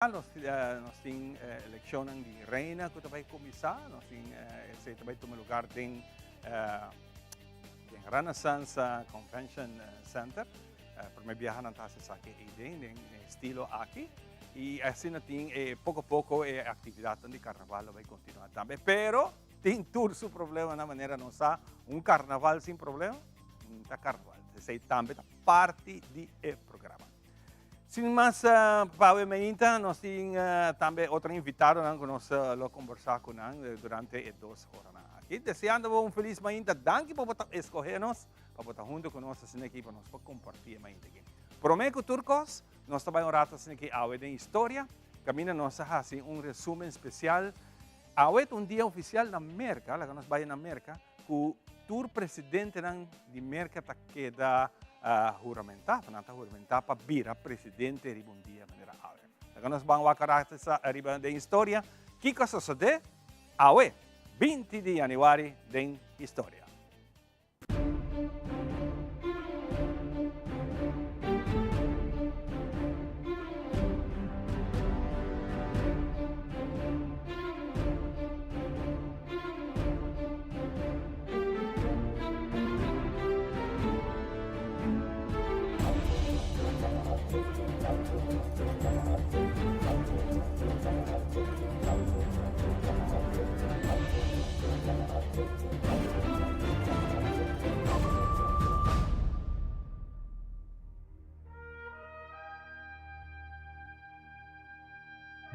Nos nos tin eleccionnan di reina cu ta bay cuminsa, nos tin esey ta bay tuma lugar den den Renaissance Convention Center. Prome biaha nan ta haci esaki eyden den e estilo aki y asina tin e poco poco e actividadnan di carnaval lo bay continua tambe. Pero tin tur su problemanan manera nos sa un carnaval sin problema no ta carnaval. Esey tambe ta parti di e programa. Sin mas pawe meinta, nos tin tambe otro invitadonan ku nos lo kombersá ku nan durante e dos oranan aki. Deseando bo un felis mainta. Danki pa bo ta eskohé nos, pa bo ta huntu ku nos asina aki pa nos por kompartí e mainta aki. Promé ku tur kos, nos ta bai un rato asina aki awe den historia, kaminda nos a hasi un resumen spesial. Awe ta un dia ofisial na Merka, laga nos bai na Merka, ku tur presidentenan di Merka ta keda huramentá, nan ta huramentá pa bira presidente riba un dia manera awe. Laga nos ban wak rato sa riba den historia kiko a sosodé awe, 20 di yanüari den historia.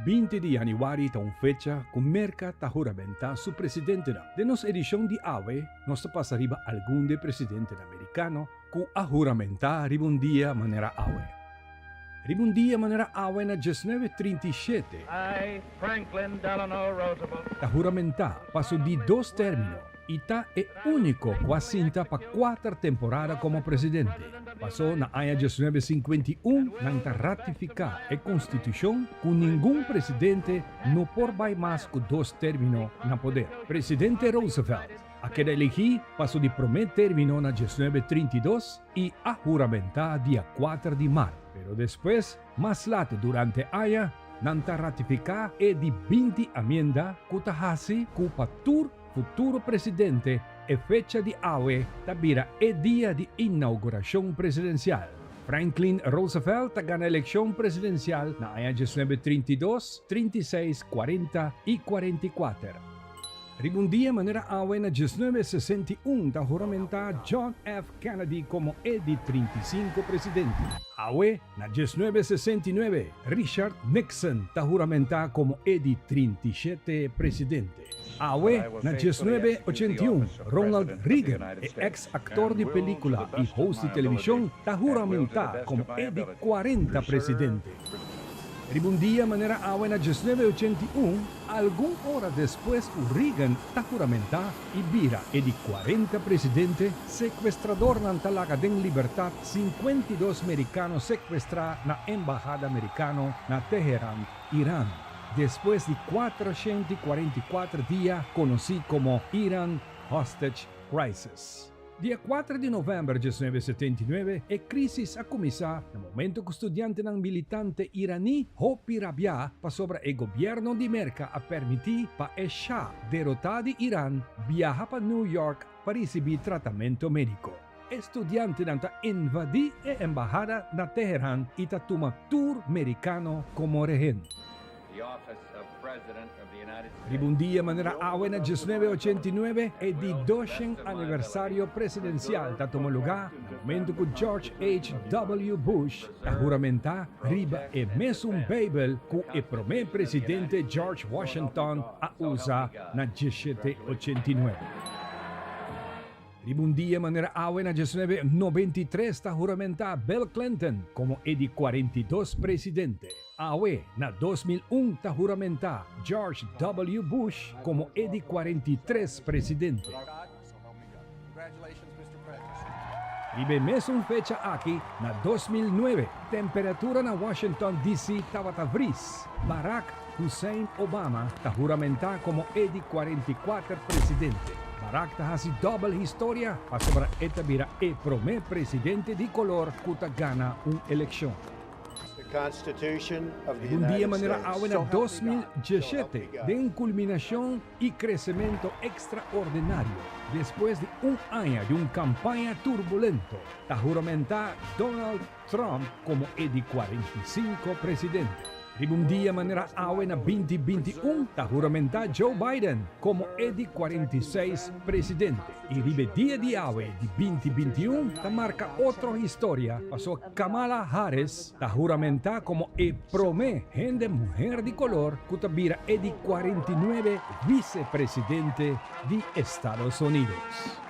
20 di yanüari ta un fecha ku Merka ta huramentá su presidentenan. Den nos edishon di awe nos ta pasa riba algun di e presidentenan merikano ku a huramentá riba un dia manera awe. Riba un dia manera awe na 1937, I, Franklin Delano Roosevelt. Ta huramentá pa su di dos término. I ta e úniko ku a sinta pa kuater temporada komo presidente. Pasó na aña 1951 nan ta ratifiká e konstitushon ku ningun presidente no por bai mas ku dos término na poder. Presidente Roosevelt a keda eligí pa su di promé término na 1932 i a huramentá dia kuater di mart. Pero despues, mas lat durante aña, nan ta ratifiká e di 20 amienda ku ta hasi ku pa tur Futuro presidente, e fecha di awe ta bira e dia di inauguracion presidencial. Franklin Roosevelt ta gana eleccion presidencial na aña 1932, 36, 40 y 44. Riba un dia manera awe na 1961 ta huramenta John F. Kennedy como e di 35 presidente. Awe na 1969 Richard Nixon ta huramenta como e di 37 presidente. Awe, na 1981, Ronald Reagan, e eks aktor di pelikula i host di televishon, ta huramentá komo e di kuarenta presidente. Riba un dia manera awe na 1981, algun ora despues ku Reagan ta huramentá i bira e di kuarenta presidente, sekuestradornan ta laga den libertat 52 merikano sekuestrá na embahada merikano na Teheran, Iran, despues di 444 dia konosí komo Iran Hostage Crisis. Dia 4 di novèmber 1979 e krísis a kuminsá na momento ku studiantenan militante iraní hopi rabiá pasobra e gobièrnu di Merka a permití pa e shah derotá di Iran biaha pa New York pa risibí tratamentu médiko. E studiantenan ta invadí e embahada na Teheran i ta tuma tur merikano komo rehen. Riba un dia manera awe na 1989 e di doshen aniversario presidensial ta tuma lugá na momento ku George HW. Bush ta huramentá riba e mesun Beibel ku e promé presidente George Washington a usa na 1789. Riba un dia manera awe na 1993 ta huramentá Bill Clinton komo e di 42 presidente. Awe na 2001 ta huramentá George W. Bush komo e di 43 presidente. Riba e mesun fecha aki na 2009 temperatura na Washington DC tabata vris. Barack Hussein Obama ta huramentá komo e di 44 presidente. Barack ta hasi dòbel historia pasobra e ta bira e promé presidente di kolor ku ta gana un elekshon. Constitution of the Un dia United manera States. awe na 2017, den un culminacion y crecemento extraordinario, despues di un aña di un campaña turbulento, ta huramenta Donald Trump como e di 45 presidente. Riba un dia manera awe na 2021 ta huramenta Joe Biden como e di 46 presidente. Y riba e dia di awe di 2021 ta marca otro historia paso Kamala Harris ta huramenta como e prome hende muher di color cu ta bira e di 49 vicepresidente di Estados Unidos.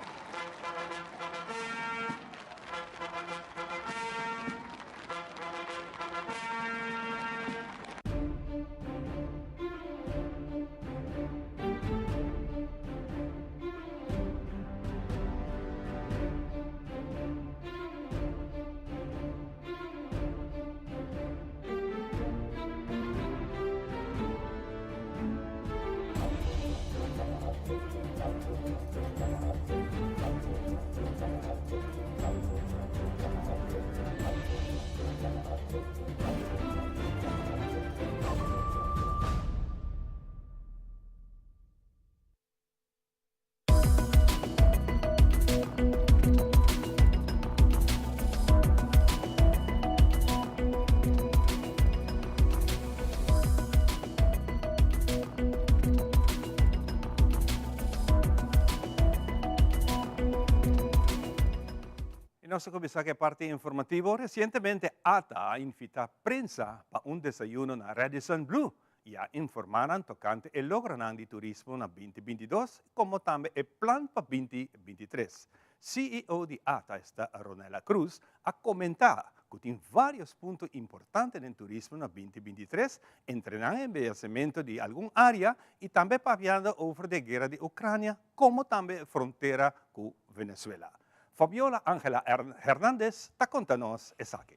Y nos a cuminsa cu e parti informativo. Recientemente ATA a invita prensa pa un desayuno na Radisson Blu y a informa nan tocante e logronan di turismo na 2022 como tambe e plan pa 2023. CEO di ATA, esta Ronella Cruz, a comenta cu tin varios punto importante den turismo na 2023, entre nan embeyecimento di algun area y tambe papiando over di e guera di Ucrania como tambe frontera cu Venezuela. Fabiola Angela Hernandez ta conta nos esaki.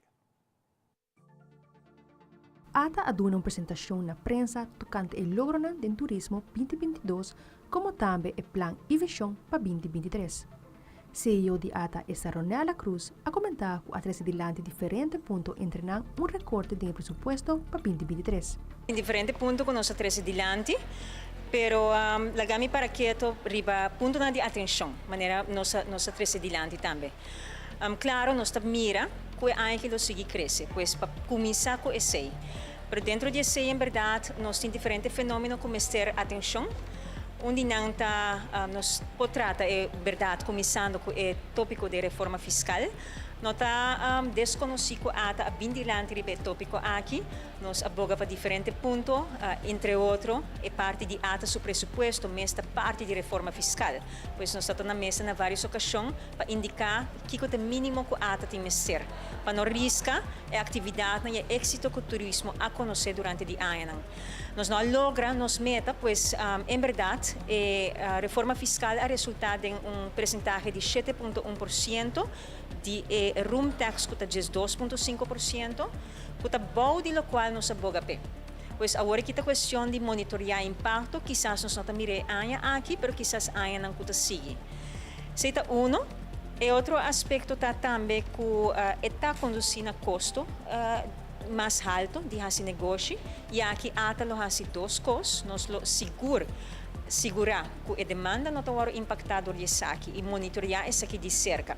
Ata a duna un presentacion na prensa tocante e logronan den turismo 2022 como tambe e plan y vision pa 2023. CEO di ata esta Ronella Cruz a comenta cu a trece dilanti diferente punto entre nan un recorte den e presupuesto pa 2023. Tin diferente punto cu nos a trece dilanti, pero laga mi para keto riba puntonan di atencion, manera nos a nos a trece dilanti tambe. Claro, nos ta mira cu e aña aki lo sigui crece, pues pa cuminsa cu esey. Pero dentro di esey en berdad nos tin diferente fenomeno cu mester atencion. Un di nan ta nos por trata e berdad cuminsando cu e topico di reforma fiscal. No ta desconoci cu ata a bin dilanti riba e topico aki. Nos a boga pa diferente punto, entre otro e parti di ata su presupuesto mes ta parti di reforma fiscal. Pues nos ta ta na mesa na varios ocasion pa indica kico ta e minimo cu ata tin mester pa no risca e actividadnan y e exito cu turismo a conoce durante di añanan. Nos no a logra nos meta, pues en berdad e reforma fiscal a resulta den un presentahe di 7.1% di e room tax cu ta 12.5% cu ta bou di locual nos a boga p'e. Pues awor aki ta cuestion di monitorea impacto, kisas nos no ta mira e aña aki, pero kisas añanan cu ta sigui. Esey ta uno. E otro aspecto ta tambe cu e ta conduci na costo mas halto di haci negoshi y aki ata lo haci dos cos, nos lo sigur sigura cu e demanda no ta worde impacta door di esaki y monitorea esaki di cerca.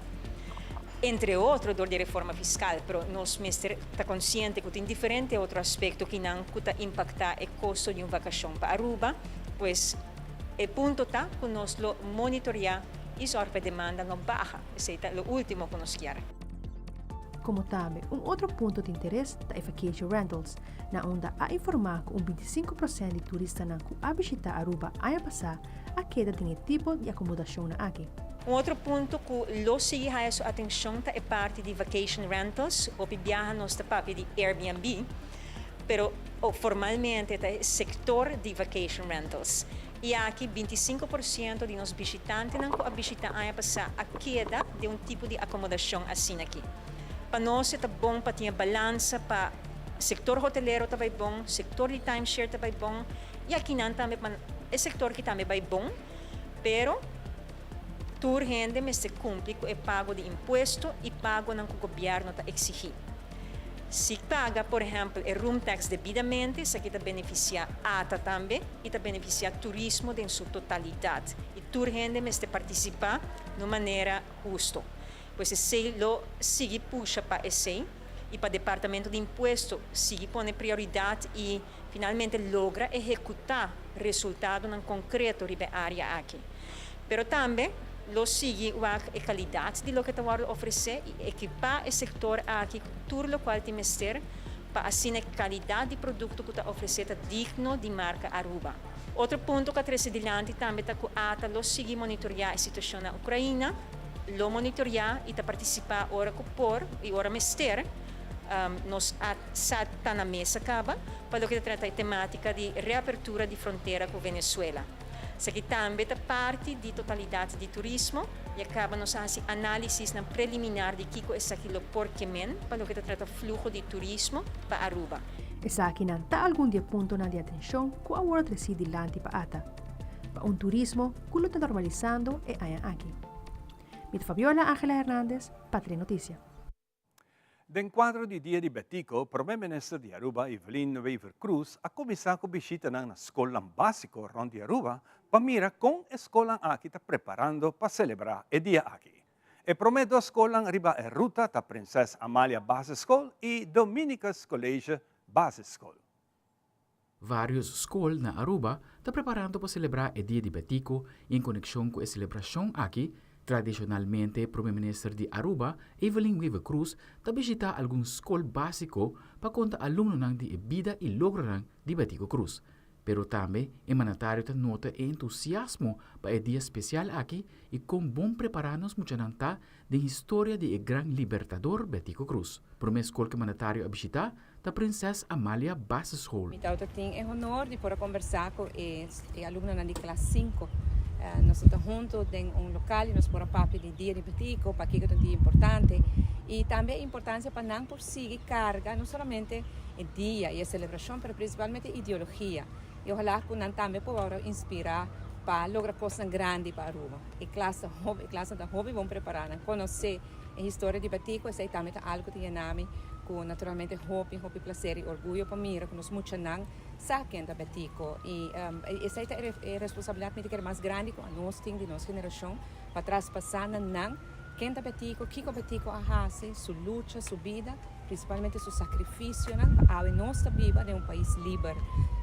Entre otro door di e reforma fiscal, pero nos mester ta consciente cu tin diferente otro aspecto kinan cu ta impacta e costo di un vacacion pa Aruba, pues e punto ta cu nos lo monitorea y zorg pa e demanda no baha, esey ta lo ultimo cu nos kier. Como tambe un otro punto di interes ta e vacation rentals, na unda a informa cu un 25% di turistanan cu a bishita Aruba aña pasa a keda den e tipo di acomodacionnan aki. Un otro punto cu lo sigui haya su atencion ta e parti di vacation rentals. Hopi biaha nos ta papia di Airbnb, pero formalmente ta e sector di vacation rentals. Y aki 25% di nos bishitantenan cu a bishita aña pasa a keda den un tipo di acomodacion asina aki. Pa nos e ta bon pa tin e balansa pa sector hotelero ta bay bon, sector di timeshare ta bay bon y akinan tambe pa e sector ki tambe bay bon, pero tur hende mester cumpli cu e pago di impuesto y pagonan cu gobierno ta exigi. Si paga, por ehempel, e room tax debidamente, esaki ta beneficia ATA tambe y ta beneficia turismo den su totalidad. Y tur hende mester participa di un manera husto. Pues esey lo sigui pusha pa esey y pa Departamento di Impuesto sigui pone prioridad y finalmente logra ehecuta resultadonan concreto riba e area aki. Pero tambe lo sigui wak e calidad di loke ta wordo ofrece y equipa e sector aki cu tur locual tin mester pa asina e calidad di producto cu ta ofrece ta digno di marca Aruba. Otro punto cu a trece dilanti tambe ta cu ATA lo sigui monitorea e situacion na Ucraina, lo monitorea y ta participa ora cu por y ora mester. Nos a sa ta na mesa caba pa loke ta trata e tematica di reapertura di frontera cu Venezuela. Esaki tambe ta parti di totalidad di turismo y a caba nos a haci analisisnan preliminar di kico esaki lo por kemen pa loke ta trata fluho di turismo pa Aruba. Esakinan ta algun di e puntonan di atencion cu a worde treci dilanti pa ata, pa un turismo cu lo ta normalisando e aña aki. Mi ta Fabiola Angela Hernandez pa Trenoticia. Den kuadro di Dia di Betico, Prome Minister di Aruba Evelyn Wever-Croes a kuminsá ku bishitanan na skolnan básiko rònt di Aruba pa mira kon e skolnan aki ta preparando pa selebrá e dia aki. E promé dos skolnan riba e ruta ta Prinses Amalia Basisschool i Dominicus College Basisschool. Varios skol na Aruba ta preparando pa selebrá e Dia di Betico i en konekshon ku e selebrashon aki, tradishonalmente Prome Minister di Aruba, Evelyn Wever-Croes, ta bishitá algun skol básiko pa konta alumnonan di e bida i logronan di Betico Croes. Pero tambe e mandatario ta nota e entusiasmo pa e dia spesial aki i kon bon prepará nos muchanan ta den historia di e gran libertador Betico Croes. Prome skol ku e mandatario a bishitá ta Prinses Amalia Basisschool. Mi tabata tin e honor di por a kombersá ku e alumnonan di klas sinku. Nos ta huntu den un lokal i nos por a papia di Dia di Betico, pakiko ta un dia importante i tambe e importansia pa nan por sigui karga no solamente e dia i e selebrashon pero prinsipalmente e ideologia i ohalá ku nan tambe por wòrdu inspirá pa logra kosnan grandi pa Aruba. E klas ta hopi, e klasnan ta hopi bon prepará, nan konosé E historia di Betico esei tambe ta algo ta yena mi cu naturalmente hopi hopi placer y orguyo pa mira cu nos muchanan sa ken ta Betico y esei ta e responsabilidad mi ta kere mas grandi cu anos tin di nos generacion pa traspasa na nan ken ta Betico, kico Betico a haci, su lucha, su bida, principalmente su sacrificionan pa awe nos ta biba den un pais liber.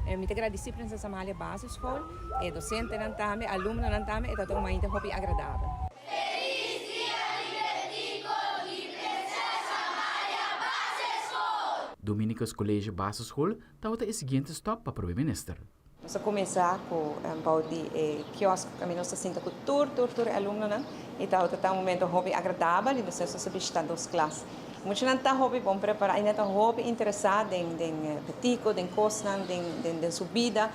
Mi ta gradici Prinses Amalia Basisschool, e docentenan tambe, alumnonan tambe, e ta un mainta hopi agradabel. Feliz Dia di Betico di Princesa Amalia Basisschool! Dominicus College Basisschool tabata e siguiente stop pa Prome Minister. Nos a kuminsá ku bou di e kiosk kaminda nos ta sinta ku tur tur tur e alumnonan i tabata ta un momento hopi agradabel i despues nos a bishitá dos klas. Muchanan ta hopi bon prepará i nan ta hopi interesá den den Betico, den kosnan, den den den su bida.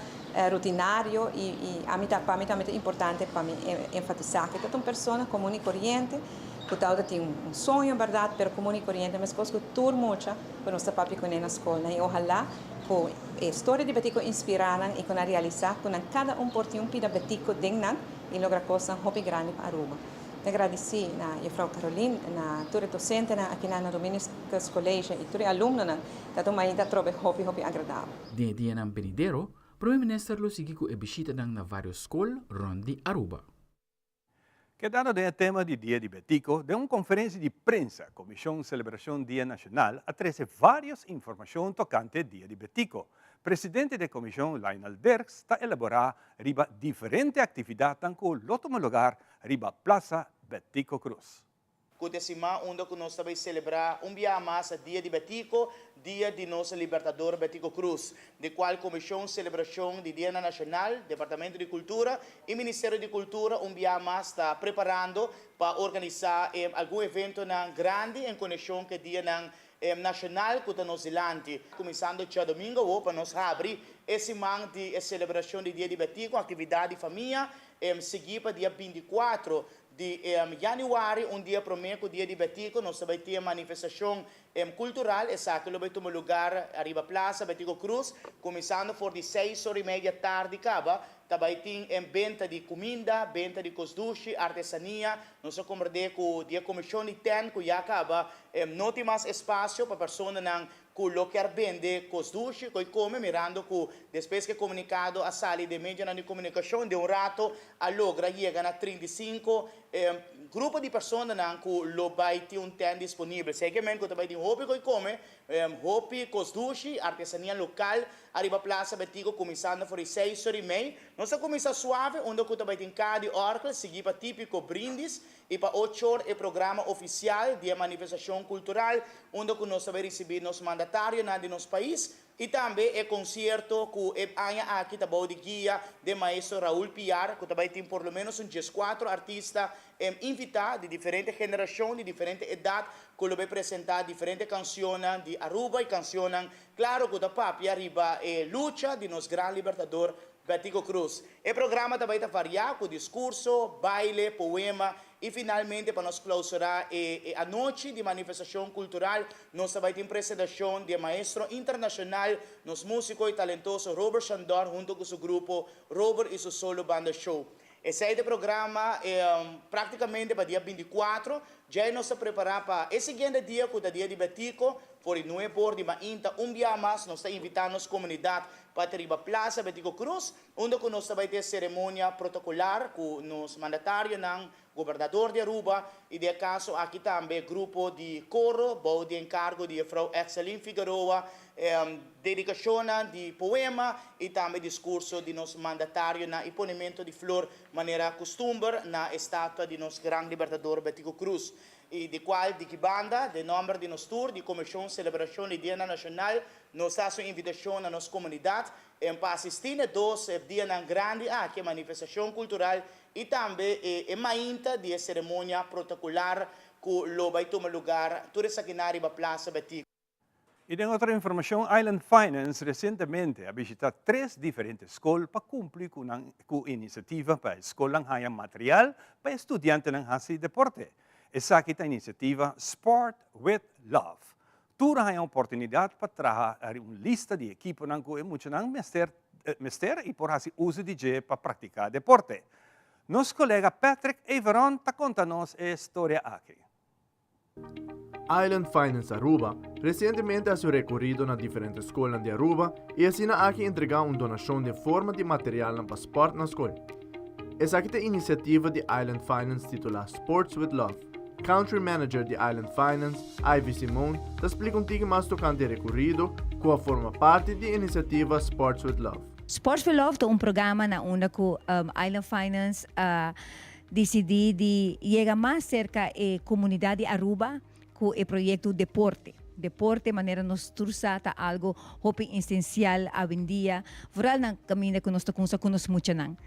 Rutinario y y ami ta pa mi tambe ta importante pa mi enfatisa cu ta un persona comun y coriente cu tawata tin un soño berdad pero comun y coriente mescos cu tur mucha cu nos ta papia cune na scolnan y ohala cu e storia di Betico inspira nan y cu nan realisa cu nan cada un por tin un pida Betico den nan y logra cosnan hopi grandi pa Aruba. Ta gradisi na Juffrouw Caroline, na tur e docentenan aki na Dominicus College y tur e alumnonan ta tuma ainda atrobe hopi hopi agradabel. Den e dianan benidero, Prome Minister lo sigui ku e bishitanan na vários skol rònt di Aruba. Kedando den e tema di Dia di Betico, den un konferensia di prensa, Komishon Selebrashon Dia Nashonal a trese vários informashon tokante Dia di Betico. Presidente di e komishon, Lionel Dirks, ta elaborá riba diferente aktividatnan ku lo tuma lugar riba Plaza Betico Croes. Ku ta e siman unda ku nos ta bai selebrá un biaha mas Dia di Betico, Dia di nos Libertador Betico Croes, di kual Komishon Selebrashon di Dianan Nashonal, Departamento di Kultura i Ministerio di Kultura un biaha mas ta preparando pa organisá algun eventonan grandi en konekshon ku e dianan nashonal ku ta nos dilanti. Kuminsando djadomingo awo pa nos habri e siman di e selebrashon di Dia di Betico, aktividat di famia, sigui pa dia 24 Di januari, un dia promé ku Dia di Betico, nos ta bai tin e manifestashon kultural. Esaki lo bai tuma lugar ariba Plaza Betico Croes, kuminsando for di seis ora i media tardi kaba. Ta bai tin benta di kuminda, benta di kos dushi, artesania. Nos a komprendé ku di e komishon di tènt ku ya kaba no tin mas espasio pa personanan. ku lo kier bende kos dushi ku e kome mirando ku despues ku e komunikado a sali den medionan di komunikashon den un rato a logra yega na 35 grupo di personanan ku lo bai tin un tent disponibel. Sekermente ku ta bai tin hopi ku e kome, hopi kos dushi, artesania lokal ariba Plaza Betico kuminsando for di seis or i mei. Nos a kuminsá suave unda ku ta bai tin kaha di òrkel sigui pa típiko brindis I pa ochor e programa ofisial di e manifestashon kultural unda ku nos ta bai risibí nos mandatarionan di nos pais i tambe e konsierto ku e aña aki ta bou di guia den maestro Raul Piar ku ta bai tin por lo menos un dieskuatro artista invitá di diferente generashon di diferente edat ku lo bai presentá diferente kansionnan di Aruba i kansionnan klaro ku ta papia riba e lucha di nos gran libertador Betico Croes. E programa ta bai ta variá ku diskurso, baile, poema i finalmente pa nos klausurá e e anochi di manifestashon kultural nos ta bai tin presentashon di e maestro internashonal, nos músiko i talentoso Robert Shandor hunto ku su grupo Robert i su Solo Banda Show. Esei ta e programa práktikamente pa dia 24. Djei nos ta prepará pa e siguiente dia ku ta dia di Betico for di nuebe or di mainta. Un bia mas nos ta invitá nos komunidat Pa ta riba Plaza Betico Croes, unda cu nos ta bay tin e ceremonia protocolar cu nos mandatarionan, Gobernador di Aruba y den e caso aki tambe grupo di coro bou di encargo di juffrouw Exeline Figueroa, dedicacionnan di poema y tambe discurso di nos mandatarionan y ponimento di flor manera custumber na e statua di nos gran Libertador Betico Croes. Y di cual di ki banda, den nomber di nos tur di Comision Celebracion di Dianan Nacional, Nos ta haci un invitacion na nos comunidad en pa asisti na e dos dianan grandi aki, e manifestacion cultural y tambe e e mainta di e ceremonia protocolar cu lo bay tuma lugar tur esakinan riba Plaza Betico. Y den otro informacion, Island Finance recientemente a bishita tres diferente scol pa cumpli cu nan cu iniciativa pa e scolnan haya material pa e studiantenan haci deporte. Esaki ta iniciativa Sport with Love. Tur a haña oportunidat pa traha riba un lista di ekiponan ku e muchanan mester mester i por hasi uso di dje pa praktiká deporte. Nos kolega Patrick Everon ta konta nos e storia aki. Island Finance Aruba resientemente a hasi un rekorido na diferente skolnan di Aruba i asina aki entregá un donashon den forma di materialnan pa spòrt na skol. Esaki ta e inisiativa di Island Finance titulá Sports with Love. Country Manager di Island Finance, Ivy Simon, ta splika un tiki mas tokante e rekorido ku a forma parti di e inisiativa Sports with Love. Sports with Love ta un programa na unda ku Island Finance a disidí di yega mas serka e komunidat di Aruba ku e proyekto Deporte. Deporte, manera nos tur sa, ta algo hopi esensial awendia, vooral na kaminda ku nos ta kumsa ku nos muchanan.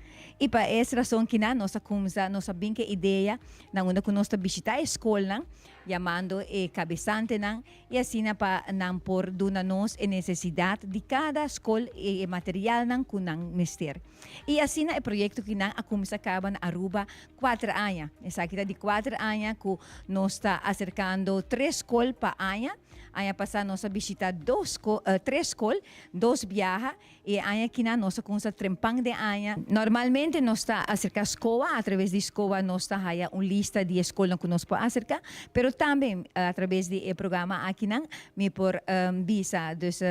I pa es rason kinan nos a kumsa, nos a bin ku e idea na unda ku nos ta bishita e skolnan, yamando e kabesantenan i asina pa nan por duna nos e nesesidat di kada skol i e materialnan ku nan mester. I asina e proyekto kinan a kumsa kaba na Aruba Kuater aña. Esaki ta di kuater aña ku nos ta aserkando tres skol pa aña. Aña pasá nos a bishitá dos skol, tres skol, dos biaha, i e aña akinan nos a kumsa trempan den aña. Normalmente nos ta aserká skoa, atraves di skoa nos ta haya un lista di e skolnan ku nos por aserká, pero tambe atraves di e programa akinan mi por bisa dus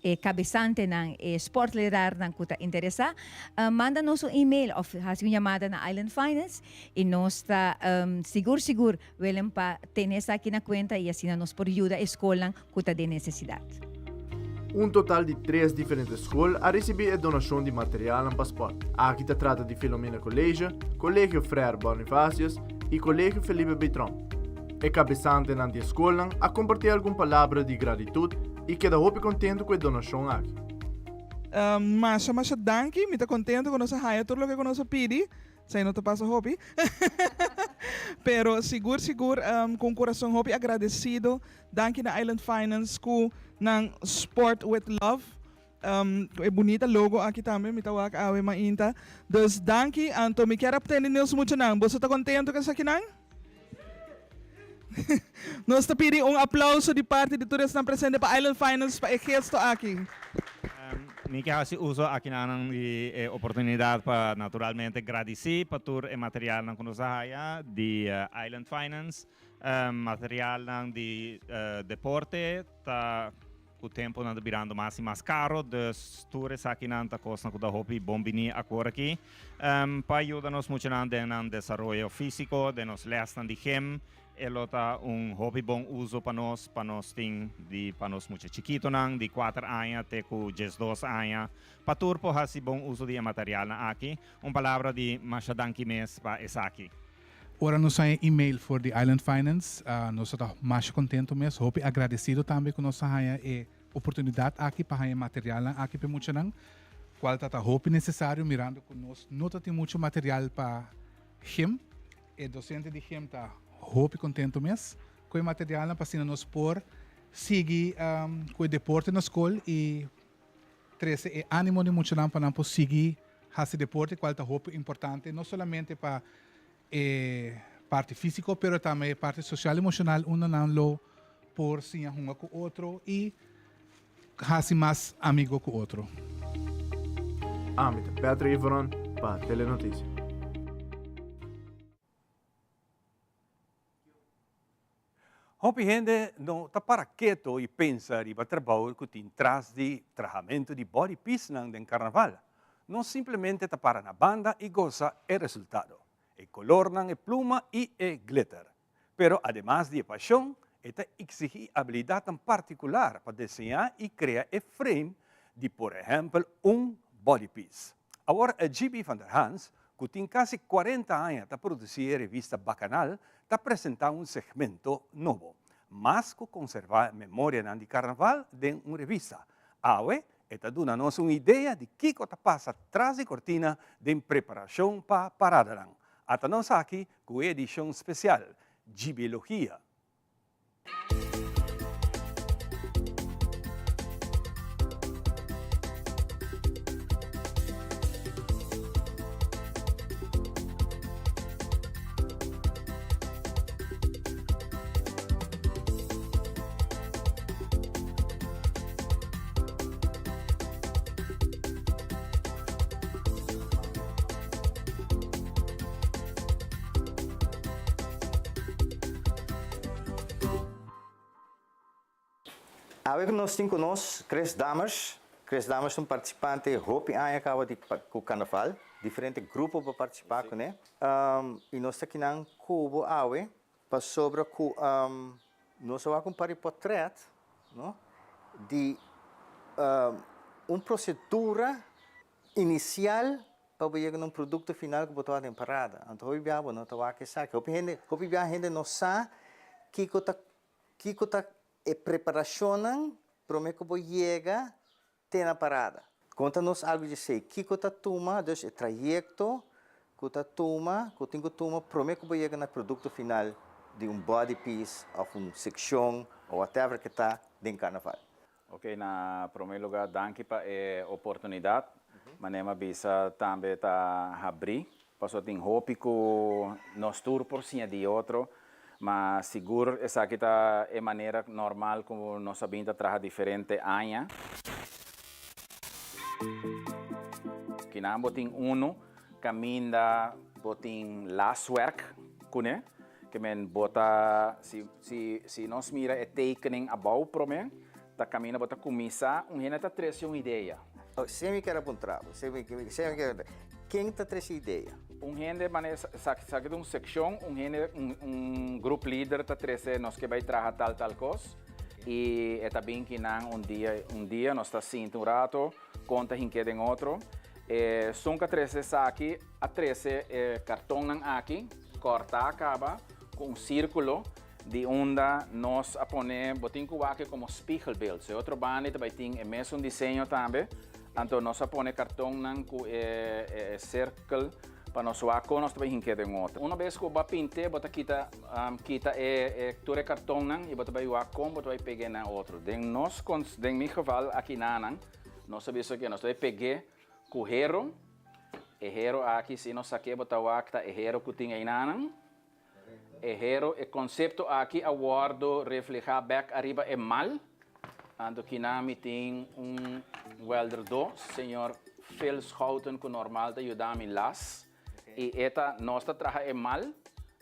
E kabesantenan, e sportlerarnan ku ta interesá, manda nos un email òf hasi un yamada na Island Finance i nos ta sigur sigur willing pa tene esaki na kuenta i asina nos por yuda e skolnan ku ta den nesesidat. Un total di tres diferente skol a risibí e donashon di materialnan pa spòrt. Aki ta trata di Filomena College, Kolegio Frère Bonifacius i Kolegio Felipe Bitrón. E kabesantenan di e skolnan a kompartí algun palabra di gratitut i keda hopi kontentu ku e donashon aki. Masha masha danki, mi ta kontentu ku nos a haya tur loke ku nos a pidi, esei no ta pasa hopi, pero sigur sigur ku un kurason hopi agradesido, danki na Island Finance ku nan Sport with Love, ku e bunita logo aki tambe mi ta wak awe mainta, dus danki, anto mi kier a tende nos muchanan, boso ta kontentu ku esakinan? Nos ta pidi un aplauso di parti di tur esnan presente pa Island Finance pa e gesto aki. Mi ke hasi uso akinanan di e oportunidat pa naturalmente gradisí pa tur e materialnan ku nos a haya di Island Finance. Materialnan di deporte ta. Ku tempu nan ta birando mas i mas karo, dus tur esakinan ta kosnan ku ta hopi bon bini akor aki pa yuda nos muchanan den nan desaroyo físiko, den nos lèsnan di gym. E lo ta un hopi bon uso pa nos, pa nos tin di pa nos mucha chikitonan di kuater aña te ku diesdos aña, pa tur por hasi bon uso di e materialnan aki. Un palabra di masha danki mes pa esaki. Ora nos haña email for di Island Finance, nos ta ta masha contento mes, hopi agradecido tambe cu nos a haña e oportunidad aki pa haña e materialnan aki pa e muchanan, cual ta ta hopi necesario mirando cu nos no ta tin mucho material pa gym. E docente di gym ta hopi contento mes cu e materialnan pa asina nos por sigui cu e deporte na scol y trece e animo di muchanan pa nan por sigui haci deporte cual ta hopi importante no solamente pa e parti fisico pero tambe e parti social emocional unda nan lo por siña hunga cu otro y haci mas amigo cu otro. Ami ta Patrick Ivoron pa Telenoticia. Hopi hende no ta para keto i pensa riba trabou ku tin tras di trahamentu di body piecenan den karnaval. Nos simplemente ta para na banda i gosa e resultado, e kolornan, e pluma i e glitter. Pero ademas di e pashon, e ta eksigí abilidatnan partikular pa deseñá i krea e frame di por ehèmpel un body piece. Awor GB van der Hans, ku tin kasi kuarenta aña ta produsí e revista Bakanal, ta presentá un segmento nobo. Mas ku konservá memorianan di karnaval den un revista, awe e ta duna nos un idea di kiko ta pasa tras di kortina den preparashon pa paradanan. Ata nos aki ku e edishon spesial, Gibilogia. Awe ku nos tin ku nos Chris Dammers. Chris Dammers ta un partisipante hopi aña kaba di ku karnaval. Diferente grupo por partisipá kuné. I nos ta kinan ku bo awe pasobra ku nos a wak un par di potrèt no di un prosedura inisial pa bo yega na un produkto final ku bo ta wak den parada. Anto hopi biaha bo no ta wak esaki. Hopi hende, hopi biaha hende no sa kiko ta kiko ta e preparashonnan promé ku bo yega te na parada. Konta nos algu di esei. Kiko ta tuma, dus e trayekto ku ta tuma, ku tin ku tuma promé ku bo yega na produkto final di un body piece òf un sekshon òf whatever ke ta den karnaval. Ok, na prome lugar danki pa e oportunidad. Manera mi a bisa tambe ta habri, pasobra tin hopi cu nos tur por siña di otro, ma sigur esaki ta e manera normal cu nos a bin ta traha diferente aña. Kinan bo tin unu caminda bo tin laswerk cune, Ke men bo ta, si, si, si nos mira e tekening abou prome, ta kaminda bo ta kuminsá, un hende ta trese un idea. Oh, si mi kier a puntra bo, si mi, si mi kier a ken ta trese idea? Un hende, mane, sa, sa ke ta un sekshon, un hende, un, un grup lider ta trese nos ke bai traha tal, tal kos, i e ta bin kinan un dia, un dia nos ta sinta un rato, kon ta hink'é den otro. E sun ka trese esaki a trese e kartonnan aki kòrtá kaba ku un sírkulo di unda nos a pone bo tin ku wak e komo spiegelbeeld. So e otro banda ta bai tin e mesun diseño tambe. Anto nos a pone kartonnan ku e e sirkel pa nos wak kon nos ta bai hink'é den otro. Una bes ku bo a pint'é bo ta kita kita e e tur e kartonnan i bo ta bai wak kon bo ta bai peg'é na otro. Den nos den mi geval akinanan Nos a bisa ke nos ta e peg'é ku hero. E hero aki si nos sak'é bo ta wak ta e hero ku tin einanan. E hero, e konsepto aki a wòrdu reflehá bèk ariba e mal. Anto kinan mi tin un wèlderdó, señor Phil Schouten ku normal ta yuda mi las. I e ta, nos ta traha e mal,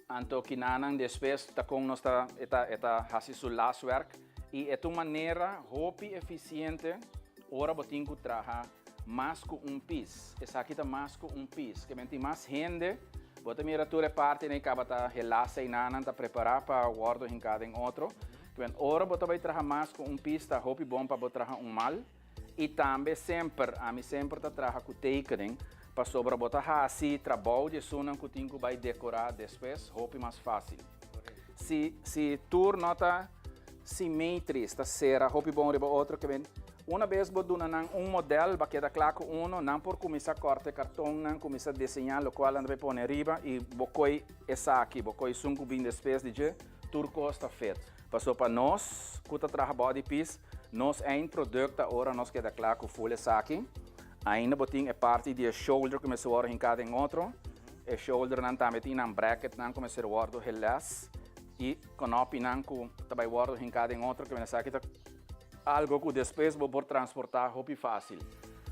anto kinanan despues ta kon nos ta, e ta, e ta hasi su laswerk. I e ta un manera hopi efisiente ora bo tin ku traha mas ku un pis. Esaki ta mas ku un pis. Ke men tin mas hende, bo ta mira tur e partinan i kaba ta helasa i nan ta prepará pa wòrdu hinká den otro. Ke men ora bo ta bai traha mas ku un pis ta hopi bon pa bo traha un mal. I tambe semper, ami semper ta traha ku tekening, pasobra bo ta hasi trabou di esunnan ku tin ku bai dekorá despues hopi mas fásil. Si si tur no ta simetris, ta sera hopi bon riba otro, ke ben una bes bo duna nan un modèl, ba keda kla ku uno, nan por kuminsá kòrta e kartonnan, kuminsá diseñá lokual nan ta bai pone riba i bo koi esaki, bo koi esun ku bin despues di dje, tur kos ta fet. Paso pa nos ku ta traha body piece, nos eindproduct ta ora nos keda kla ku full esaki. Ainda bo tin e parti di e shoulder ku mester wòrdu hinká den otro. E shouldernan tambe tin nan bracketnan ku mester wòrdu heles i kònòpinan ku ta bai wòrdu hinká den otro ku esaki ta algo ku despues bo por transportá hopi fásil.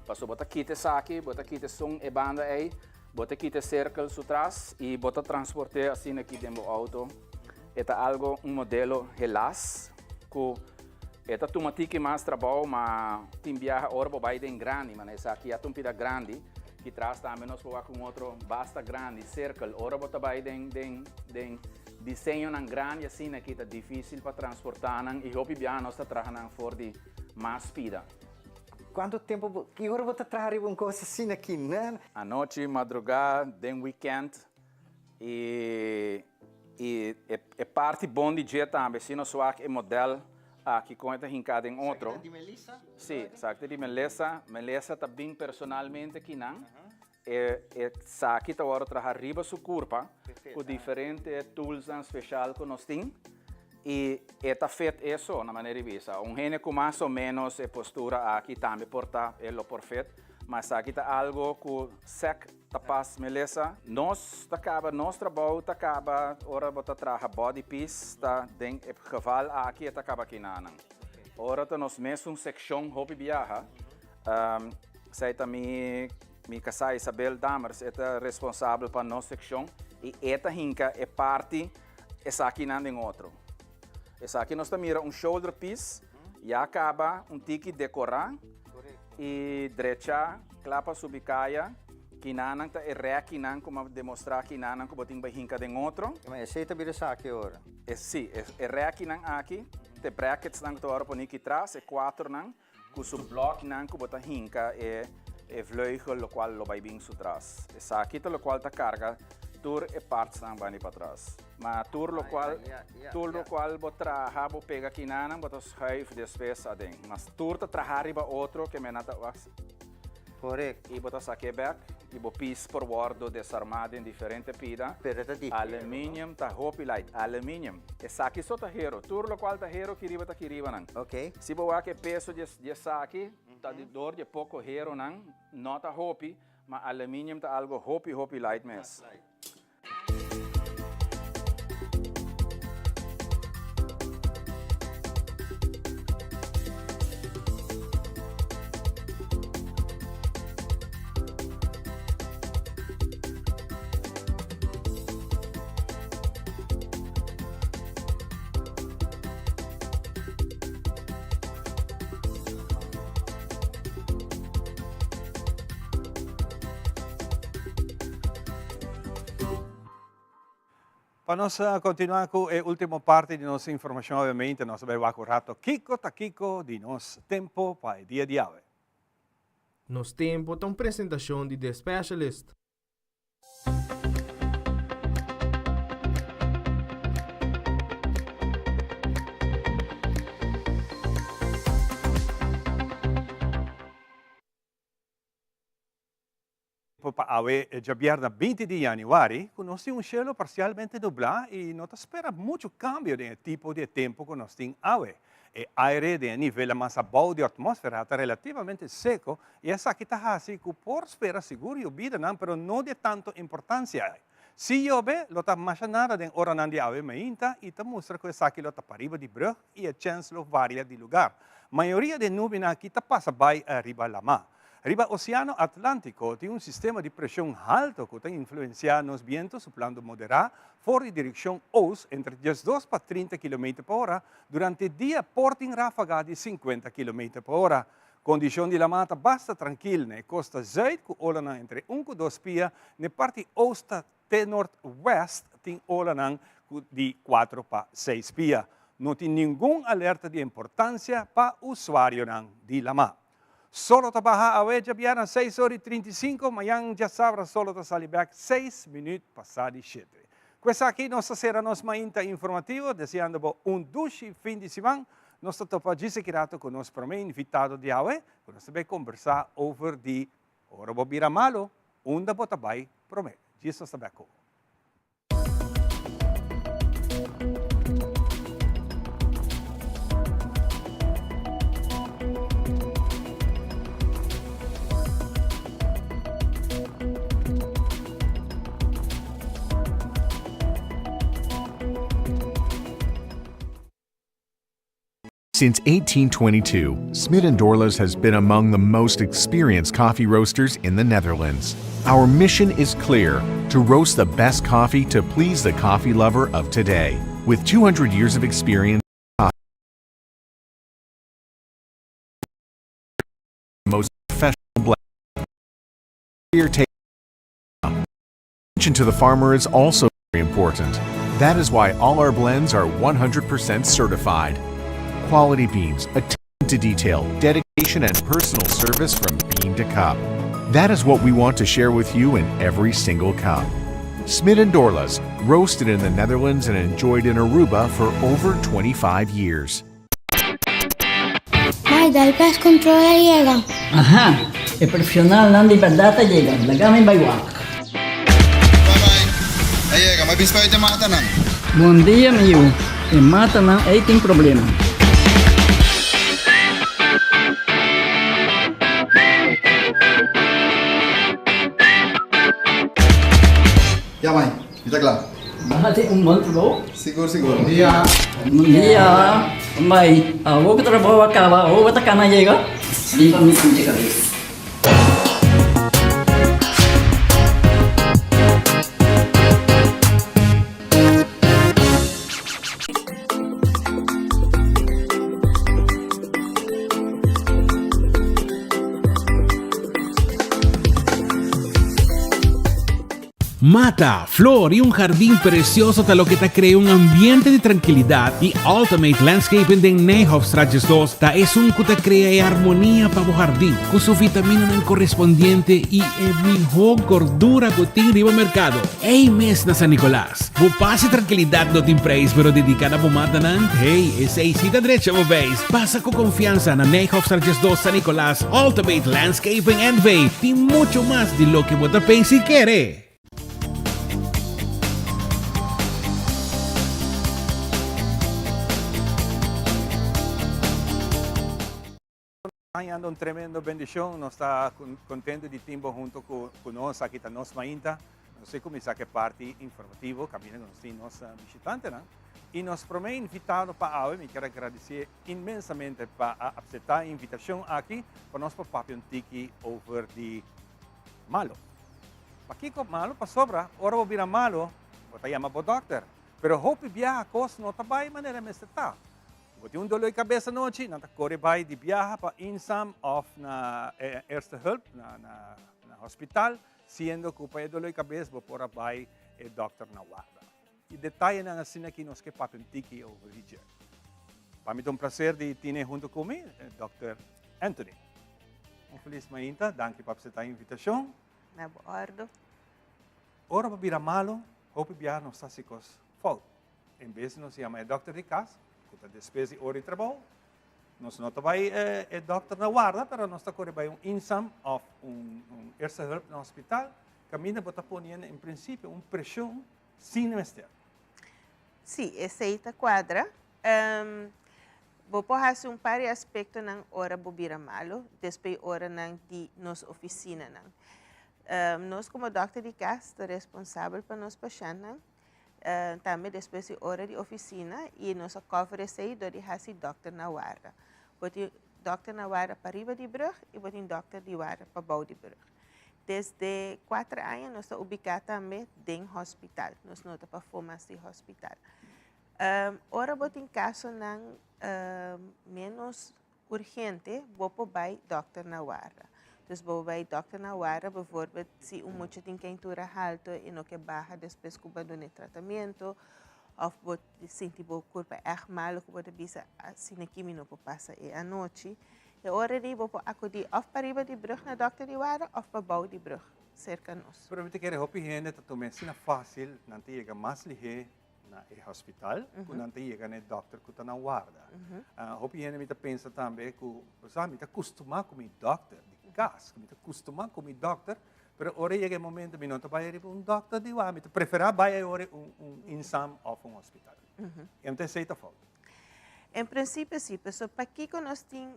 Paso bo ta kita esaki, bo ta kita esun e banda ei, bo ta kita e sirkel su tras i bo ta transport'é asina aki den bo outo. E ta algo un modelo helas ku e ta tuma tiki mas trabou ma tin biaha ora bo bai den grandi mana esaki ya ta un pida grandi ki tras tambe nos por wak un otro basta grandi circle ora bo ta bai den den den diseñonan grandi asina aki ta dificil pa transporta nan y hopi biaha nos ta traha nan for di mas pida. Cuanto tempo bo ki ora bo ta traha riba un cos asina aki nan? Anochi, madruga, den weekend y Y e parti bon di dje tambe, si nos wak e model aki kon e ta hinká den otro. Esaki ta di Melissa? Si, esaki ta di Melissa. Melissa ta bin personalmente kinan. E esaki ta wòrdu traha riba su kurpa ku diferente toolsnan speshal ku nos tin. Y e ta fit eso, na manera di bisa. Un hende cu mas o menos e postura aki tambe por ta, e lo por fit. Ma esaki ta algo cu sec ta pas melesa. Nos ta caba, nos trabou ta caba ora bo ta traha body piece, ta den e geval aki e ta caba kinanan. Ora ta nos mesun seccion hopi biaha, esey ta mi, mi casá Isabel Dammers, e ta responsabel pa nos seccion y e ta hinca e parti Esakinan den otro. Esaki nos ta mira un shoulder piece, ya caba un tiki decora y drecha cla pa subi caya. Kinanan ta e rekinan cu m'a demostra kinanan cu bo tin bay hinca den otro. Ma esey ta bira esaki ora? E si, e rekinan aki, t'e bracketsnan cu ta worde poni aki tras, e cuatronan. Ku su blòknan ku bo ta hinka e e vleugel lokual lo bai bin su tras. Esaki ta lokual ta karga tur e partsnan bani patras. Ma tur lokual tur lokual bo traha bo pega kinanan bo ta schuif despues aden. Mas tur ta traha riba otro ke mena ta wak. Correct. I bo ta sak'é bek i bo pis por wòrdu desarmá den diferente pida. Pero e ta di hero, no? Aluminium ta hopi light. Aluminium. Esaki so ta hero. Tur lokual ta hero ki riba ta ki riba nan. Ok. Si bo wak e peso di di esaki ta di dor di e poko heronan. No ta hopi, ma aluminium ta algo hopi hopi light mes. Pa nos continua cu e ultimo parti di nos informacion, obviamente nos ta bay wak un rato kico ta kico di nos tempo pa e dia di awe. Nos Tempo ta un presentacion di The Specialist. Pa awe djabièrnè 20 di yanüari ku nos tin un shelu parsialmente nublá i no ta spera muchu kambio den e tipo di e tempu ku nos tin awe. E aire den e nivelnan mas abou di atmósfera ta relativamente seko i esaki ta hasi ku por spera sigur yobidanan pero no di e tantu importansia ei. Si yobe, lo ta masha nada den oranan di awe mainta i ta mustra ku esaki lo ta pariba di brug i e chèns lo varia di lugar. Mayoria di e nubinan aki ta pasa bai riba lamá. Riba Oceano Atlantico tin un sistema di presion halto cu ta influencia nos biento suplando modera for di direccion oost entre 12 pa 30 kilometer pa ora, durante dia por tin rafaga di 50 kilometer pa ora. Condicion di lama ta basta trankil na e costa zuid cu olanan entre un cu dos pia, na e parti oost te noordwest tin olanan cu di cuatro pa seis pia. No tin ningun alerta di importancia pa usuarionan di lama. Solo ta baha awe djabièrnè seis ora i 35, mañan djasabra solo ta sali bèk seis minüt pasá di shete. Ku esaki nos ta sera nos mainta informativo, deseando bo un dushi fin di siman. Nos ta topa djis aki rato ku nos promé invitado di awe, ku nos ta bai kombersá over di ora bo bira malu, unda bo ta bai promé. Djis nos ta bèk ku bo. Since 1822, Smit & Dorlas has been among the most experienced coffee roasters in the Netherlands. Our mission is clear, to roast the best coffee to please the coffee lover of today. With 200 years of experience, most professional blend. Attention to the farmer is also very important. That is why all our blends are 100% certified. Quality beans, attention to detail, dedication, and personal service from bean to cup. That is what we want to share with you in every single cup. Smit and Dorlas, roasted in the Netherlands and enjoyed in Aruba for over 25 years. Mai, dal pest control a yega. Aha, e profesionalnan di berdad a yega, laga mi bai wak. Bye bye, a yega, mi a bin spuit e matanan. Bon dia mi yu, e matanan ei tin problema. Ya mai, mi ta kla. Bo hasi un bon trabou. Sigur sigur. Bon dia. Bon dia. Bai, awor ku trabou a kaba, awor bo ta kana yega? Limpa mi pinche kabes. Mata, flor y un jardín precioso ta loke ta crea un ambiente di tranquilidad y Ultimate Landscaping den Nijhofstraat 2 ta esun cu ta crea e armonia pa bo jardín cu su vitaminanan correspondiente y e miho gordura cu tin riba mercado. Ey mes na San Nicolas. Bo paz y tranquilidad no tin prijs pero dedica na bo matanan, hey, esey si ta drecha bo beis. Pasa cu confiansa na Nijhofstraat 2 San Nicolas, Ultimate Landscaping NV tin mucho mas di loke bo ta pensa y kere. Hañando un tremendo bendicion, nos ta contento di tin bo hunto cu nos aki ta Nos Mainta. Nos a cuminsa cu e parti informativo caminda cu nos tin nos bishitantenan. Y nos prome invitado pa awe, mi kier a gradici inmensamente pa a acepta e invitacion aki pa nos por papia un tiki over di malo. Pakico malo? Pasobra ora bo bira malo, bo ta yama bo dokter. Pero hopi biaha cos no ta bay manera mester ta. Bo tin un dolor di cabes anochi, nan ta core bay di biaha pa Insam of na Eerste Hulp, na na hospital, siendo cu pa e dolor di cabes bo por a bay e dokter na warda. E detayenan asina aki nos ke papia un tiki over di dje. Pa mi ta un placer di tine hunto cu mi, Dòkter Anthony. Un feliz mainta, danki pa acepta e invitacion. Na bo ordo. Ora bo bira malo, hopi biaha nos ta haci cos fout. En bes di nos yama e dòkter di cas, cu ta despues di ora di trabou, nos no ta bay e dòkter na warda, pero nos ta core bay un Insam of un Eerste Hulp na hospital, caminda bo ta poniendo en principio un presion Sin mester. Sí, esei ta kuadra. Bo por hasi un par di aspektonan ora bo bira malu, despues oranan di nos ofisinanan. Nos komo dòkter di kas ta responsabel pa nos pashèntnan, tambe despues di ora di ofisina i nos a kòver esei dor di hasi dòkter na warda. Bo tin. dòkter na warda pariba di brug i bo tin dòkter di warda pabou di brug. Desde kuater aña nos ta ubiká tambe den hospital, nos no ta pafó mas di hospital. Ora bo tin kasonan ménos urgente, bo por bai dòkter na warda. Dus bo por bai dòkter na warda, bijvoorbeeld si un mucha tin keintura halto i no ke baha despues ku bo a duna e tratamiento, òf bo sinti bo kurpa ègt malu ku bo ta bisa asina aki mi no por pasa e anochi. E ora di bo por akudí òf pariba di brùg na dòkter di warda òf pabou di brùg serka nos. Pero mi ta kere hopi hende ta tuma asina fásil, nan ta yega mas lihé na e hospital ku nan ta yega na e dòkter ku ta na warda. Hopi hende mi ta pensa tambe ku, sa, mi ta kustumá ku mi dòkter di kas, mi ta kustumá ku mi dòkter, pero ora yega e momento mi no ta bai riba un dòkter di warda, mi ta preferá bai e ora un un insam òf un hospital. Enta esei ta fout? En prinsipio si, pasobra pakiko nos tin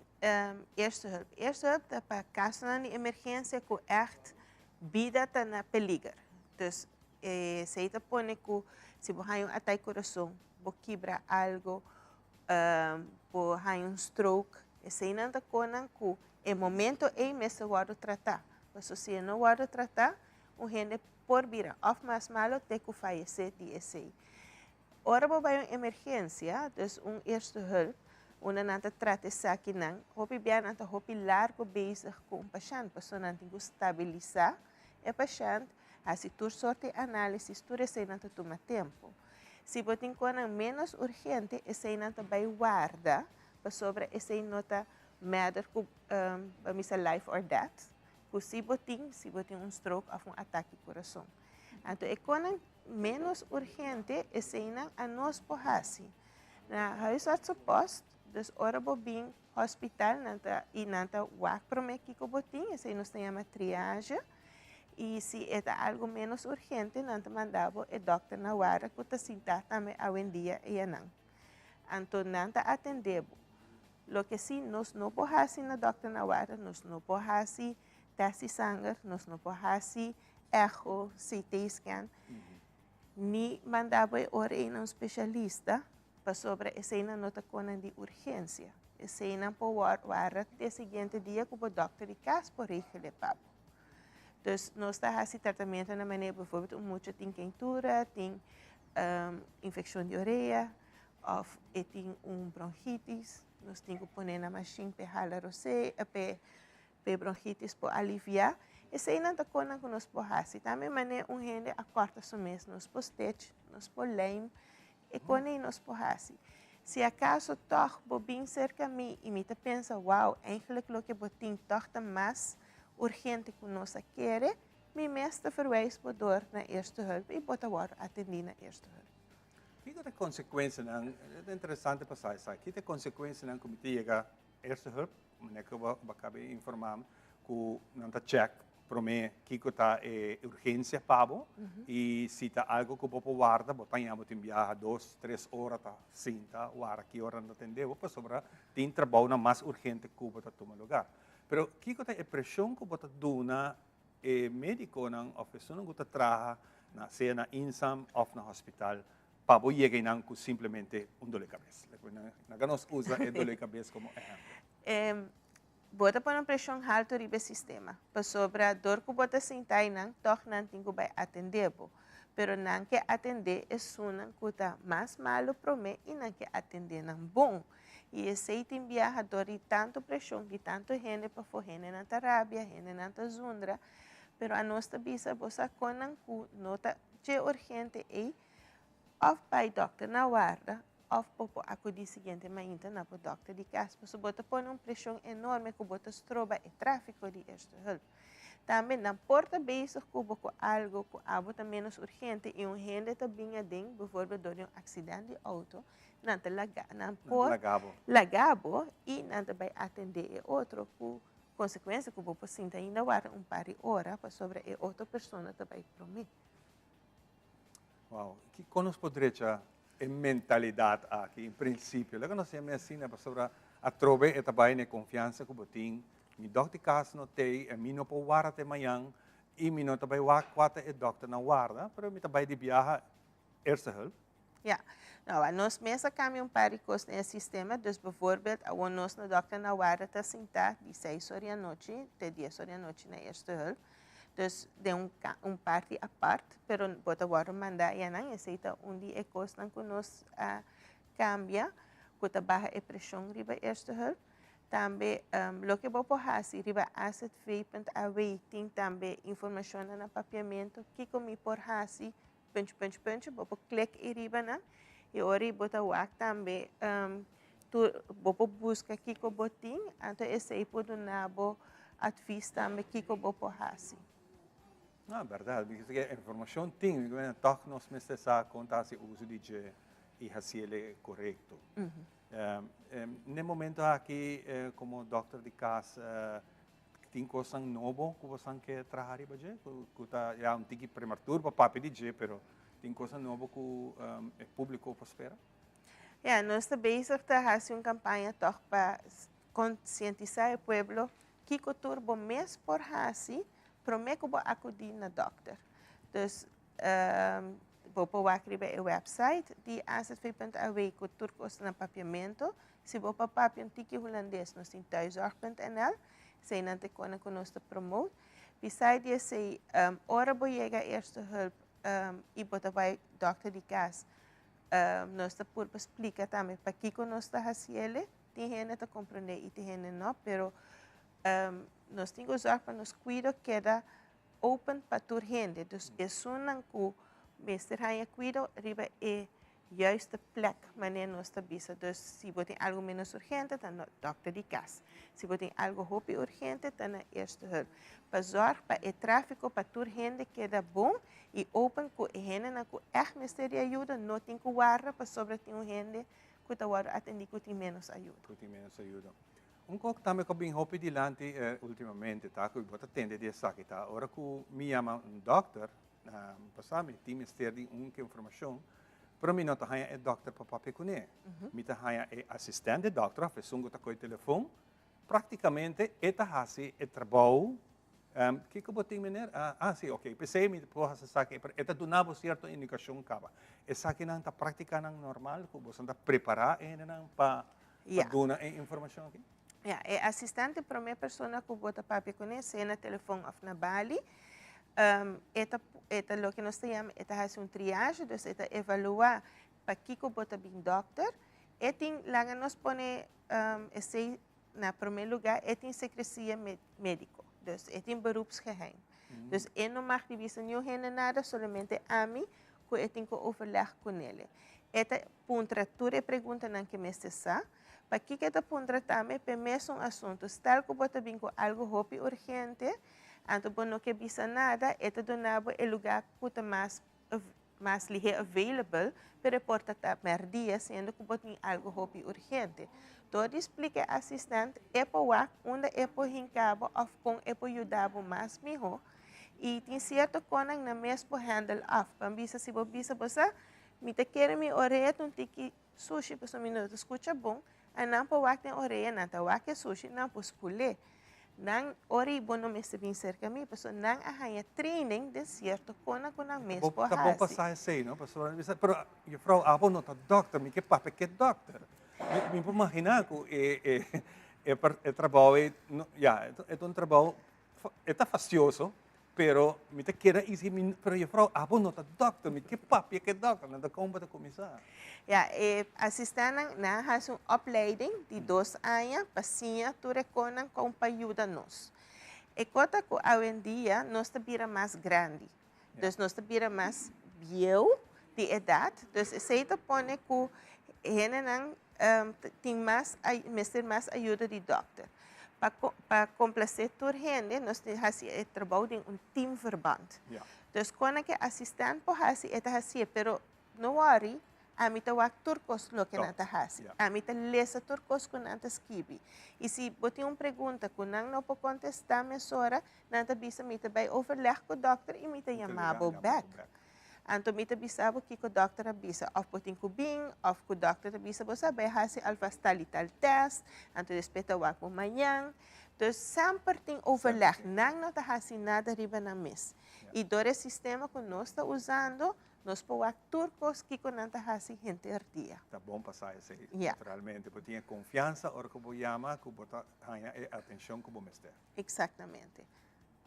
eerste hulp? Eerste hulp ta pa kasonan di emergensia ku ègt bida ta na peliger. Dus Esei ta pone ku si bo haña un atak kurason, bo kibra algu, bo haña un stroke, eseinan ta konan ku e momento ei mester wòrdu tratá. Pasobra si e no wòrdu tratá, un hende por bira òf mas malu te ku fayesé di esei. Ora bo bai un emergensia, dus un eerste hulp, unda nan ta trata esakinan, hopi bia nan ta hopi largu bezig ku un pashènt, pasobra nan tin ku stabilisá e pashènt, hasi tur sorti análisis, tur eseinan ta tuma tempu. Si bo tin konan ménos urgente, eseinan ta bai warda, pasobra esei no ta matter ku, bo misa life or death, ku si bo tin, si bo tin un stroke òf un atake kurason. Anto e konan ménos urgente, eseinan anos por hasi. Na huisartsenpost, dus ora bo bin hospital nan ta i nan ta wak promé kiko bo tin, esei nos ta yama triage, i si e ta algu ménos urgente nan ta manda bo e dòkter na warda ku ta sintá tambe awendia eyanan. Anto nan ta atendé bo. Loke si nos no por hasi na dòkter na warda, nos no por hasi tèst di sanger, nos no por hasi echo, CT scan, ni manda bo e ora ei na un spesialista, pasobra eseinan no ta konan di urgensia. Eseinan por warda te siguiente dia ku bo dòkter di kas por regel'é pa bo. Dus nos ta hasi tratamentu na manera, bijvoorbeeld un mucha tin keintura, tin infekshon di orea, òf e tin un bronchitis, nos tin ku pone na mashin p'e hala rosé, p'e P'e bronchitis por aliviá, eseinan ta konan ku nos por hasi. Tambe manera un hende a kòrta su mes, nos por stitch, nos por lijm, e kon ei nos por hasi. Si akaso tòg bo bin serka mi i mi ta pensa, wou, eigenlijk loke bo tin tòg ta mas urgente ku nos a kere, mi mes ta verwijs bo dor na eerste hulp i bo ta wòrdu atendí na eerste hulp. Kiko ta e konsekuensianan, ta interesante pa sa esaki, kiko ta e konsekuensianan ku mi ta yega eerste hulp Meneer ku bo a kaba informá mi ku nan ta chèk promé kiko ta e urgensia pa bo i si ta algu ku bo por warda bo ta haña bo tin biaha dos tres ora ta sinta warda ki ora nan ta tende bo pasobra tin trabounan mas urgente ku bo ta tuma lugar. Pero kiko ta e preshon ku bo ta duna e médikonan òf esunnan ku ta traha na sea na Insam òf na hospital pa bo yega einan ku simplemente un dole kabes. Laga nos usa e dole kabes komo ehèmpel. Bo ta pone un preshon haltu riba e sistema, pasobra dor ku bo ta sinta einan, tòg nan tin ku bai atendé bo. Pero nan ke atendé esunnan ku ta mas malu promé i nan ke atendé nan bon. I esei tin biaha dor di tantu preshon di tantu hende pafó, hendenan ta rabia, hendenan ta zundra, pero anos ta bisa bo sa kon nan ku no ta dje urgente ei, Of bai dokter na warda of bo por akudí siguiente mainta na bo dokter di kas pasobra bo ta pone un preshon enorme ku bo ta stroba e tráfiko di eerste hulp. Tambe nan por ta bezig ku bo ku algu ku abo ta ménos urgente i un hende ta bin aden, bijvoorbeeld dor di un aksident di outo, nan ta laga nan por laga bo i nan ta bai atendé e otro ku konsekuensia ku bo por sinta ainda warda un par di ora pasobra e otro persona ta bai promé. Wow, kiko nos por drecha e mentalidat aki en prinsipio? Laga nos yama asina pasobra atrobe e ta bai na e konfiansa ku bo tin. Mi dòkter di kas no t'ei, e mi no por warda te mañan i mi no ta bai wak kua ta e dòkternan warda, pero mi ta bai di biaha eerste hulp. Ja. Nou, nos mes a cambia un par di cos den e sistema. Dus bijvoorbeeld, awor nos na dokter na warda ta sinta di 6 or di anochi te 10 or di anochi na eerste hulp. Dus den un, un parti apart, pero bo ta wordo manda ayanan. Esey ta un di e cosnan cu nos a cambia, cu ta baha e presion riba eerste hulp. Tambe, loke bo por haci riba azv.aw tin tambe informacionnan na papiamento, kico mi por haci, puntje, puntje, puntje, bo por klik eriba nan y ora bo ta wak tambe tur, bo por busca kico bo tin, anto esey por duna bo advies tambe kico bo por haci. Ah, berdad. Mi kese ke informacion tin, mi meen toch nos mester sa con ta haci uso di dje y haciele corecto. N'e momento aki como dokter di cas tin cosnan nobo cu bosan ke traha riba dje? Cu ta ya un tiki prematur pa papia di dje, pero tin cosnan nobo cu e publico por spera? Ya, nos ta bezig ta haci un campaña toch pa concientisa e pueblo kico tur bo mes por haci prome cu bo acudi na dokter. Dus bo por wak riba e website di azv.aw cu tur cos na papiamento. Si bo pa papia un tiki hulandes, nos tin thuiszorg.nl. Esey nan ta e cosnan cu nos ta promote. Beside di esey, ora bo yega eerste hulp y bo ta bay dokter di cas, nos ta purba splica tambe pakico nos ta haciele. Tin hende ta comprende y tin hende no, pero nos tin cu zorg pa nos cuido keda open pa tur hende. Dus esunnan cu mester haya cuido riba e juiste plek, manera nos ta bisa. Dus si bo tin algo menos urgente, ta na dokter di cas. Si bo tin algo hopi urgente, ta na eerste hulp. Pa zorg pa e trafico pa tur hende keda bon y open cu e hendenan cu echt mester di ayuda no tin cu warda pasobra tin un hende cu ta wordo atendi cu tin menos ayuda. Cu tin menos ayuda. Un cos tambe cu a bin hopi dilanti ultimamente ta cu bo ta tende di esaki ta ora cu mi yama un dokter, pasá mi tin mester di un informacion, pero mi no ta haña e dokter pa papia cune. Mi ta haña e asistente dokter of esun cu ta coge telefon, practicamente e ta haci e trabou. Kico bo tin meneer? Ah, si, ok, p'esey mi por haci esaki, pero e ta duna bo cierto indicacion caba. Esakinan ta practicanan normal cu boso ta prepara e hendenan pa duna e informacion aki? Ja, e asistente prome persona cu bo ta papia cune, sea na telefon of na bali, e ta, e ta loke nos ta yama, e ta haci un triage, dus e ta evalua pakico bo ta bin dokter. E tin, laga nos pone esey na prome lugar, e tin secrecia medico, dus e tin beroepsgeheim. Dus e no mag di bisa niun hende nada, solamente ami cu e tin cu overleg cunele. E ta puntra tur e preguntanan cu mester sa. Pakico e ta puntra tambe? P'e mesun asunto. Stel cu bo ta bin cu algo hopi urgente, anto bo no ke bisa nada, e ta duna bo e lugar cu ta mas mas lihe available, pero e por ta ta merdia, siendo cu bo tin algo hopi urgente. Door di splica e asistent, e por wak unda e por hinca bo of con e por yuda bo mas miho. Y tin cierto conan nan mes por handle af. Pan bisa si bo bisa bo sa, mi ta kere mi orea ta un tiki sushi pasobra mi no ta scucha bon, a nan por wak den orea, nan ta wak e sushi, nan por spul'é. Nan ora i bo no mester bin serka mi, pasobra nan a haña training den sierto kona ku nan mes por Ta bon hasi. pa sa esei, no? Pasobra mi bisa, pero juffrouw, abo no ta dòkter, mi ke papia ke dòkter. Mi mi por maginá ku e e e e trabou ei, no, ya, e ta un trabou E ta fastioso, pero mi ta keda isi mi, pero juffrouw, abo no ta dokter, mi ke papia ke dokter, nan ta kon bo ta kuminsá? Ja, e asistentnan nan a hasi un opleiding di dos aña pa siña tur e konan kon pa yuda nos. E kota ku awendia nos ta bira mas grandi, dus nos ta bira mas bieu di edat, dus esei ta pone ku hendenan tin mas mester mas ayuda di dokter. Pa pa complacé tur hende nos tin haci e trabou den un teamverband. Dus con ke asistent por haci e ta hacié, pero no worry, ami ta wak tur cos loke nan ta haci. Ami ta lesa tur cos cu nan ta skibi. Y si bo tin un pregunta cu nan no por contesta mesora, nan ta bisa mi ta bay overleg cu dokter y mi ta yama bo bek. Anto mi ta bisa bo kiko dòkter a bisa, òf bo tin ku bin, òf ku dòkter ta bisa bo sa bai hasi alvast tal i tal tèst, anto despues ta wak bo mañan. Dus semper tin overleg. Nan no ta hasi nada riba nan mes. I dor e sistema ku nos ta usando, nos por wak tur kos kiko nan ta hasi henter dia. Ta bon pa sa esei. Naturalmente. Bo tin e konfiansa ora ku bo yama ku bo ta haña e atenshon ku bo mester. Eksaktamente.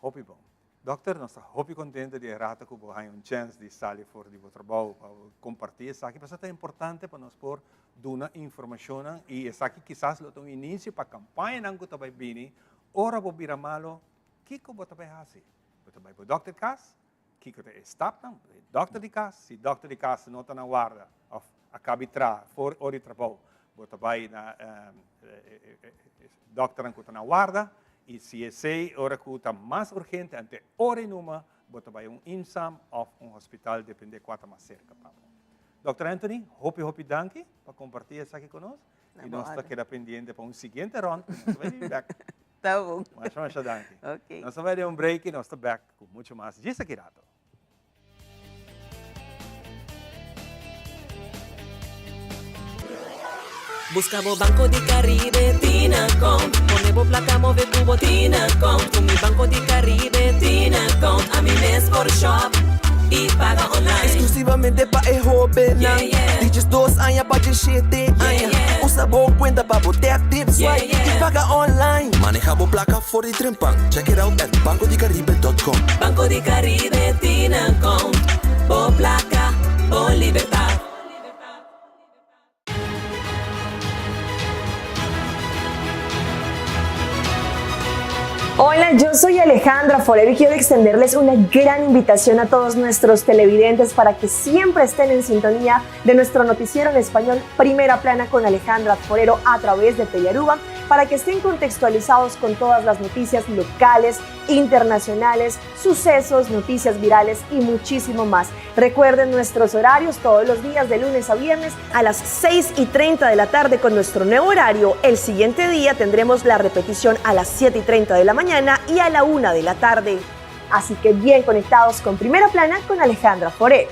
Hopi bon. Dokter, nos ta hopi contento di e rato cu bo haña un chance di sali for di bo trabou pa comparti esaki, pasobra ta importante pa nos por duna informacionnan y esaki kisas lo ta un inicio pa campañanan cu ta bay bini. Ora bo bira malo, kico bo ta bay haci? Bo ta bay bo dokter cas? Kico ta e stapnan? E dokter di cas? Si dokter di cas no ta na warda of a cabi traha for ora di trabou, bo ta bay na e dokternan cu ta na warda y si esey ora cu ta mas urgente ante ora y numa bo ta bay un IMSAM of un hospital depende cua ta mas cerca pa bo. Dokter Anthony, hopi hopi danki pa comparti esaki cu nos y nos ta keda pendiente pa un siguiente rond cu nos ta bay bin bek. Ta bon. Masha masha danki. Ok. Nos ta bay den un break y nos ta bek cu mucho mas djis aki rato. Busca bo Banco di Caribe Tinacount Pone bo placa move cu bo Tinacount Cu mi Banco di Caribe Tinacount Ami mes por shop y paga online Exclusivamente pa e hobennan Di 12 aña pa 17 aña Usa bo cuenta pa bo tap, tip, swipe y paga online Maneha bo placa for di trempan Check it out at bancodicaribe.com. Banco di Caribe tin account Bo placa, bo libertad. Hola, yo soy Alejandra Forero y quiero extenderles una gran invitación a todos nuestros televidentes para que siempre estén en sintonía de nuestro noticiero en español Primera Plana con Alejandra Forero a través de Telearuba para que estén contextualizados con todas las noticias locales, internacionales, sucesos, noticias virales y muchísimo más. Recuerden nuestros horarios todos los días de lunes a viernes a las 6 y 30 de la tarde con nuestro nuevo horario. El siguiente día tendremos la repetición a las 7 y 30 de la mañana y a la 1 de la tarde. Así que bien conectados con Primera Plana con Alejandra Forero.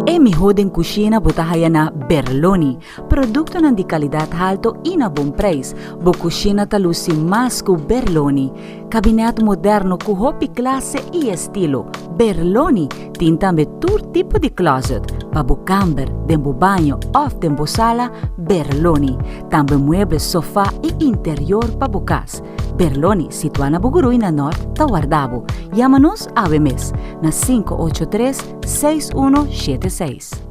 E miho den cushina bo ta haya na Berloni. Productonan di calidad halto y na bon prijs. Bo cushina ta luci mas cu Berloni. Kabinet moderno cu hopi clase y estilo. Berloni tin tambe tur tipo di closet. Pa bo kamber, den bo baño of den bo sala, Berloni. Tambe mueble, sofa y interior pa bo cas. Berloni, situá na Bugurui na Nort, ta warda bo. Yama nos awe mes na 583 6176.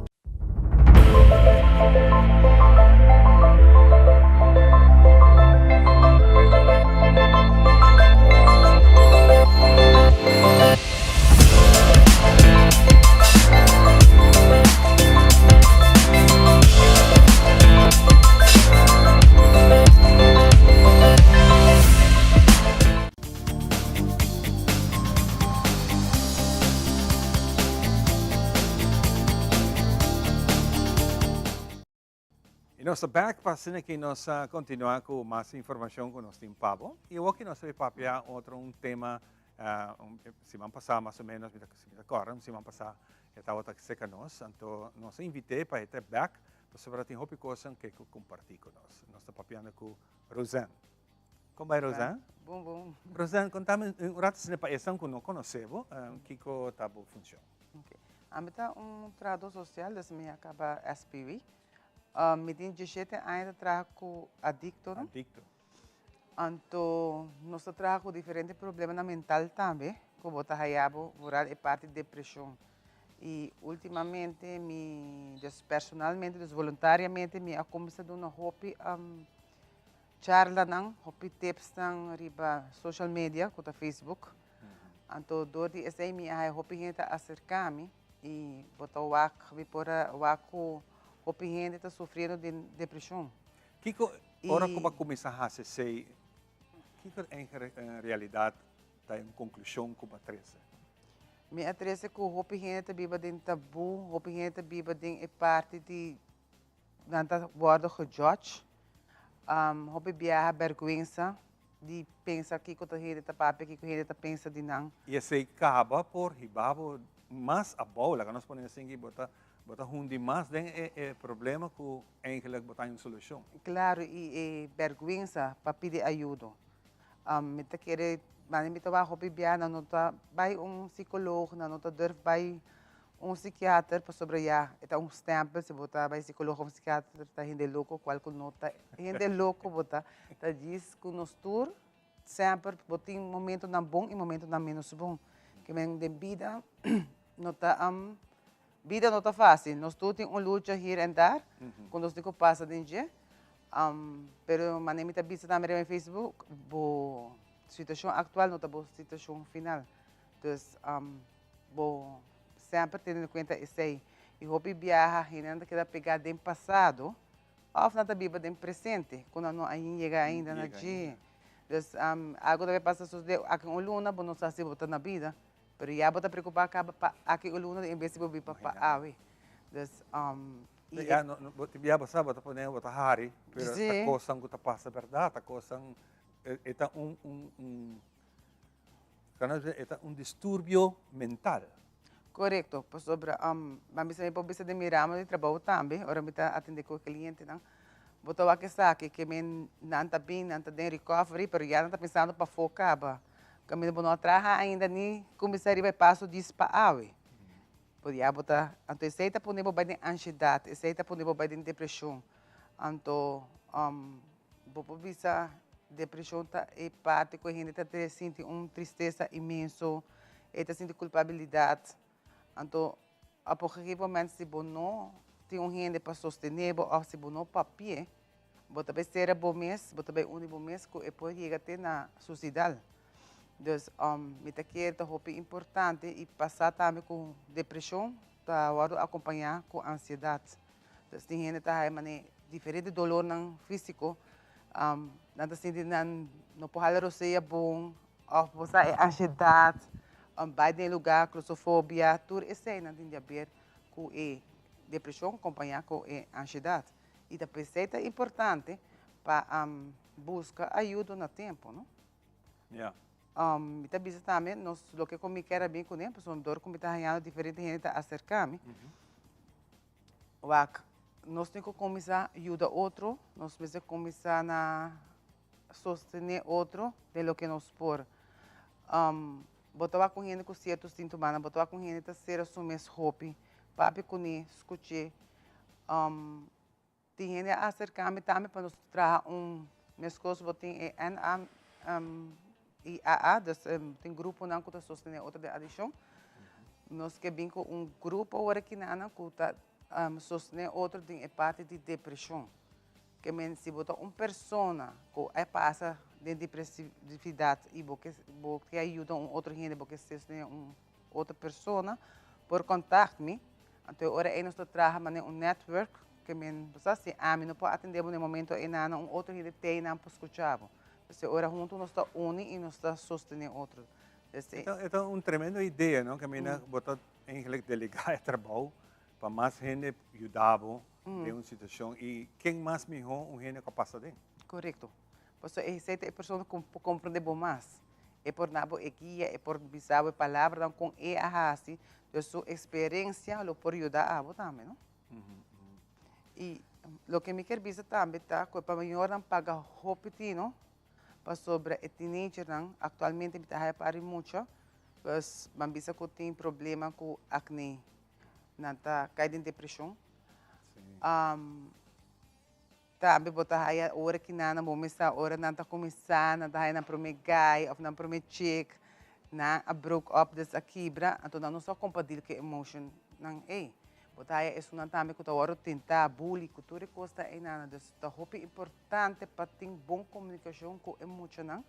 Y nos ta back pa asina ki nos a continua cu mas informacion cu nos tin pa bo. Y awoki nos ta bay papia otro un tema, siman pasa mas o menos, mi ta si mi ta corda, un siman pasa e tabata cerca nos, anto nos a invite pa e ta back pasobra tin hopi cosnan ke cu comparti cu nos. Nos ta papiando cu Rosanne. Kon bai Rosanne? Bon, bon. Rosanne, kontami un rato asina pa esnan ku no konosé bo, kiko ta bo funshon? Ok. Ami ta un trahadó sosial, dus mi a kaba SPW. Mi tin diesshete aña ta traha ku adiktonan. Adikto. Anto nos ta traha ku diferente problemanan mental tambe, ku bo ta haya bo vooral e parti depreshon. I ultimamente mi, dus personalmente, dus voluntariamente mi a kuminsá duna hopi Charlanan, hopi tipsnan riba social media ku ta Facebook. Anto dor di esei mi a haya hopi hende ta aserká mi i bo ta wak, mi por a wak ku hopi hende ta sufriendo di depreshon. Kiko ora ku bo a kuminsá hasi esei, Kiko en realidat ta un konklushon ku bo a trese? Mi a trese ku hopi hende ta biba den tabú, hopi hende ta biba den e parti di nan ta wòrdu gejudge. Hopi biaha bèrgwensa di pensa kiko ta hende ta papia, kiko hende ta pensa di nan. I esei kaba por hiba bo mas abou, laga nos pone asin ki bo ta bo ta hundi mas den e e problema ku eigenlijk bo ta haña un solushon. Klaro, i e bèrgwensa pa pidi ayudo. Mi ta kere, mane mi ta wak hopi biaha nan no ta bai un psikoloog, nan no ta durf bai un psikiater pasobra ya e ta un stempel si bo ta bai psikoloog of psikiater ta hende loko kual ku no ta hende loko bo ta ta djis ku nos tur semper bo tin momentonan bon i momentonan menos bon ke men den bida no ta bida no ta fasil nos tur tin un lucha hier en daar ku nos tin ku pasa den dje pero manera mi ta bisa tambe riba mi facebook bo situashon aktual no ta bo situashon final dus Bo semper tene na kuenta esei. I hopi biaha hendenan ta keda pegá den pasado òf nan ta biba den presente ku nan no a yega ainda na dje. Dus algu ta bai pasa sosodé aki un luna bo no sa si bo ta na bida, pero ya bo ta preokupá kaba pa aki un luna en bes di bo biba pa awe. Dus i e. Bo tin biaha bo sa bo ta pone bo ta hari, pero ta kosnan ku ta pasa bèrdat, ta kosnan e ta un un. E ta un disturbio mental. Korekto, pasobra ban bisa mi por bisa den mi ramo di trabou tambe, ora mi ta atende ku e klientenan, bo ta wak esaki ke men nan ta bin, nan ta den recovery, pero ya nan ta pensando pafó kaba. Kaminda bo no a traha ainda ni kuminsá riba e paso dis pa awe. Por ya bo ta, anto esei ta pone bo bai den ansiedat, esei ta pone bo bai den depreshon. Anto bo por bisa depreshon ta e parti ku e hende ta sinti un tristesa inmenso, e ta sinti kulpabilidat. Anto op un gegeven moment si bo no tin un hende pa sostené bo òf si bo no papi'é, bo ta bai sera bo mes, bo ta bai uni bo mes ku e por yega te na suisidal. Dus mi ta kere ta hopi importante i pasá tambe ku depreshon ta wòrdu akompañá ku ansiedat. Dus tin hende ta haya manera diferente dolornan físiko, nan ta sinti nan no por hala rosea bon òf bo sa e ansiedat, bai den e lugá, klosofobia, tur eseinan tin di haber ku e depreshon kompañá ku e ansiedat. I ta p'esei ta importante pa buska ayudo na tempu, no? Ja. Mi ta bisa tambe, nos loke ku mi kier a bin kuné, pasobra dor ku mi ta hañando diferente hende ta aserká mi, wak, nos tin ku kuminsá yuda otro, nos mester kuminsá na sostené otro den loke nos por. Bo ta wak un hende ku sierto síntomanan, bo ta wak un hende ta sera su mes hopi, papia kuné, skuch'é. Tin hende a aserká mi tambe pa nos traha un meskos bo tin e NA i AA, dus tin gruponan ku ta sostené otro den adikshon. Nos ke bin ku un grupo awor aki nan ku ta sostené otro den e parti di depreshon. Ke men si bo ta un persona ku a pasa den depresividat i bo ke bo ke yuda un otro hende, bo ke sostené un otro persona por kontakt mi. Anto e ora ei nos ta traha manera un network ke men bo sa si ami no por atende bo na e momento ei nan un otro hende t'ei nan por skucha bo. Pues e ora huntu nos ta uni i nos ta sostené otro. Dus e. E ta un tremendo idea no ke mina bo ta eigenlijk delegá e trabou pa mas hende yuda bo den un situashon i ken mas mihó un hende ku a pasa aden. Korekto. Pasobra esei ta e persona ku por komprende bo mas. E por na bo e guia, e por bisa bo e palabranan kon e a hasi, dus su eksperensia lo por yuda abo tambe, no? I loke mi kier bisa tambe ta ku e pa mayornan paga hopi tino pasobra e teenagernan aktualmente mi ta haya pari mucha, pues ban bisa ku tin problema ku akne, nan ta kai den depreshon. Tambe bo ta haya ora ki nan a kuminsá, ora nan ta kuminsá, nan ta haya nan promé guy òf nan promé chick, nan a broke up, dus a kibra, anto nan no sa kon pa deal ku e emotionnan ei. Bo ta haya esunnan tambe ku ta wòrdu tentá, bully, ku tur e kos ta einan. Dus ta hopi importante pa tin bon komunikashon ku e muchanan,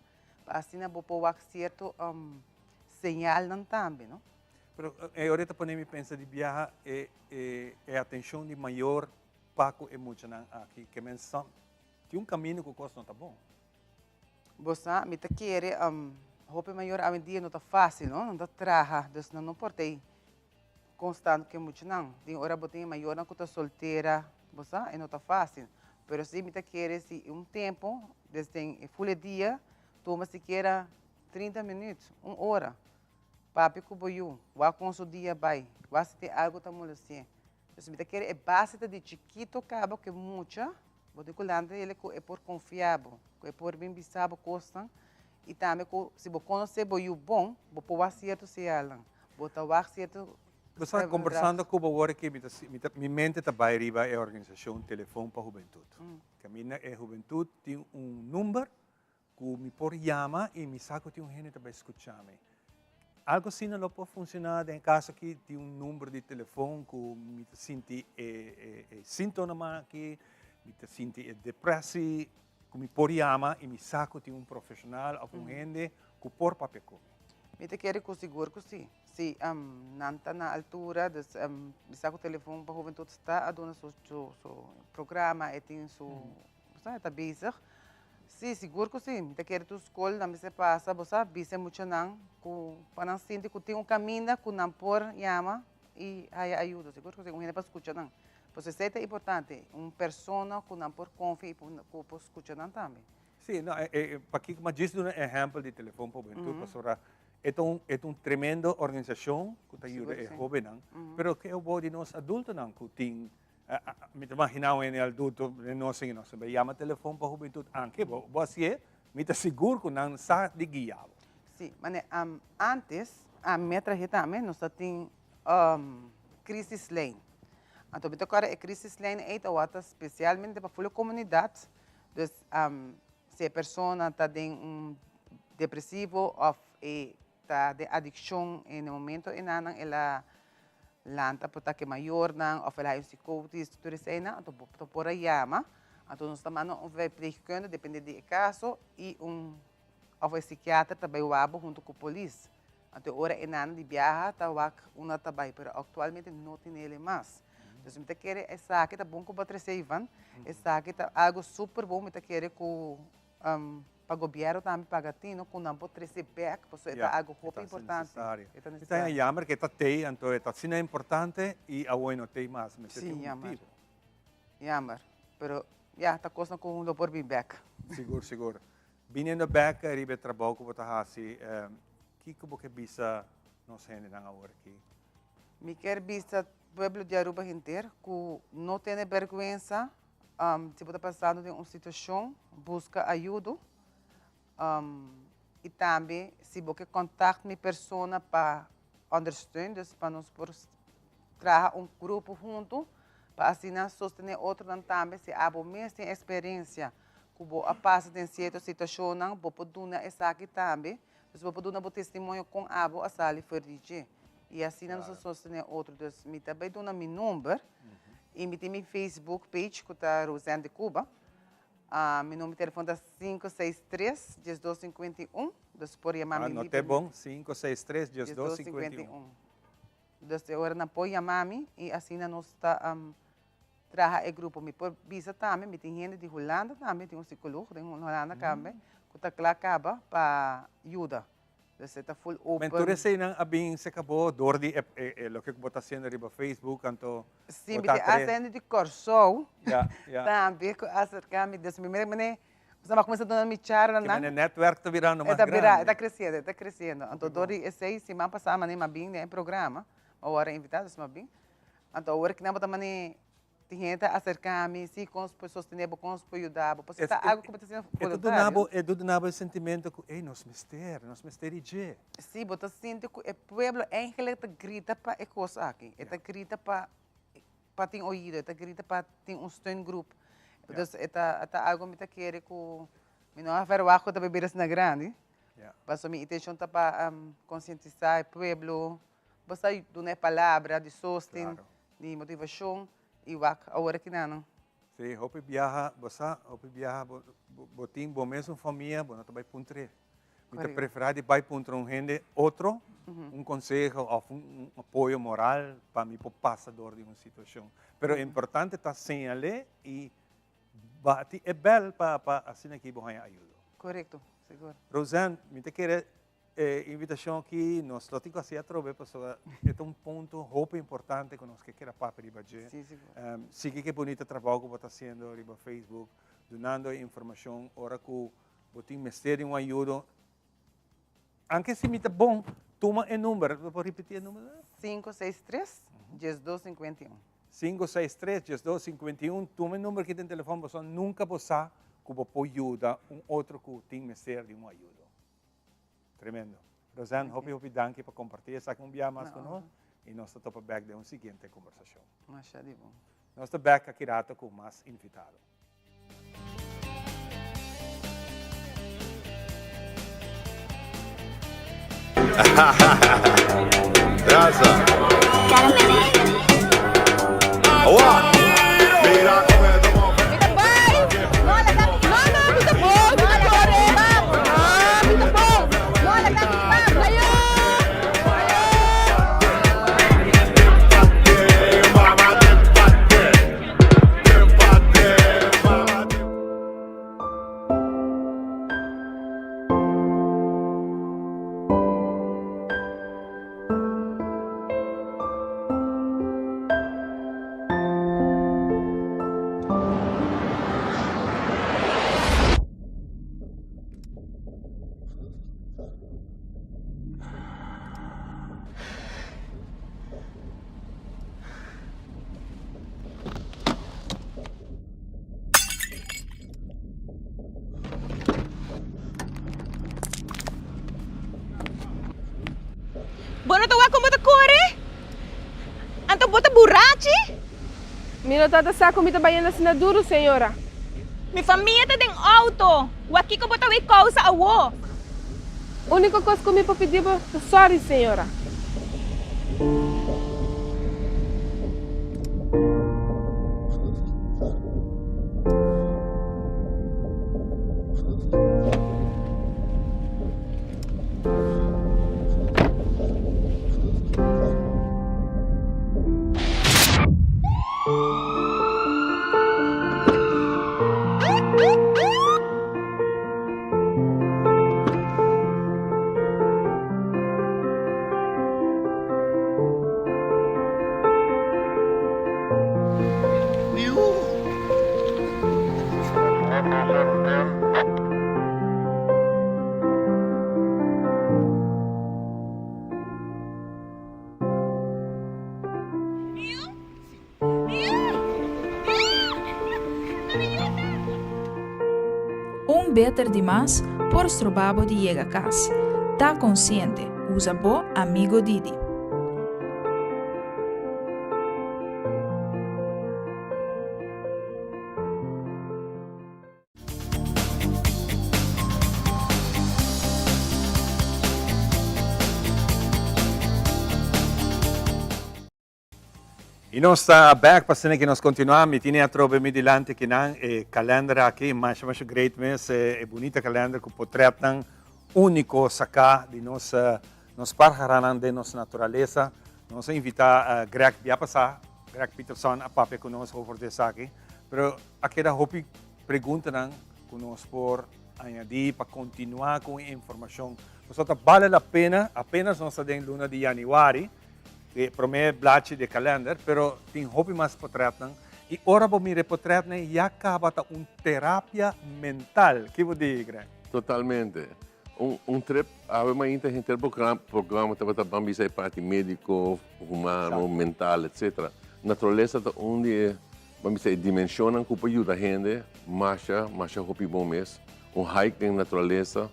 pa asina bo por wak sierto señalnan tambe, no. Pero e ora ta pone mi pensa di biaha e e atenshon di mayor Pa ku e muchanan aki ke men sa tin un kaminda ku kos no ta bon. Bo sa, mi ta kere, hopi mayor awendia no ta fácil, no? Nan ta traha, dus nan no por ta ei constant ku e muchanan. Tin ora bo tin e mayornan ku ta soltera, bo sa, e no ta fácil. Pero si mi ta kere si un tempo, desde e ful e dia, tuma sikiera 30 minuut, un ora, papia ku bo yu, wak kon su dia bai, wak si tin algu ta molesti'é. Dus mi ta kere e base ta di chikito kaba ku e mucha, bo tin ku lanta el ku e por konfia bo, ku e por bin bisa bo kosnan i tambe ku si bo konosé bo yu bon, bo por wak sierto señalnan, bo ta wak sierto. Bo sa, kombersando ku bo awor aki, mi ta mi ta mi mente ta bai riba e organisashon Telefon pa Hubentut. Kaminda e hubentut tin un number Ku mi por yama i mi sa ku tin un hende ta bai skucha mi. Algu asina lo por funshoná den e kaso aki, tin un number di telefon ku mi ta sinti e e sintomanan aki, mi ta sinti e depresi, ku mi por yama i mi sa ku tin un profeshonal òf un hende ku por papia ku mi. Mi ta kere ku sigur ku si. Si nan ta na altura, dus mi sa ku Telefon pa Hubentut ta a duna su su programa, e tin su Bo ta bezig? Sí, sigur ku sí. Mi ta kere tur skol nan mester pasa, bo sa, bisa e muchanan ku pa nan sinti ku tin un kaminda ku nan por yama i haya ayudo. Sigur ku sí, un hende pa skucha nan. Pasobra esei ta importante, un persona ku nan por konfia i ku por skucha nan tambe. Sí, no, pakiko mi a djis duna ehèmpel di Telefon pa Hubentud, pasobra e ta un, e ta un tremendo organisashon ku ta yuda e hóbennan, pero ke bo di nos adultonan ku tin Mi ta imagina un hende adulto den nos en nos bai yama telefon pa hubentud anke bo bo hasié mi ta sigur ku nan sa di guia bo. Sí, mane antes ami mi a trahe tambe nos ta tin crisislijn. Anto mi ta kòrda e crisislijn ei tawata spesialmente pa ful e komunidat, dus si e persona ta den un depresivo òf e ta den adikshon en e momento enanan el a lanta por ta ke mayornan of el a haña un psicotis tur eseinan anto bo ta por a yama anto nos ta manda un verpleegkundige depende di e kaso i un of e sikiater ta bai wak bo hunto ku polis anto e ora e nan di biaha ta wak unda ta bai pero aktualmente no tinele mas dus mi ta kere esaki ta bon ku bo a trese Ivan esaki ta algo super bon mi ta kere ku Pa gobierno tambe paga tino cu nan por trece bek, pasobra e ta algo hopi importante. E ta necesario. E ta jammer cu e ta tey, anto e ta asina importante y awo e no tey mas, mester tin un motibo. Jammer, pero ya, ta cosnan cu lo por bin bek. Sigur, sigur. Biniendo bek riba e trabou cu bo ta haci, kico bo ke bisa nos hendenan awor aki? Mi kier bisa pueblo di Aruba henter cu no tene berguensa Si bo ta pasando den un situashon, buska ayudo. I tambe si bo ke kontakt mi persona pa ondersteun, dus pa nos por traha un grupo huntu pa asina sostené otronan tambe. Si abo mes tin eksperensia ku bo a pasa den sierto situashonnan, bo por duna esaki tambe. Dus bo por duna bo testimonio kon abo a sali for di dje. I asina nos a sostené otro. Dus mi ta bai duna mi number i mi tin mi Facebook page ku ta Roseanne de Cuba. Mi number di telefon ta 563 1251. Dus por yama mi libremente. Anoté bon, 563 1251. Dus e ora nan por yama mi i asina nos ta traha e grupo. Mi por bisa tambe, mi tin hende di Hulanda tambe, tin un psicoloog den Hulanda tambe ku ta kla kaba pa yuda. Dus e ta full open. Men tur eseinan a bin serka bo dor di e loke ku bo ta hasiendo riba Facebook anto Si, mi tin hasta hende di Kòrsou tambe ku a aserká mi. Dus mi mira mane bo a kuminsá duna mi charlanan. Ke mane netwerk ta birando mas grandi. E ta kresiendo, e ta kresiendo. Anto dor di esei siman pasá mane mi a bin den e programa, mi a wòrdu invitá dus mi a bin. Anto awor kinan bo ta mane tin hende ta aserká mi, si kon nos por sostené bo, kon nos por yuda bo, pasobra ta algu ku bo ta hasiendo voluntario. E ta duna bo e sentimentu ku ey nos mester, nos mester di dje. Si, bo ta sinti ku e pueblo eigenlijk ta grita pa e kos aki, e ta grita pa pa tin oido, e ta grita pa tin un steungroep. Dus e ta e ta algu mi ta kere ku mi no a verwagt ku ta bai bira asina grandi, pasobra mi intenshon ta pa konsientisá e pueblo. Bo sa duna e palabra di sosten, di motivashon i wak awor aki nan. Sí, hopi biaha, bo sa, hopi biaha bo bo tin bo mesun famia, bo no ta bai puntr'é. Mi ta preferá di bai puntra un hende otro, un konseho òf un apoyo moral pa mi por pasa dor di un situashon. Pero importante ta señal'é i bati e bèl pa pa asina aki bo haña ayudo. Korekto. Sigur. Roseanne, mi ta kere e invitacion aki nos lo tin cu haci atrobe pasobra e ta un punto hopi importante cu nos ke keda papia riba dje. Sí, sigur. Sigui cu e bunita trabou cu bo ta haciendo riba Facebook, dunando e informacion ora cu bo tin mester di un ayudo. Anke si mi ta bon, tuma e number. Bo por ripiti e number? 563 1251. 563 1251. Tuma e number aki den telefon pasobra nunca bo sa cu bo por yuda un otro cu tin mester di un ayudo. Tremendo. Roseanne, hopi hopi danki pa comparti esaki un bia mas cu nos y nos ta topa bek den un siguiente conversacion. Masha di bon. Nos ta bek aki rato cu mas invitado. Bo no ta wak kon bo ta kore? Anto bo ta burachi? Mi no tabata sa ku mi ta bayendo asina duru, señora. Mi famia ta den outo. Wak kiko bo ta wei kousa awo? Úniko kos ku mi por pidi bo ta sòri, señora. Un beter di mas por stroba bo di yega cas. Ta consciente, usa bo Amigo Didi. Y nos ta back pa asina ki nos continua. Mi tine atrobe mi dilanti kinan e kalender aki, masha masha great mes, e bunita kalender cu potretnan unico saca di nos nos parharanan den nos naturalesa. Nos a invita Greg bia pasa, Greg Peterson a papia cu nos over di esaki, pero a keda hopi preguntanan cu nos por añadi pa continua cu e informacion. Pasobra ta bale la pena, apenas nos ta den luna di januari, E prome blachi di e kalender, pero tin hopi mas potretnan. I ora bo mira e potretnan ya kaba ta un terapia mental. Ki bo di, Greg? Totalmente. Un un trip awe mainta henter programa tabata ban bisa e parti medico, humano, mental, etcetera. Naturalesa ta un di e ban bisa e dimensionnan cu por yuda hende masha masha hopi bon mes. Un hike den naturalesa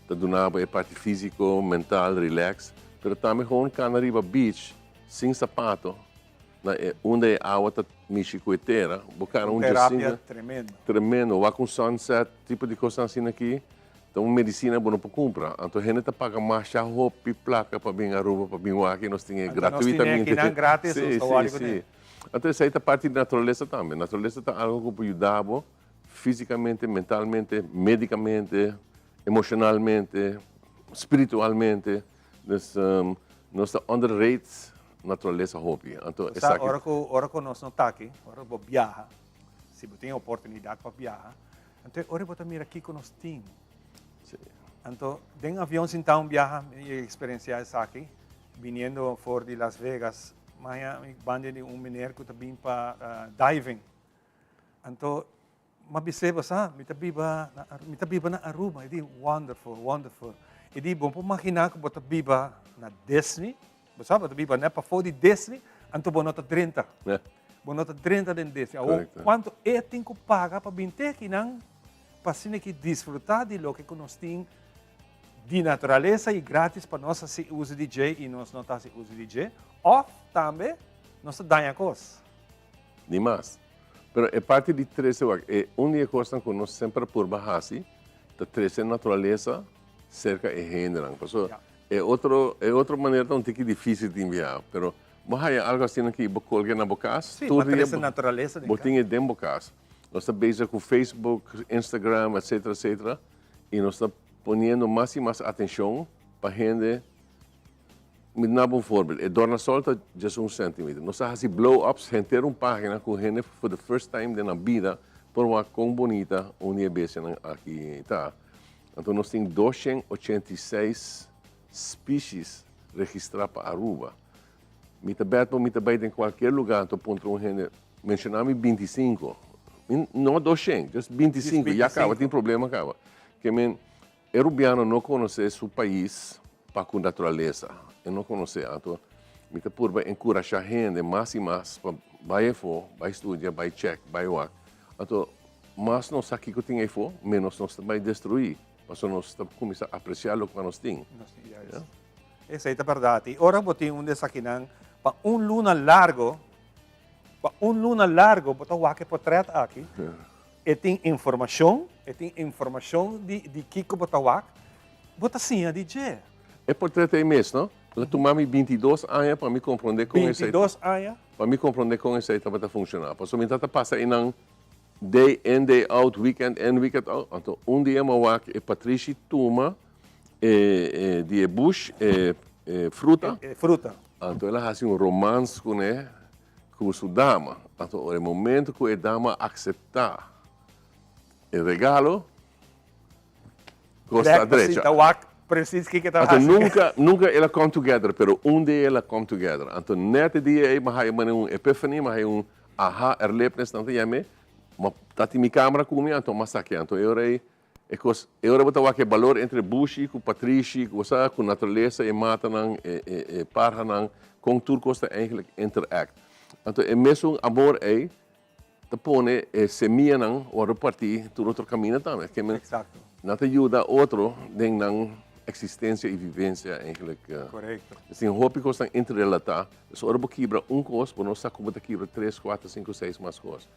ta duna bo e parti fisico, mental, relax. Pero tambe gewoon cana riba beach sin sapato na e unda e awa ta mishi cu e tera, bo cana un Terapia tremendo. Tremendo, wak un sunset, tipo di cosnan asina aki ta un medicina bo no por cumpra. Anto hende ta paga masha hopi placa pa bin Aruba pa bin wak y nos tin e Anto nos tin e gratuitamente. akinan gratis, nos ta wak cu ne. Anto esey ta parti di naturalesa tambe. Naturalesa ta algo cu por yuda bo fisicamente, mentalmente, medicamente, emocionalmente, spiritualmente. Dus nos ta underrate naturalesa hopi. Anto Sa, esaki. ora ku ora ku nos no ta aki, ora bo biaha, si bo tin e oportunidat pa biaha, anto e ora bo ta mira kiko nos tin. Sí. Anto den avion sintá un biaha mi a eksperensiá esaki biniendo for di Las Vegas maña mi banda di un meneer ku ta bin pa diving. Anto m'a bis'é bo sa mi ta biba na mi ta biba na Aruba e di wonderful wonderful e di bo por maginá ku bo ta biba na Disney bo sa bo ta biba nèt pafó di Disney anto bo no ta drenta bo no ta drenta den Disney awor kuantu e tin ku paga pa bin te akinan pa asina ki disfrutá di loke ku nos tin di naturalesa i gratis pa nos hasi uso di dje i nos no ta hasi uso di dje òf tambe nos ta daña kos. Ni mas. Pero e parti di trese wak, e un di e kosnan ku nos semper a purba hasi ta trese naturalesa serka e hendenan. Pasobra e otro e otro manera ta un tiki difísil tin biaha, pero bo haya algu asina ki bo kolga na bo kas, Sí, tur pa dia trese naturalesa den bo kas. tin e den bo kas. Nos ta bezig ku Facebook, Instagram, etcetera, etcetera, i nos ta poniendo mas i mas atenshon pa hende Mi duna bo un voorbeeld, e dornasol ta djes un centimeter. Nos a haci blow ups henter un pagina cu hende for the first time den nan bida por wak con bonita un di e bestianan aki ta. Anto nos tin 286 species registra pa Aruba. Mi ta bet bo mi ta bay den cualkier lugar anto puntra un hende menciona mi 25. Mi no 200, just 25, ya caba tin problema caba. Ke men E rubiano no konosé su pais pa ku naturalesa. E no konosé. Anto mi ta purba enkurashá hende mas i mas pa bai afó, bai studia, bai chèk, bai wak. Anto mas nos sa kiko tin afó, ménos nos ta bai destruí, pasobra nos ta kuminsá apresiá loke nos tin. Nos tin, juist. Esei ta bèrdat. I ora bo tin un di esakinan pa un luna largo, pa un luna largo bo ta wak e potrèt aki. E tin informacion, e tin informacion di di kico bo ta wak, bo ta siña di dje. E portret ei mes, no? El a tuma mi bintidos aña pa mi comprende con esei. Bintidos aña? Pa mi comprende con esei tabata funciona. Pasobra mi tabata pasa einan day in day out, weekend in weekend out. Anto un dia mi a wak e Patrishi tuma e e di e bush e e fruta. E fruta. Anto el a haci un romance cune. Ku su dama. Anto ora e momento ku e dama akseptá e regalo, kos ta drecha. Ta wak presis kiko ta Anto hasi. nunka, nunka el a come together, pero un dia el a come together. Anto nèt e dia ei mi a haya manera un epiphany, mi a haya un aha erlebnis nan ta yam'é. Mi a ta tin mi kamera ku mi, anto mi a sak'é. Anto e ora ei E kos, e ora bo ta wak e balor entre bushi ku patrishi, ku bo sa ku naturalesa, e matanan, e e e parhanan, kon tur kos ta eigenlijk interact. Anto e mesun amor ei ta pone e semianan wòrdu partí tur otro kaminda tambe. Ke men Exacto. nan ta yuda otro den nan eksistensia i vivensia eigenlijk. Korekto. Tin hopi kosnan interrelatá. Dus ora bo kibra un kos, bo no sa ku bo ta kibra tres, kuater, sinku, seis mas kos.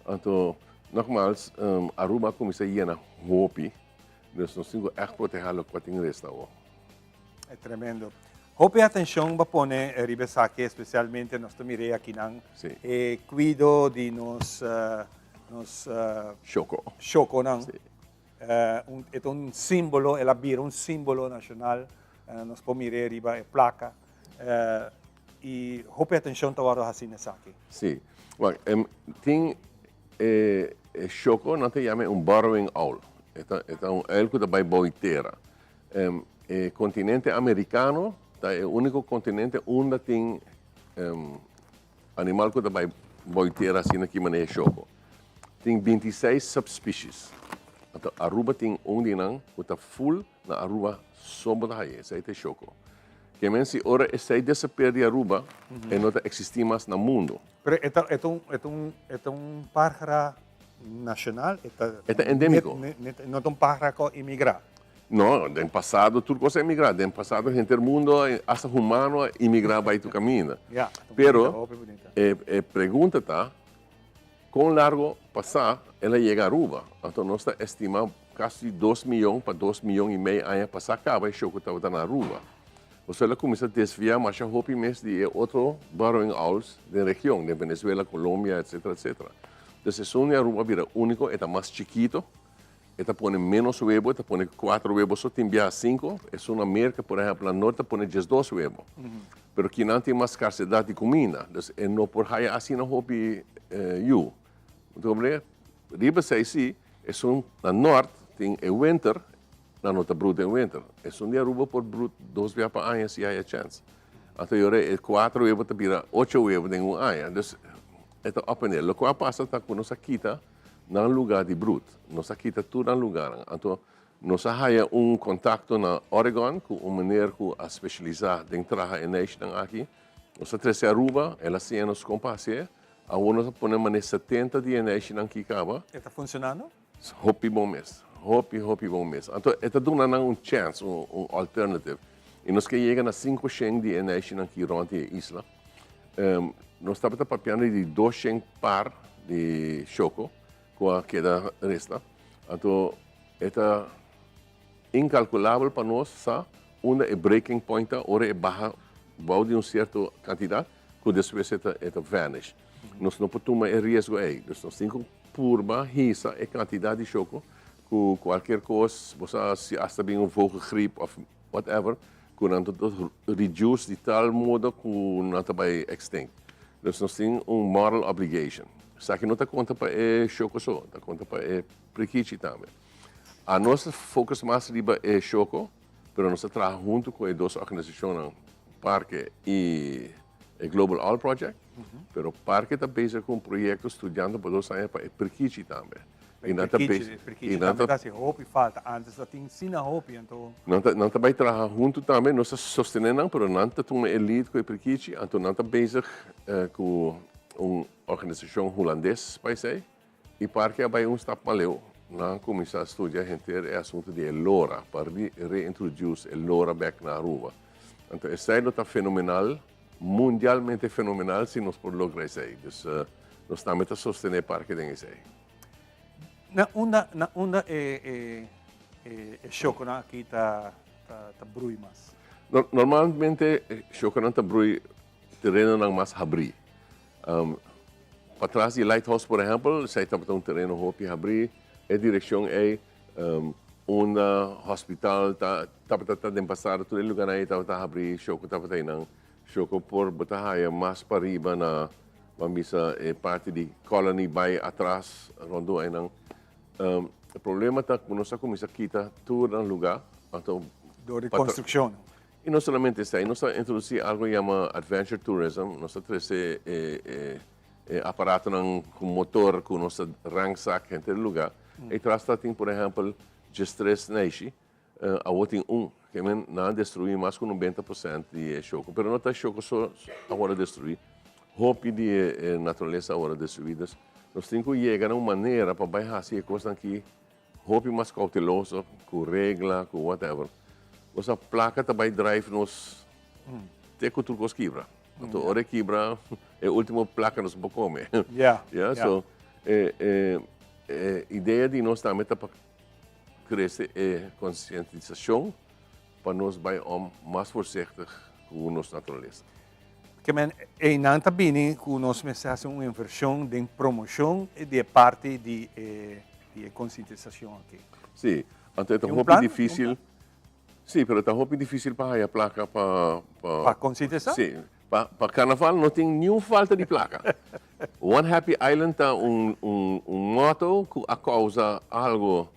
Anto, nogmaals, Aruba a cuminsa yena hopi, dus nos tin cu echt proteha loke tin resta awor. E tremendo. Hopi atencion ba pone riba esaki, especialmente nos ta mir'é akinan, e cuido di nos nos Shoco. Shoconan. E ta un simbolo, el a bira un simbolo nacional, nos por mir'é riba e placa. Y hopi atencion ta wordo haci na esaki. Sí. Wak, tin e shoco, nan ta yama un burrowing owl. E ta, e ta un uil cu ta bay bou tera. E continente americano ta e unico continente unda tin animal cu ta bay bou tera asina ki manera e shoco. Tin 26 subspecies. Anto Aruba tin un di nan cu ta full na Aruba so bo ta haya, esey ta e shoco. Ke men si ora esei desaper di Aruba, e no ta existi mas na mundo. Pero e ta e ta un e ta un e ta un parhara nacional? E ta E ta endemico. No ta un parhara cu a imigra? No, den pasado tur cos a imigra. Den pasado henter mundo, hasta humano a imigra bay tur caminda. Ya, ta bunita, Pero hopi bunita. e e pregunta ta, Kon largo pasá el a yega Aruba? Anto nos ta estima kasi dos miyon pa dos miyon i mei aña pasá kaba e shoko tabata na Aruba. Pasobra el a kuminsá desviá masha hopi mes di e otro burrowing owls den region, den Venezuela, Colombia, etcetera, etcetera. Dus esun di Aruba a bira úniko, e ta mas chikito, e ta pone ménos webo, e ta pone kuater webo so, tin biaha sinku. Esun na Merka, por ehèmpel, na nort ta pone diesdos webo. Pero kinan tin mas skarsedat di kuminda, dus e no por haya asina hopi yu. Bo ta komprende? Riba esei si, esun na nort tin e winter. Nan no ta broed den winter. Esun di Aruba por broed dos bia pa aña si haya chance. Anto yora e cuatro webo ta bira ocho webo den un aña. Dus e ta up and down. Loke a pasa ta cu nos a kita nan lugar di broed. Nos a kita tur nan lugarnan. Anto nos a haya un contacto na Oregon cu un meneer cu a specialisa den traha e neishinan aki. Nos a trece Aruba, el a siña nos con pa hacié. Awor nos a pone manera 70 di e neishinan ki caba. E ta funcionando? Hopi bon mes. Hopi, hopi bon mes. Anto e ta duna nan un chance, un, un alternative. I nos ke yega na 500 di e neishinan ki rond di e isla. Um, nos tabata papiando di 200 par di shoko ku a keda resta. Anto e ta inkalkulabel pa nos sa unda e breaking point ta ora e baha bou di un sierto kantidat ku despues e ta, e ta vanish. Nos no por tuma e riesgo ei. Dus nos tin ku purba hisa e kantidat di shoko ku kualkier kos, bo sa si asta bin un vogelgriep òf whatever, ku nan ta reduce di tal modo ku nan ta bai extinct. Dus nos tin un moral obligation. Esaki no ta konta pa e shoko so, ta konta pa e prikichi tambe. Anos ta focus mas riba e shoko, pero nos ta traha huntu ku e dos organisashonnan, Parke i e Global Owl Project. Pero Parke ta bezig ku un proyekto studiando pa dos aña pa e prikichi tambe. I nan ta bezig. Prikichi tambe ta hasi hopi falta. Antes ta tin asina hopi, anto. Nan ta nan ta bai traha huntu tambe. Nos ta sostené nan, pero nan ta tuma e lead ku e prikichi. Anto nan ta bezig ku un organisashon hulandes pa esei. E parke a bai un stap mas leu. Nan a kuminsá studia henter e asuntu di e lora, pa reintroduce e lora bèk na Aruba. Anto esei lo ta fenomenal, mundialmente fenomenal si nos por logra esei. Dus nos tambe ta sostené e parke den esei. Na unda na unda e e e shokonan aki ta ta brui mas? Normalmente shokonan ta brui terenonan mas habrí. Patras di Lighthouse por ehempel, esei tabata un tereno hopi habrí. E direkshon ei unda hospital ta tabata ta den pasado tur e lugarnan ei tabata habrí, shoko tabata einan. Shoko por bo ta haya mas pariba na ban bisa e parti di Colony bai atras rondó einan. E problema ta ku nos a kuminsá kita tur nan lugá anto Dor di konstrukshon. I no solamente esei, nos ta introdusí algu yama adventure tourism, nos ta trese e e aparatonan ku motor ku nos ta rangsak henter e lugá. E tras ta tin por ehèmpel djestres neishi, awor tin un. Ke men nan a destruí mas ku nobenta por sènt di e shoko. Pero no ta e shoko so a wòrdu destruí, hopi di e naturalesa a wòrdu destruí. Dus nos tin ku yega na un manera pa bai hasi e kosnan aki Hopi mas cauteloso cu regla, cu whatever. Bo sa placa ta bay drive nos te cu tur cos kibra. Anto ora e kibra, e ultimo placa nos por come. Ya, so e e e idea di nos tambe ta pa crece e concientisacion pa nos bay om mas voorzichtig cu nos naturalesa. Ke men einan ta bini ku nos mester hasi un invershon den promoshon di e parti di e di e konsientisashon aki. Sí, anto e ta hopi difísil. Sí, pero ta hopi difísil pa haya plaka pa pa. Pa konsientisá? Sí, pa pa karnaval no tin niun falta di plaka. One Happy Island ta un un un motto ku a kousa algo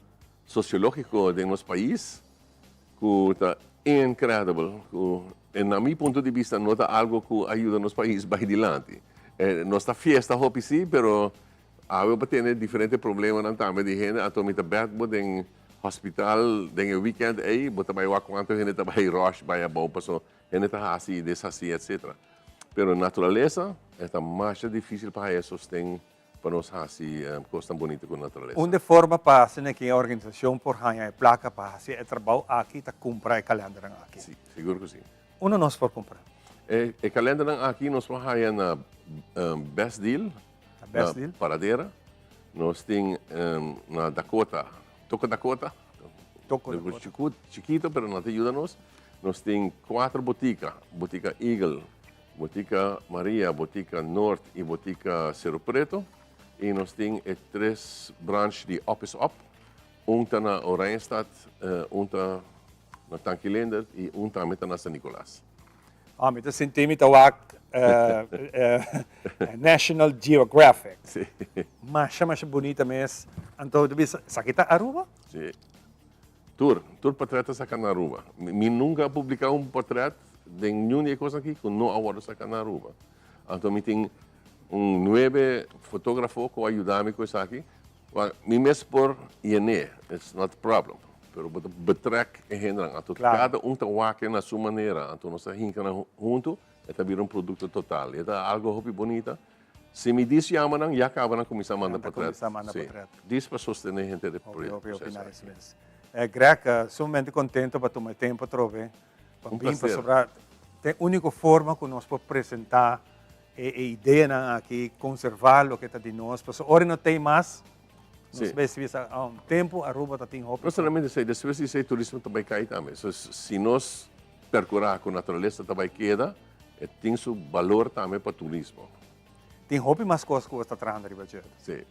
sosiológiko den nos pais ku ta incredible, ku na mi punto di bista no ta algo ku a yuda nos pais bai dilanti. Nos ta fiesta hopi si, pero awe bo tene diferente problemanan tambe di hende, anto mi ta bèt bo den hospital den e weekend ei, bo ta bai wak kuantu hende ta bai rush bai abou paso hende ta hasi i deshasi etcetera. Pero naturalesa e ta masha dificil pa haya sosten pa nos hasi kosnan bunita ku naturalesa. Un de forma pa asina ki e organisashon por haña e plaka pa hasi e trabou aki ta kumpra e kalendernan aki. Si, sigur ku si. Unda nos por kumpra? E kalendernan aki nos por haña na Best Deal, Na Best Deal. Na Paradera. Nos tin na Dakota, Toko Dakota. Toko Dakota. Chikito pero nan ta yuda nos. Nos tin kuater botika, Botika Eagle, Botica Maria, Botica Noord y Botica Cerro Preto. Y nos tin e tres branch di Up is Up. Un ta na Oranjestad, un ta na Tanki Leendert y un tambe ta na San Nicolas. Ah, mi ta sinti mi ta wak National Geographic. Sí. Masha, masha bunita mes. Anto, esaki ta Aruba? Sí. Tur, tur portret ta saca na Aruba. Mi nunca a publica un portret den niun di e cosnan aki cu no a wordo saca na Aruba. Anto mi tin un nuebe fotografo cu a yuda mi cu esaki. Mi mes por yen'é, it's not a problem. Pero bo ta betrek e hendenan. Anto cada un ta wak na su manera. Anto nos ta hinca nan hunto, e ta bira un producto total. E ta algo hopi bonita. Si mi dis yama nan, ya caba nan cuminsa manda potret. Si, dis pa sostene henter e proceso. Hopi, hopi nice mes. Greg, sumamente contento pa tuma e tempo atrobe pa bin pasobra ta e unico forma cu nos por presenta e ideanan aki, conserva loke ta di nos, pasobra ora no t'ey mas, nos bay bisa, oh, tempo Aruba ta tin hopi. No solamente esey, despues di esey turismo ta bay cay tambe. So, si nos percura cu naturalesa ta bay keda, E tin su balor tambe pa turismo. Tin hopi mas kos ku bo ta trahando riba dje. Sí.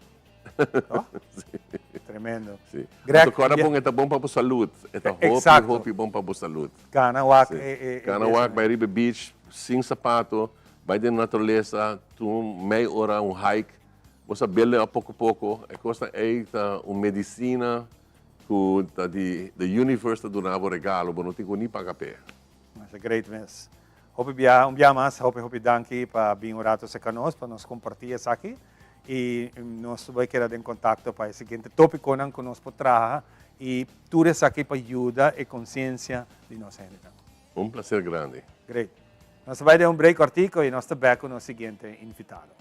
No? Sí. Tremendo. Sí. Greg, Anto kòrda bon, e ta bon pa bo salud. E ta hopi, hopi bon pa bo salud. Kana wak e e. Kana wak, bai riba e beach sin sapato, bai den naturalesa, tuma un mei ora, un hike. Bo sa bele a poko poko. E kosnan ei ta un medisina ku ta di the universe ta duna bo regalo, bo no tin ku ni paga p'e. Masha great mes. Hopi bia, un bia mas, hopi hopi danki pa bin un rato cerca nos pa nos comparti esaki y nos bay keda den contacto pa e siguiente topiconan cu nos por traha y tur esaki pa yuda e conciencia di nos hendenan. Un placer grandi. Great. Nos ta bay den un break cortico y nos ta back cu nos siguiente invitado.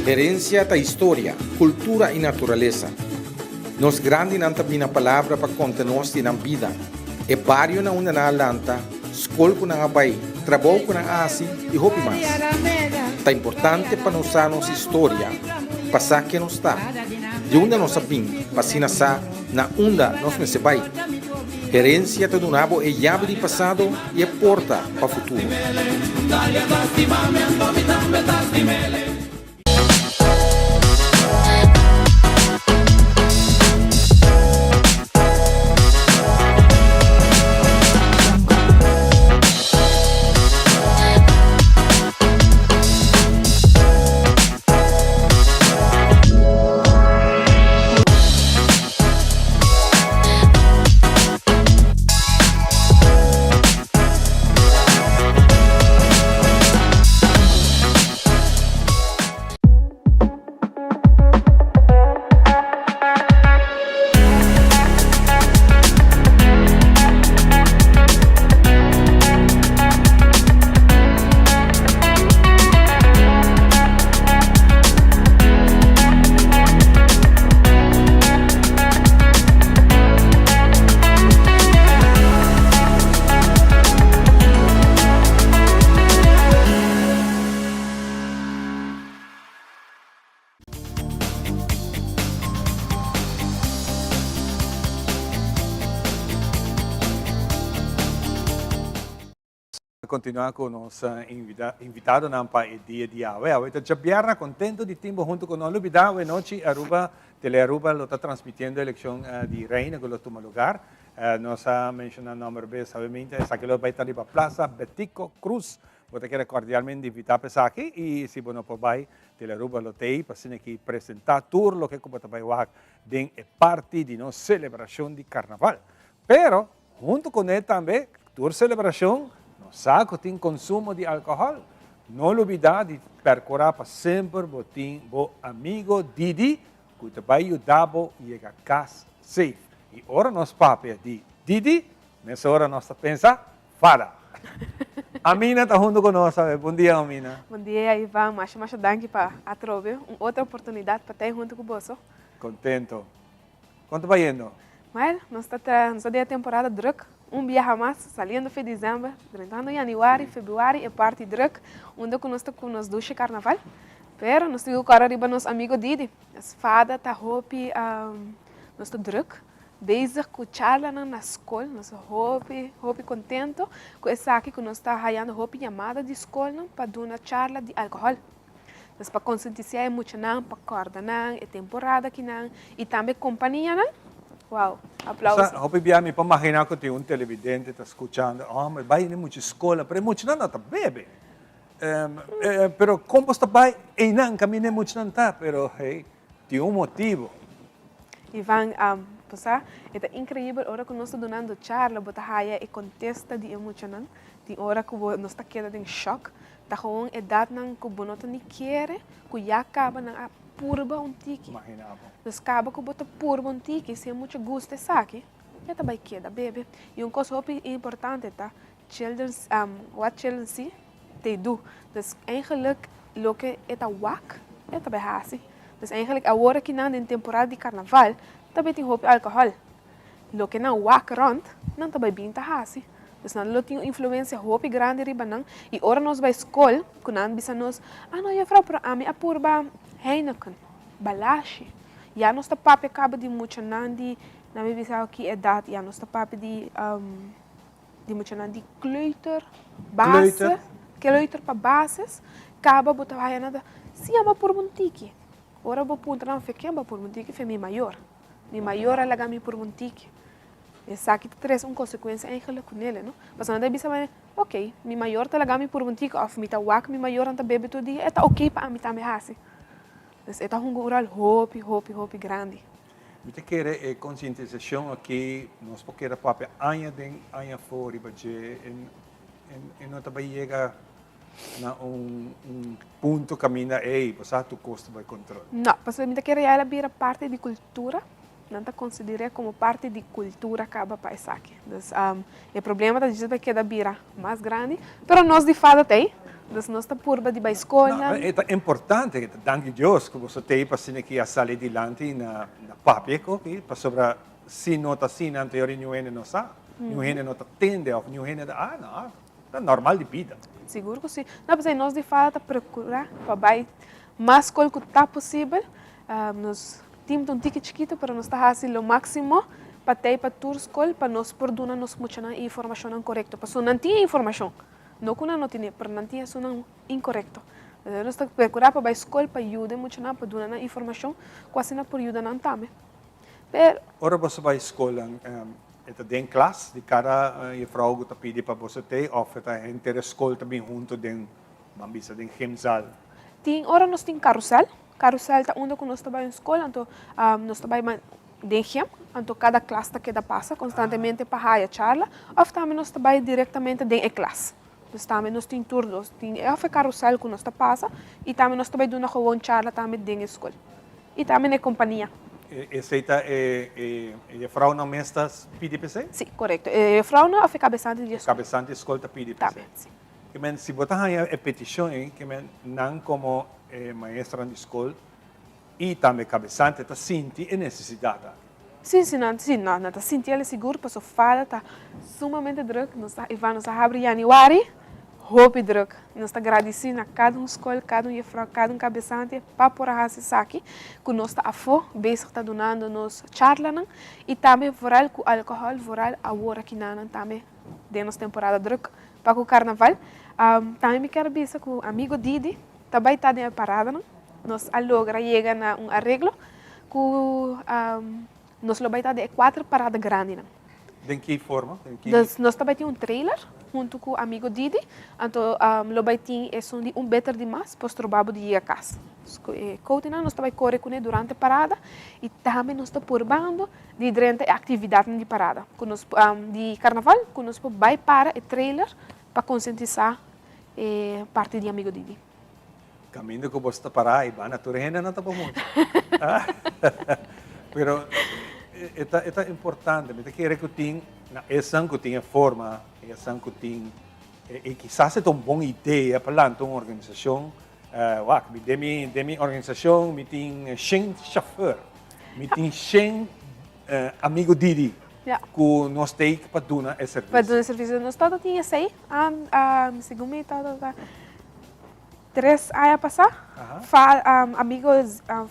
Herencia ta historia, cultura y naturalesa. Nos grandinan ta bina palabra pa conta nos di nan bida, e bario na unda nan a lanta, scol cu nan a bay, trabou cu nan a haci y hopi mas. Ta importante pa nos sa nos historia, pa sa ken nos ta, di unda nos a bin pa asina sa na unda nos mester bay. Herencia ta duna bo e yabi di pasado y e porta pa futuro. Continua cu nos invitadonan pa e dia di awe. Awe ta djabièrnè, contento di tin bo hunto cu nos. Lubida awe nochi Aruba, Tele Aruba lo ta transmitiendo eleccion di Reina cu lo tuma lugar. Nos a menciona nomber bes awemente, esaki lo bay ta riba Plaza Betico Croes. Bo ta keda cordialmente invita pa esaki y si bo no por bay, Tele Aruba lo ta ey pa asina ki presenta tur loke cu bo ta bay wak den e parti di nos celebracion di Carnaval. Pero, Hunto kuné tambe tur selebrashon nos sa ku tin konsumo di alkohòl. No lubidá di perkurá pa semper bo tin bo amigo Didi ku ta bai yuda bo yega kas safe. I ora nos papia di Didi, mesora nos ta pensa Fada. Amina ta hunto ku nos awe. Bon dia Amina. Bon dia Ivan, masha masha danki pa atrobe un otro oportunidat pa ta hunto ku boso. Kontento. Kon ta bayendo? Wel, nos ta tra, nos ta den e temporada druk, un biaha mas, saliendo fe december, drentando januari, februari e parti druk, unda ku nos ta ku nos dushi karnaval. Pero nos tin ku kòrda riba nos amigo Didi. Nos fada ta hopi, nos ta drùk, bezig ku charlanan na skol. Nos ta hopi, hopi kontento ku esaki ku nos ta hayando hopi yamada di skolnan pa duna charla di alkohòl. Nos pa konsientisiá e muchanan, pa kòrda nan e temporada kinan i tambe kompanianan. Wow, aplauso. Sa, hopi bia mi por maginá ku tin un televidente ta skuchando, oh, mi bai na mucha skola, pero e muchanan no ta bebe. Pero kon bos ta bai einan kaminda e muchanan ta? Pero hey, tin un motibu. Ivan, bo sa, e ta inkreibel ora ku nos ta dunando charla, bo ta haya e kontesta di e muchanan. Tin ora ku bo nos ta keda den shòk. Ta gewoon edatnan ku bo no ta ni kere ku ya kaba nan a purba un tiki. Dus kaba ku bo ta purba un tiki, si e mucha gusta esaki, e ta bai keda bebe. I un kos hopi importante ta, children, what children see, they do. Dus eigenlijk loke e ta wak, e ta bai hasi. Dus eigenlijk awor aki nan den temporada di karnaval ta bai tin hopi alkohòl. Loke nan wak rònt, nan ta bai bin ta hasi. Dus nan lo tin un influensia hopi grandi riba nan. I ora nos bai skol, ku nan bisa nos, Ah no jefrou, pero ami a purba Heineken, Balashi. Ya nos ta papia kaba di muchanan di, nan mi bisa ki edat, ya nos ta papia di di muchanan di kleuter, base, kleuter pa bases, kaba bo ta haya nan ta, si amo a purba un tiki. Ora bo puntra nan, fe ken bo a purba un tiki? Fe mi mayor. Mi mayor a laga mi purba un tiki. Esaki ta trese un konsekuensia eigenlijk ku nele, no? Pasobra nan ta bisa manera, ok, mi mayor ta laga mi purba un tiki òf mi ta wak mi mayornan ta bebe tur dia, e ta ok pa ami tambe hasi. Dus e ta hunga un ròl hopi, hopi, hopi grandi. Mi ta kere e konsientisashon aki nos por keda papia aña den aña afó riba dje e no ta bai yega na un punto kaminda ey bo sa tur kos ta bai kontrol. No, pasobra mi ta kere ya el a bira parti di kultura, nan ta konsider'é komo parti di kultura kaba pa esaki. Dus e problema ta djis ta keda bira mas grandi, pero nos di fada ta ey, dus nos ta purba di bai skolnan. No, e ta importante, danki Dios ku boso ta ey pa asina ki a sali dilanti na papia ku aki, pasobra si no ta asina anto yori niun hende no sa, niun hende no ta tende òf niun hende ta ah no, ta normal di bida. Sigur ku si. No, pasobra nos di fada ta prokurá pa bai mas skol ku ta posibel, nos Tim ta un tiki chikitu pero nos ta hasi lo máksimo pa tei pa tur skol pa nos por duna nos muchanan e informashonnan korekto. Pasobra nan tin e informashon, no ku nan no tine, pero nan tin esunnan inkorekto. Entonces nos ta perkurá pa bai skol pa yuda e muchanan pa duna nan informashon ku asina por yuda nan tambe. Pero. Ora boso bai skolnan e ta den klas di kada jefrou ku ta pidi pa boso tei òf e ta henter e skol ta bin huntu den, ban bisa, den gymzaal? Tin ora nos tin karusèl Karusèl ta unda ku nos ta bai un skol, anto nos ta bai den gym, anto kada klas ta keda pasa konstantemente pa haya charla, òf tambe nos ta bai direktamente den e klas. Dus tambe nos tin tur dos, tin òf e karusèl ku nos ta pasa i tambe nos ta bai duna gewoon charla tambe den e skol i tambe na e kompania. Esei ta e jefrounan mes ta pidi p'esei? Sí, korekto. E jefrounan òf e kabesante di e skol. E kabesante di e skol ta pidi p'esei. Tambe, sí. Ke men, si bo ta haña e petishon ei, ke men, nan komo e maestronan di skol i tambe kabesante ta sinti e nesesidat aki. Sí, sí, nan, sí, nan, nan ta sinti el sigur paso fada ta sumamente druk. Nos ta, Ivan, nos a habri yanüari hopi druk. Nos ta gradisí na kada un skol, kada un jefrou, kada un kabesante pa por a hasi esaki ku nos ta afó bezig ta dunando nos charlanan i tambe vooral ku alkohòl, vooral awor aki nan tambe den nos temporada druk Pa ku karnaval, tambe mi kier bisa ku amigo Didi ta bai ta den e paradanan. Nos a logra yega na un areglo ku nos lo bai ta den e kuater parada grandinan. Den ki forma? Den ki. Dus nos ta bai tin un trailer huntu ku amigo Didi, anto lo bai tin esun di un beter di mas por stroba bo di yega kas. Ku e koutenan nos ta bai kore kuné durante parada i tambe nos ta purbando di drenta e aktividatnan di parada ku nos di karnaval ku nos por bai para e trailer pa konsientisá e parti di Amigo Didi. Kaminda ku bos ta pará i banda tur hende no ta por mucha. Pero e ta e ta importante. Mi ta kere ku tin na esan ku tin e forma, esan ku tin e kisas e ta un bon idea pa lanta un organisashon Wak, mi den mi den mi organisashon mi tin shen shofèr, mi tin shen amigo Didi ku nos ta ei pa duna e servisio. Pa duna e servisio. Nos tabata tin esei, segun mi tabata ta. Tres aña pasá, fa amigo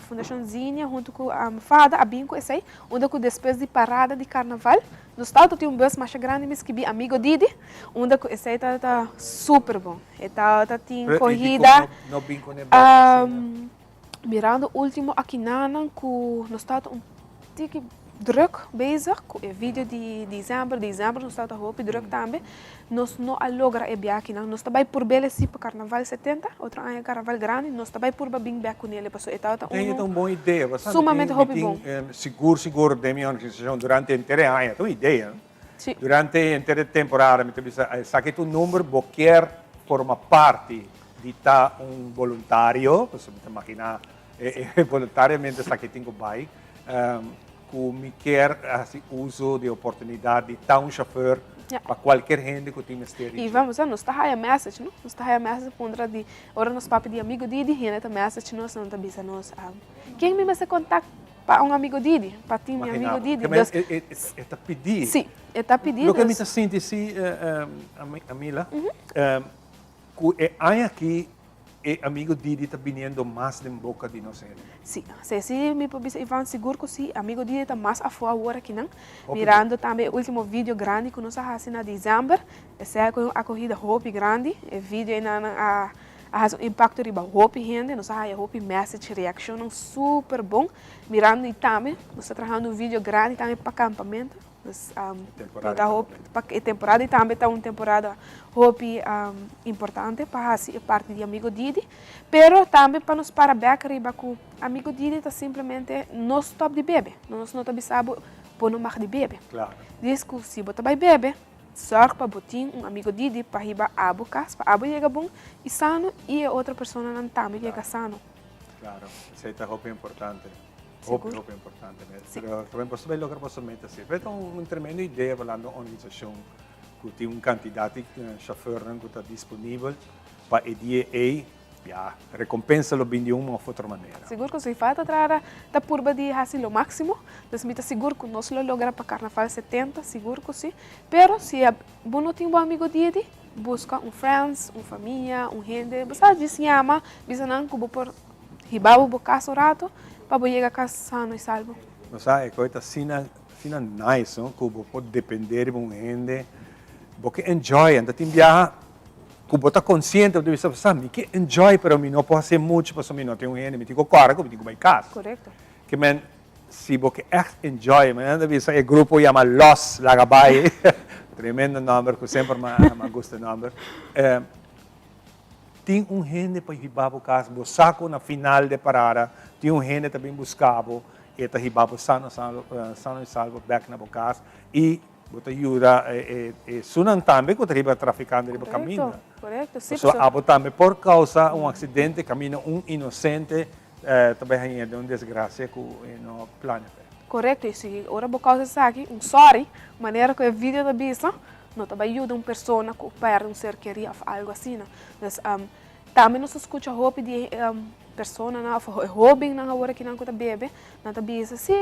Fundashon Zinia huntu ku fada a bin ku esei, unda ku despues di parada di karnaval nos tabata tin un bus masha grandi mi skibí Amigo Didi, unda ku esei tabata super bon. E tabata tin kohida, mirando ultimo akinanan ku nos tabata un tiki druk bezig ku e video di december, december nos tabata hopi druk tambe, nos no a logra e biakinan, nos ta bai purb'el si pa carnaval 70, otro aña carnaval grandi, nos ta bai purba bin bek kunel pasobra e tabata Ey ta un bon idea, bastante sumamente mi hopi tin bon. sigur sigur den mi organisacion durante henter e aña, ta un idea, no? Si. Durante henter e temporada mi ta bisa esaki ta un number bo kier forma parti di ta un boluntario, pasobra mi ta magina E voluntariamente esaki tin ku bai ku mi kier hasi uso di e oportunidat di ta un shofèr pa kualkier hende ku tin mester di I dje. vamos nos ta haya message no, nos ta haya message puntra di ora nos papia di amigo Didi hende ta message nos nan ta bisa nos ken mi mester contact pa un amigo Didi pa tin mi amigo Didi dus E ta pidi. Si e ta pidi Loke mi ta sinti si Amila ku e aña aki E amigo Didi ta biniendo mas den boca di nos hende. Si, si si mi por bisa Ivan sigur cu si, amigo Didi ta mas afo awor akinan, mirando tambe e ultimo video grandi cu nos a haci na december, esey a coge un acogida hopi grandi, e video eynan a a haci un impacto riba hopi hende, nos a haya hopi message, reaccionnan super bon, mirando y tambe nos ta trahando un video grandi tambe pa campamento. Dus Temporada hopi, pa e temporada i tambe ta un temporada hopi importante pa hasi e parti di Amigo Didi. Pero tambe pa nos para bek riba ku Amigo Didi ta simplemente no stop di bebe. Nos no ta bisa bo, bo no mag di bebe. Dis ku si bo ta bai bebe, sòrg pa bo tin un Amigo Didi pa hiba abo kas, pa abo yega bon i sano i e otro personanan tambe yega sano. Claro, esei ta hopi importante. Hopi, hopi importante mes. Pero tambe boso bai logra boso meta si. Pero ta un tremendo idea balando un organisacion cu tin un cantidad di chauffeurnan cu ta disponibel pa e dia ey, ya, recompensa lo bin di un of otro manera. Sigur cu si falta trada ta purba di haci lo maximo, dus mi ta sigur cu nos lo logra pa Carnaval 70, sigur cu si. Pero si bo no tin bo amigo dia di, busca un friends, un famia, un hende, bo sa djis yama, bisa nan cu bo por Hiba bo bo cas un rato pa bo yega cas sano y salvo. Bo sa e koe ta asina asina nice no ku bo por depende riba un hende bo ke enjoy anto tin biaha ku bo ta konsiente bo ta bisa sa mi ke enjoy pero mi no por hasi muchu pasobra mi no tin un hende mi tin ku kòrda ku mi tin ku bai kas Korekto. Ke men si bo ke ègt enjoy mi ta bisa e grupo yama Los Laga Bai tremendo nòmber ku semper mi a gusta e nòmber. Tin un hende pa hiba bo kas, bo sa ku na final de parada tin un hende ta bin buska bo, e ta hiba bo sano sano i salvo bèk na bo kas i bo ta yuda esunnan tambe ku ta riba trafikando riba kaminda. Korekto, si. Pasobra abo tambe por kousa un aksidente kaminda un inosente ta bai haña den un desgrasia ku e no plania p'e. Korekto, i si ora bo kousa esaki, un sòri, manera ku e video ta bisa, No ta bai yuda un persona ku pèrdè un ser kerí òf algu asina. Dus, tambe nos ta skucha hopi di e personanan òf e hóbennan awor akinan ku ta bebe, nan ta bisa, sí,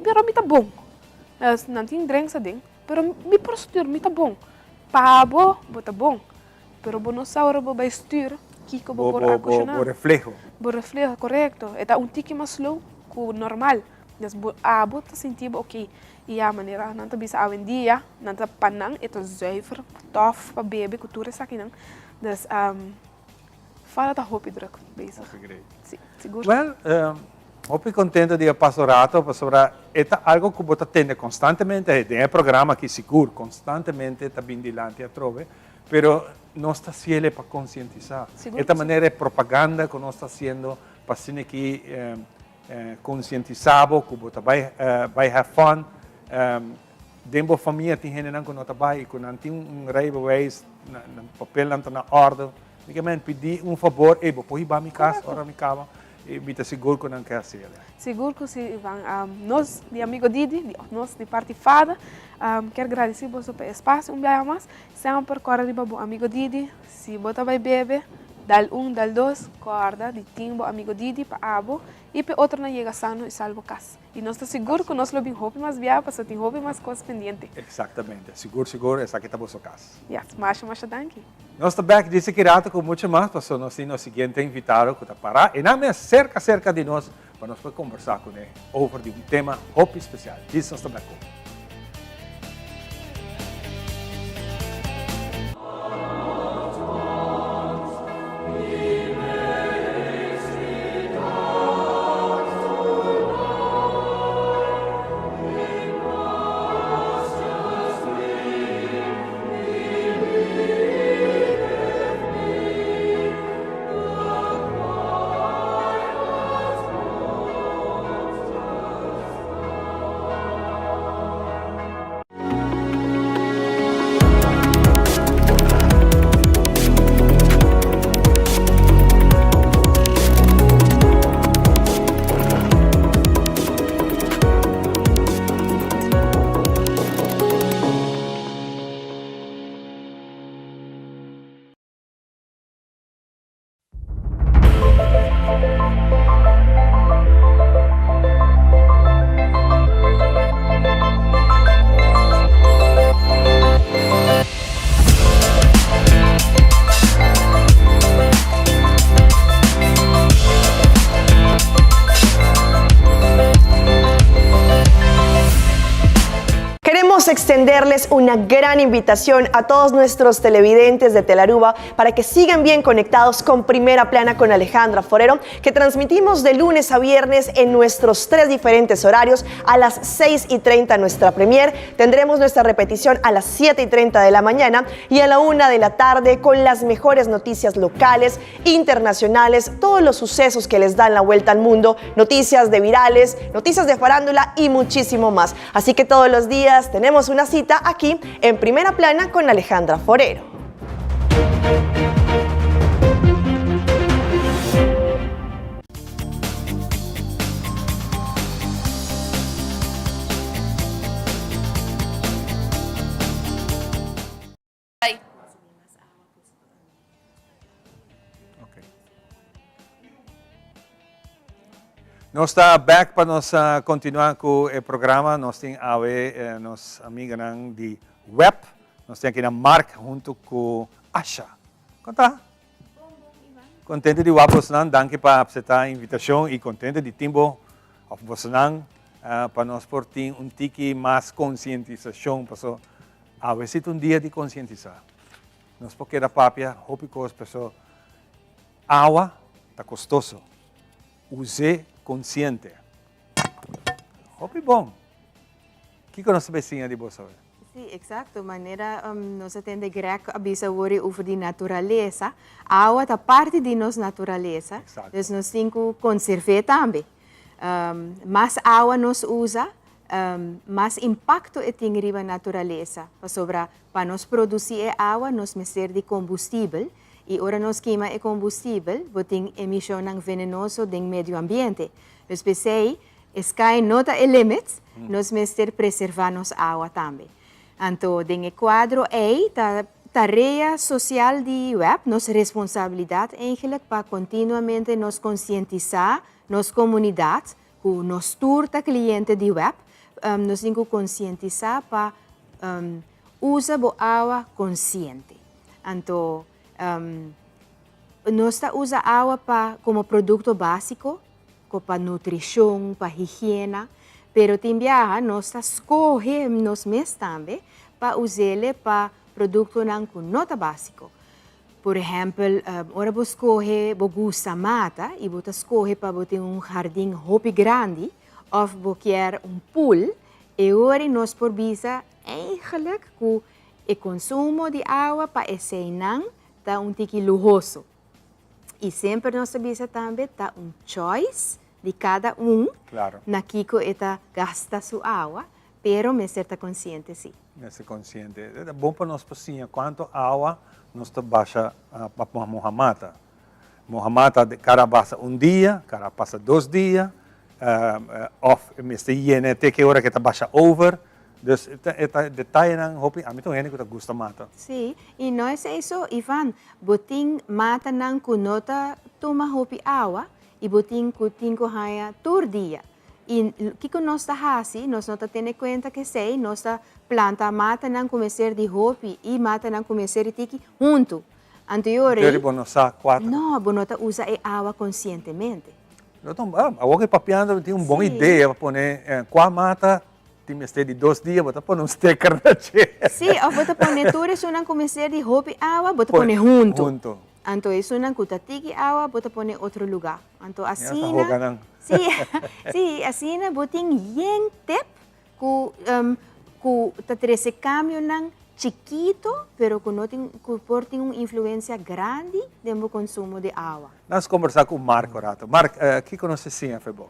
pero mi ta bon. Nan tin drenks aden, pero mi por stür, mi ta bon. Pa bo, bo ta bon, pero bo no sa ora bo bai stür kiko bo por akoshoná. Bo refleho. Bo refleho, korekto. E ta un tiki mas slow ku normal. Des bo abo ta sinti bo ok y ya manera nan ta bisa awendia nan ta pa nan e ta zuiver tof pa bebe cu tur esakinan des fada ta hopi druk bezig. Hopi great. Si, sigur. Well, hopi contento di a pasa un rato pasobra e ta algo cu bo ta tende constantemente den e programa aki sigur constantemente ta bin dilanti atrobe pero nos ta haciele pa concientisa. Sigur E ta cu si. manera e propaganda cu nos ta haciendo pa asina ki Konsientisá bo ku bo ta bai bai have fun. Den bo famia tin hendenan ku no ta bai i ku nan tin un rijbewijs, nan papelnan ta na òrde. Mi ke men pidi un fabor, ey bo por hiba mi kas ora mi kaba? I mi ta sigur ku nan ke hasi el. Sigur ku si Ivan. Nos di Amigo Didi, di nos di parti Fada, kier gradisí boso pa e espasio un biaha mas. Semper kòrda riba bo Amigo Didi, si bo ta bai bebe. Dal un, dal dos, kòrda di tin bo amigo Didi pa abo i p'e otronan yega sano i salvo kas. I nos ta sigur ku nos lo bin hopi mas bia pasobra tin hopi mas kos pendiente. Exactamente. Sigur sigur esaki ta boso kas. Yes, masha masha danki. Nos ta bek disi ki rato ku mucho mas pasobra nos tin nos siguiente invitado ku ta para e nan mes serka serka di nos pa nos por kombersá kuné over di un tema hopi spesial. Disi nos ta bek ku. Queremos extenderles una gran invitación a todos nuestros televidentes de Telaruba para que sigan bien conectados con Primera Plana con Alejandra Forero, que transmitimos de lunes a viernes en nuestros tres diferentes horarios a las 6 y 30 nuestra premier. Tendremos nuestra repetición a las 7 y 30 de la mañana y a la 1 de la tarde con las mejores noticias locales, internacionales, todos los sucesos que les dan la vuelta al mundo, noticias de virales, noticias de farándula y muchísimo más. Así que todos los días tenemos una cita aquí en Primera Plana con Alejandra Forero. Nos ta back pa nos continua cu e programa. Nos tin awe nos amiganan di web. Nos tin aki na Mark hunto cu Asha. Con ta? Contento di wak bosnan. Danki pa acepta e invitacion y contento di tin bo of bosnan pa nos por tin un tiki mas concientisacion paso awe si ta un dia di concientisa. Nos por keda papia hopi cos paso awa ta costoso. Us'é konsiente. Hopi bon! Kiko nos ta bay siña di bo awe? Sí, exacto. Manera nos a tende Greg a bisa awor over di naturalesa, awa ta parti di nos naturalesa, dus nos tin cu conserv'é tambe. Mas awa nos usa, mas impacto e tin riba naturalesa, pasobra pa nos produci e awa nos mester di combustibel, I ora nos kima e kombustibel, bo tin emishonnan venenoso den medio ambiente. Dus p'esei, e sky no ta e limit, nos mester preservá nos awa tambe. Anto, den e kuadro ei ta tarea sosial di web, nos responsabilidat eigenlijk pa kontinuamente nos konsientisá nos komunidat ku nos tur ta kliente di web, nos tin ku konsientisá pa usa bo awa konsiente. Anto nos ta usa awa pa komo produkto básiko, ko pa nutrishon, pa higiena, pero tin biaha nos ta skohe nos mes tambe pa us'ele pa produktonan ku no ta básiko. Por ehèmpel, ora bo skohe bo gusta mata i bo ta skohe pa bo tin un hardin hopi grandi òf bo kier un pool, e ora nos por bisa eigenlijk ku e konsumo di awa pa eseinan ta un tiki luhoso. I semper nos ta bisa tambe ta un choice di kada un na kiko e ta gasta su awa, pero mester ta konsiente si. Mester konsiente. E ta bon pa nos por siña kuantu awa nos ta basha pa moha mata. Moha mata kada basa un dia, kada pasa dos dia, òf mester yena te ki ora ke ta basha over. Dus e ta detayenan hopi, ami ta un hende ku ta gusta mata. Sí, i no esei so, Ivan, bo tin matanan ku no ta tuma hopi awa i bo tin ku tin ku haña tur dia. I kiko nos ta hasi? Nos no ta tene kuenta ku esei, nos ta planta matanan ku mester di hopi i matanan ku mester di tiki huntu. Anto e ora ei, Jerry bo no sa kuater. No, bo no ta usa e awa konsientemente. No ta un, awor ku e papiando mi tin un bon idea pa pone kua mata tin mester di dos dia, bo ta pone un sticker na dje. Sí, òf bo ta pone tur esunnan ku mester di hopi awa, bo ta pone huntu. Huntu. Anto esunnan ku ta tiki awa, bo ta pone otro lugá. Anto Mi asina. hasta hoga nan. Sí, sí, asina bo tin yen tep ku ku ta trese kambionan chikito, pero ku no tin ku por tin un influensia grandi den bo konsumo di awa. Nos kombersá ku Mark un rato. Mark, kiko nos ta siña for bo?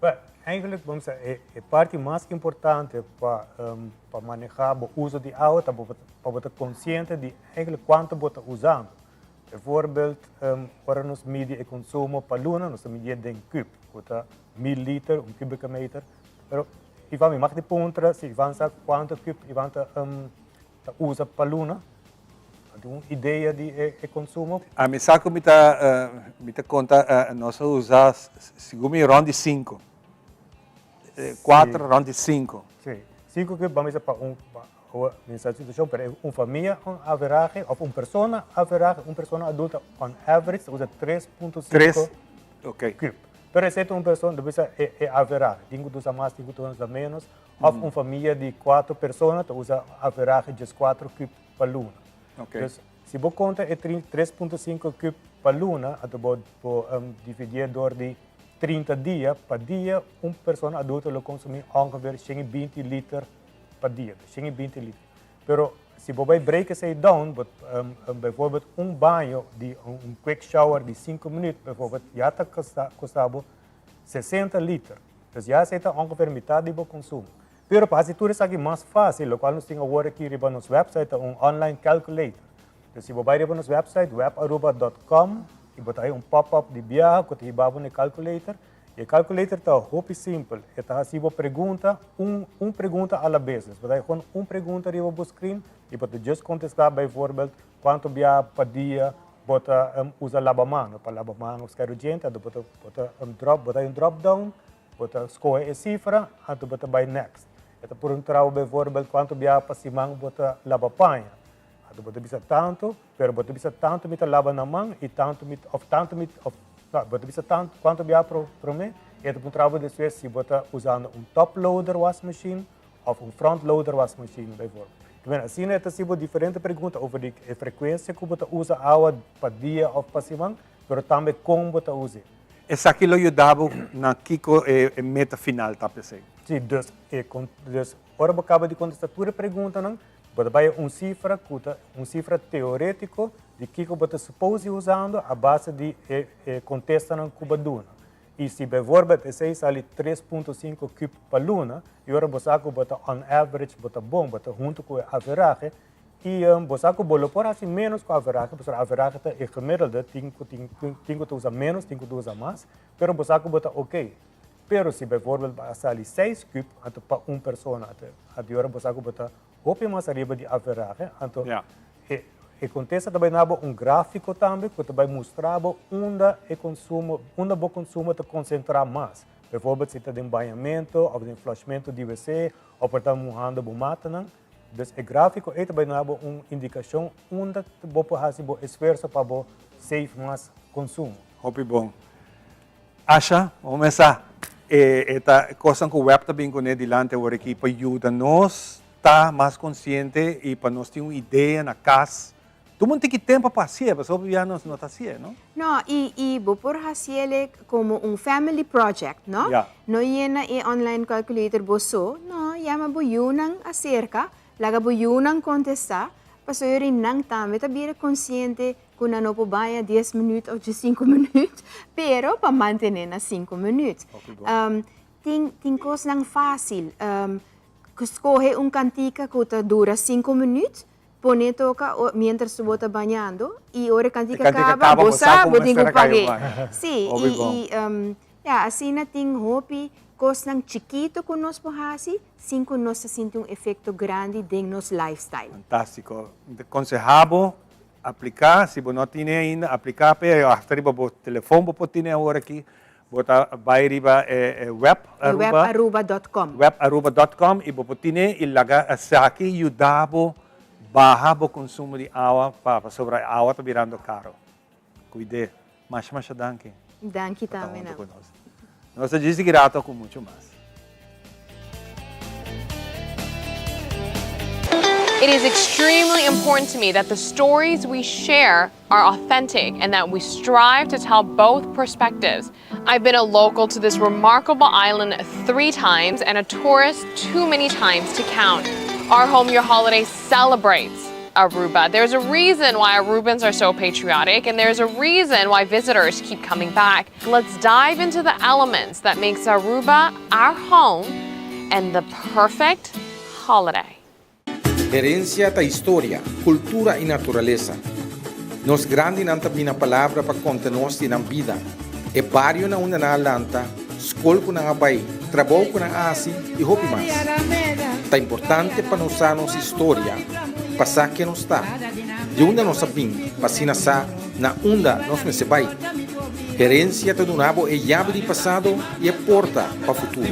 Well, eigenlijk vamos a e, e parti mas importante pa um, pa maneha bo uso di awa ta bo pa bo ta consciente di eigenlijk cuanto bo ta usando. Bijvoorbeeld, um, ora nos midi e consumo pa luna, nos ta midi den kub, cu ta 1000 liter, un kubieke meter. Pero Ivan, mi mag di puntra si Ivan sa cuanto kub Ivan ta, um, ta usa pa luna? Tin un idea di e, e consumo? Ami sa cu mi ta, uh, mi ta conta, uh, nos a usa segun mi rond di cinco. Eh, cuatro, rond di cinco. Si. Cinco kub, ban bisa pa un, pa, mi sa situacion, pero un famia on averahe, of un persona averahe, un persona adulta on average ta usa 3.5 Tres, ok. kub. Pero esei ta un persona, ta bisa e, e averahe. Tin cu ta usa mas, tin cu ta usa menos. Of un famia di cuatro persona ta usa averahe 14 kub pa luna. Ok. Dus si bo konta e 3.5 kub pa luna, anto bo bo um, dividié door di 30 dia, pa dia un persona adulto lo konsumí ongeveer 120 liter pa dia, dus 120 liter. Pero si bo bai break esei down, bo, um, um, bijvoorbeeld un baño di un, un quick shower di 5 minuut, bijvoorbeeld, ya ta kosta, kosta bo 60 liter. Dus ya esei ta ongeveer mitad di bo konsumo. Pero pa hasi tur esaki mas fácil, locual nos tin awor aki riba nos website ta un online calculator. Dus si bo bai riba nos website webaruba.com y bo ta haya un pop-up di biaha cu ta hiba bo na e calculator. Y e calculator ta hopi simpel. E ta hasi bo pregunta, un, un pregunta a la bes. Dus bo ta haya gewoon un pregunta riba bo screen y bo ta just contesta bijvoorbeeld cuanto biaha pa dia bo ta um, usa labamano. Pa labamano of skeiro djente, anto bo ta, bo ta um, drop, bo ta haya un drop down. Bo ta skohe e sifra, anto bo ta bai next. E ta puntra bo bijvoorbeeld kuantu biaha pa siman bo ta laba paña. Anto bo ta bisa tantu, pero bo ta bisa tantu mi ta laba na man i tantu mi, of tantu mi, of, no, bo ta bisa tantu, kuantu biaha pro, promé. E ta puntra bo despues si bo ta usando un top loader wasmachine of un front loader wasmachine bijvoorbeeld. Te asina e ta hasi bo diferente pregunta over di e frekuensia ku bo ta usa awa pa dia of pa siman, pero tambe kon bo ta us'é. Esaki lo yuda bo na kiko e meta final ta p'esei? Sí, dus e dus ora bo kaba di kontestá tur e preguntanan, bo ta bai un sifra ku ta un sifra teorétiko di kiko bo ta suppose di usando a base di e e kontestanan ku bo a duna. I si bijvoorbeeld esei sali 3.5 kub pa luna, i ora bo sa ku bo ta on average bo ta bon, bo ta huntu ku e averahe, I bo sa ku bo lo por hasi ménos ku averahe, pasobra averahe ta e gemiddelde, tin ku tin tin ku ta usa ménos, tin ku ta usa mas, pero bo sa ku bo ta oké. Pero si bijvoorbeeld bo a sali seis kub, anto pa un persona, anto a di ora bo sa ku bo ta hopi mas ariba di averahe, anto e e kontesta ta bai na bo un gráfiko tambe ku ta bai mustra bo unda e konsumo, unda bo konsumo ta konsentrá mas. Bijvoorbeeld si ta den bañamentu òf den flushmentu di wc òf por ta muhando bo matanan. Dus e gráfiko ei ta bai duna bo un indikashon unda bo por hasi bo esfuerso pa bo save mas konsumo. Hopi bon. Asha, bo mesa e e ta kosnan ku web ta bin kuné dilanti awor aki pa yuda nos ta mas konsiente i pa nos tin un idea na kas Tuma un tiki tempo pa hasié, pasobra hopi bia nos no ta hasié, no? No, i i bo por hasiele komo un family project, no? Ya. No yena e online calculator bo so, no, yama bo yunan aserka, laga bo yunan kontestá, pasobra yori nan tambe ta bira konsiente ku nan no por baña dies minüt òf diesinku minüt, pero pa mantené na sinku minüt. Hopi bon. Tin tin kosnan fásil, skohe un kantika ku ta dura sinku minüt, Pone toca mientras bo ta bañando y ora e cantica caba bo sa bo tin cu pag'e. Si, y y ya asina tin hopi. Kosnan chikitu ku nos por hasi sin ku nos ta sinti un efekto grandi den nos lifestyle. Fantástiko. Mi ta konsehá bo apliká, si bo no tine ainda, apliká p'e hasta riba bo telefon bo por tine awor aki. Bo ta bai riba e web Aruba. Webaruba dot com. Webaruba dot com i bo por tine i laga esaki yuda bo baha bo konsumo di awa pa pasobra e awa ta birando karo. Kuid'é. Masha masha danki. Danki tambe nan. Nos ta djis di rato ku muchu mas. It is extremely important to me that the stories we share are authentic and that we strive to tell both perspectives. I've been a local to this remarkable island three times and a tourist too many times to count. Our Home Your Holiday celebrates Aruba. There's a reason why Arubans are so patriotic and there's a reason why visitors keep coming back. Let's dive into the elements that makes Aruba our home and the perfect holiday. Herencia ta historia, cultura y naturalesa. Nos grandinan ta bina palabra pa conta nos di nan bida, e bario na unda nan a lanta, scol cu nan a bay, trabou cu nan a haci y hopi mas. Ta importante pa nos sa nos historia, pa sa ken nos ta, di unda nos a bin pa asina sa na unda nos mester bay. Herencia ta duna bo e yabi di pasado y e porta pa futuro.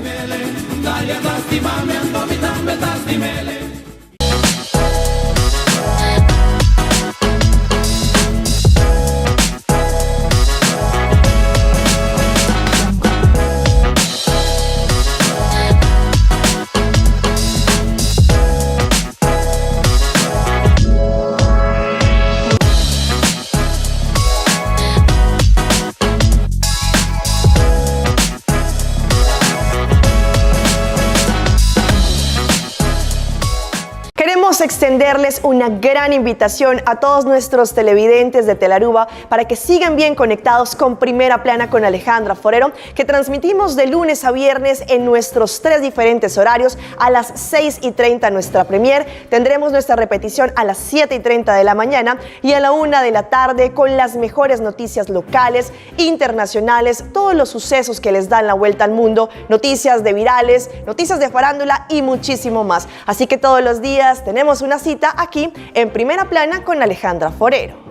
Queremos extenderles una gran invitación a todos nuestros televidentes de Telaruba para que sigan bien conectados con Primera Plana con Alejandra Forero, que transmitimos de lunes a viernes en nuestros tres diferentes horarios a las 6 y 30 nuestra premier. Tendremos nuestra repetición a las 7 y 30 de la mañana y a la 1 de la tarde con las mejores noticias locales, internacionales, todos los sucesos que les dan la vuelta al mundo, noticias de virales, noticias de farándula y muchísimo más. Así que todos los días tenemos una cita aquí en Primera Plana con Alejandra Forero.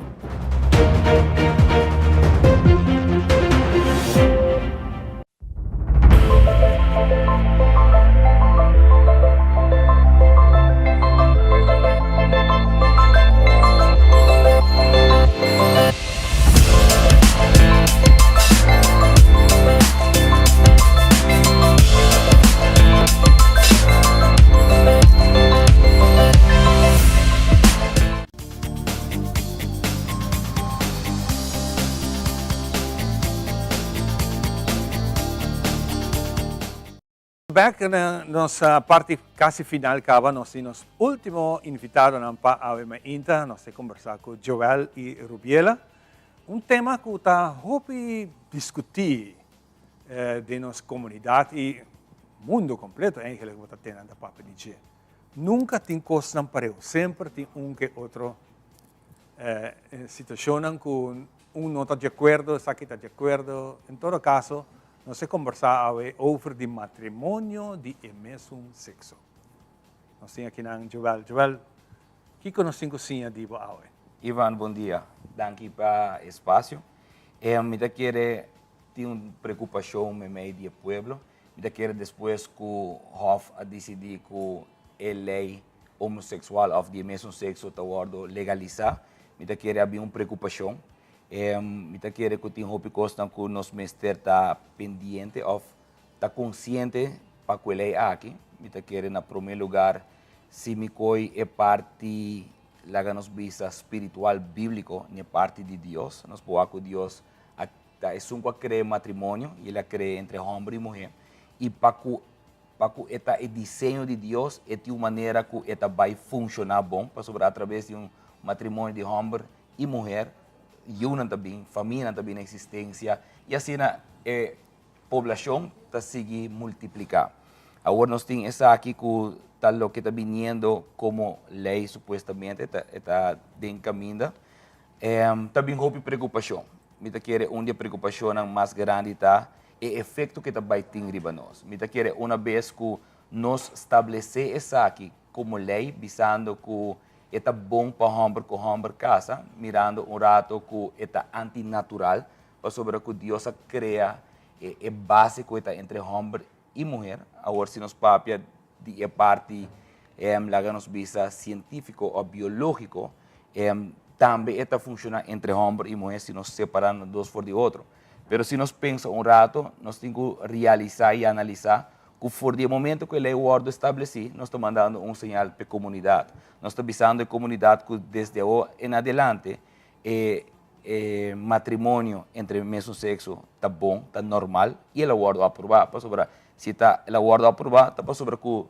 Back na nos parti casi final caba nos tin nos ultimo invitadonan pa awe mainta. Nos ta conversa cu Joel y Rubiela. Un tema cu ta hopi discuti den nos comunidad y mundo completo eigenlijk bo ta tene nan ta papia di dje. Nunca tin cosnan pareu, semper tin un ke otro Situacionnan cu un no ta di acuerdo, esaki ta di acuerdo. En todo caso, nos e combersa awe over di matrimonio di e mesun sexo. Nos tin akinan Joel. Joel, kico nos tin cu siña di bo awe? Ivan, bon dia. Danki pa e espacio. Mi ta kere tin un preocupacion memey di e pueblo. Mi ta kere despues cu Hof a dicidi cu e ley homosexual of di e mesun sexo ta wordo legalisa, mi ta kere a bin un preocupacion. Mi ta kere cu tin hopi cosnan cu nos mester ta pendiente of ta consciente pa cu e ley aki. Mi ta kere na prome lugar si mi coy e parti laga nos bisa spiritual biblico ni e parti di Dios. Nos por wak cu Dios a ta esun cu a crea matrimonio y el a crea entre homber y muher y pa cu Pa ku e ta e diseño di Dios, e tin un manera ku e ta bai funshoná bon, pasobra atraves di un matrimonio di hòmber i muher, yunan ta bin, famianan ta bin na eksistensia, i asina e poblashon ta sigui multipliká. Awor nos tin esaki ku ta loke ta biniendo komo lei supuestamente, ta e ta den kaminda. Ta bin hopi preokupashon. Mi ta kere un di e preokupashonnan mas grandi ta. e efecto cu e ta bay tin riba nos. Mi ta kere una bes cu nos stablece esaki como ley bisando cu e ta bon pa homber cu homber casa, mirando un rato cu e ta antinatural, pasobra cu Dios a crea e e base cu e ta entre homber y muher. Awor si nos papia di e parti laga nos bisa cientifico of biologico, tambe e ta funciona entre homber y muher si nos separa nan dos for di otro. Pero si nos pensa un rato, nos tin cu realisa y analisa cu for di e momento cu e ley wordo estableci, nos ta mandando un señal p'e comunidad. Nos ta bisando e comunidad cu desde awo en adelante e e matrimonio entre mesun sexo ta bon, ta normal y el a wordo aproba. Pasobra si ta el a wordo aproba ta pasobra cu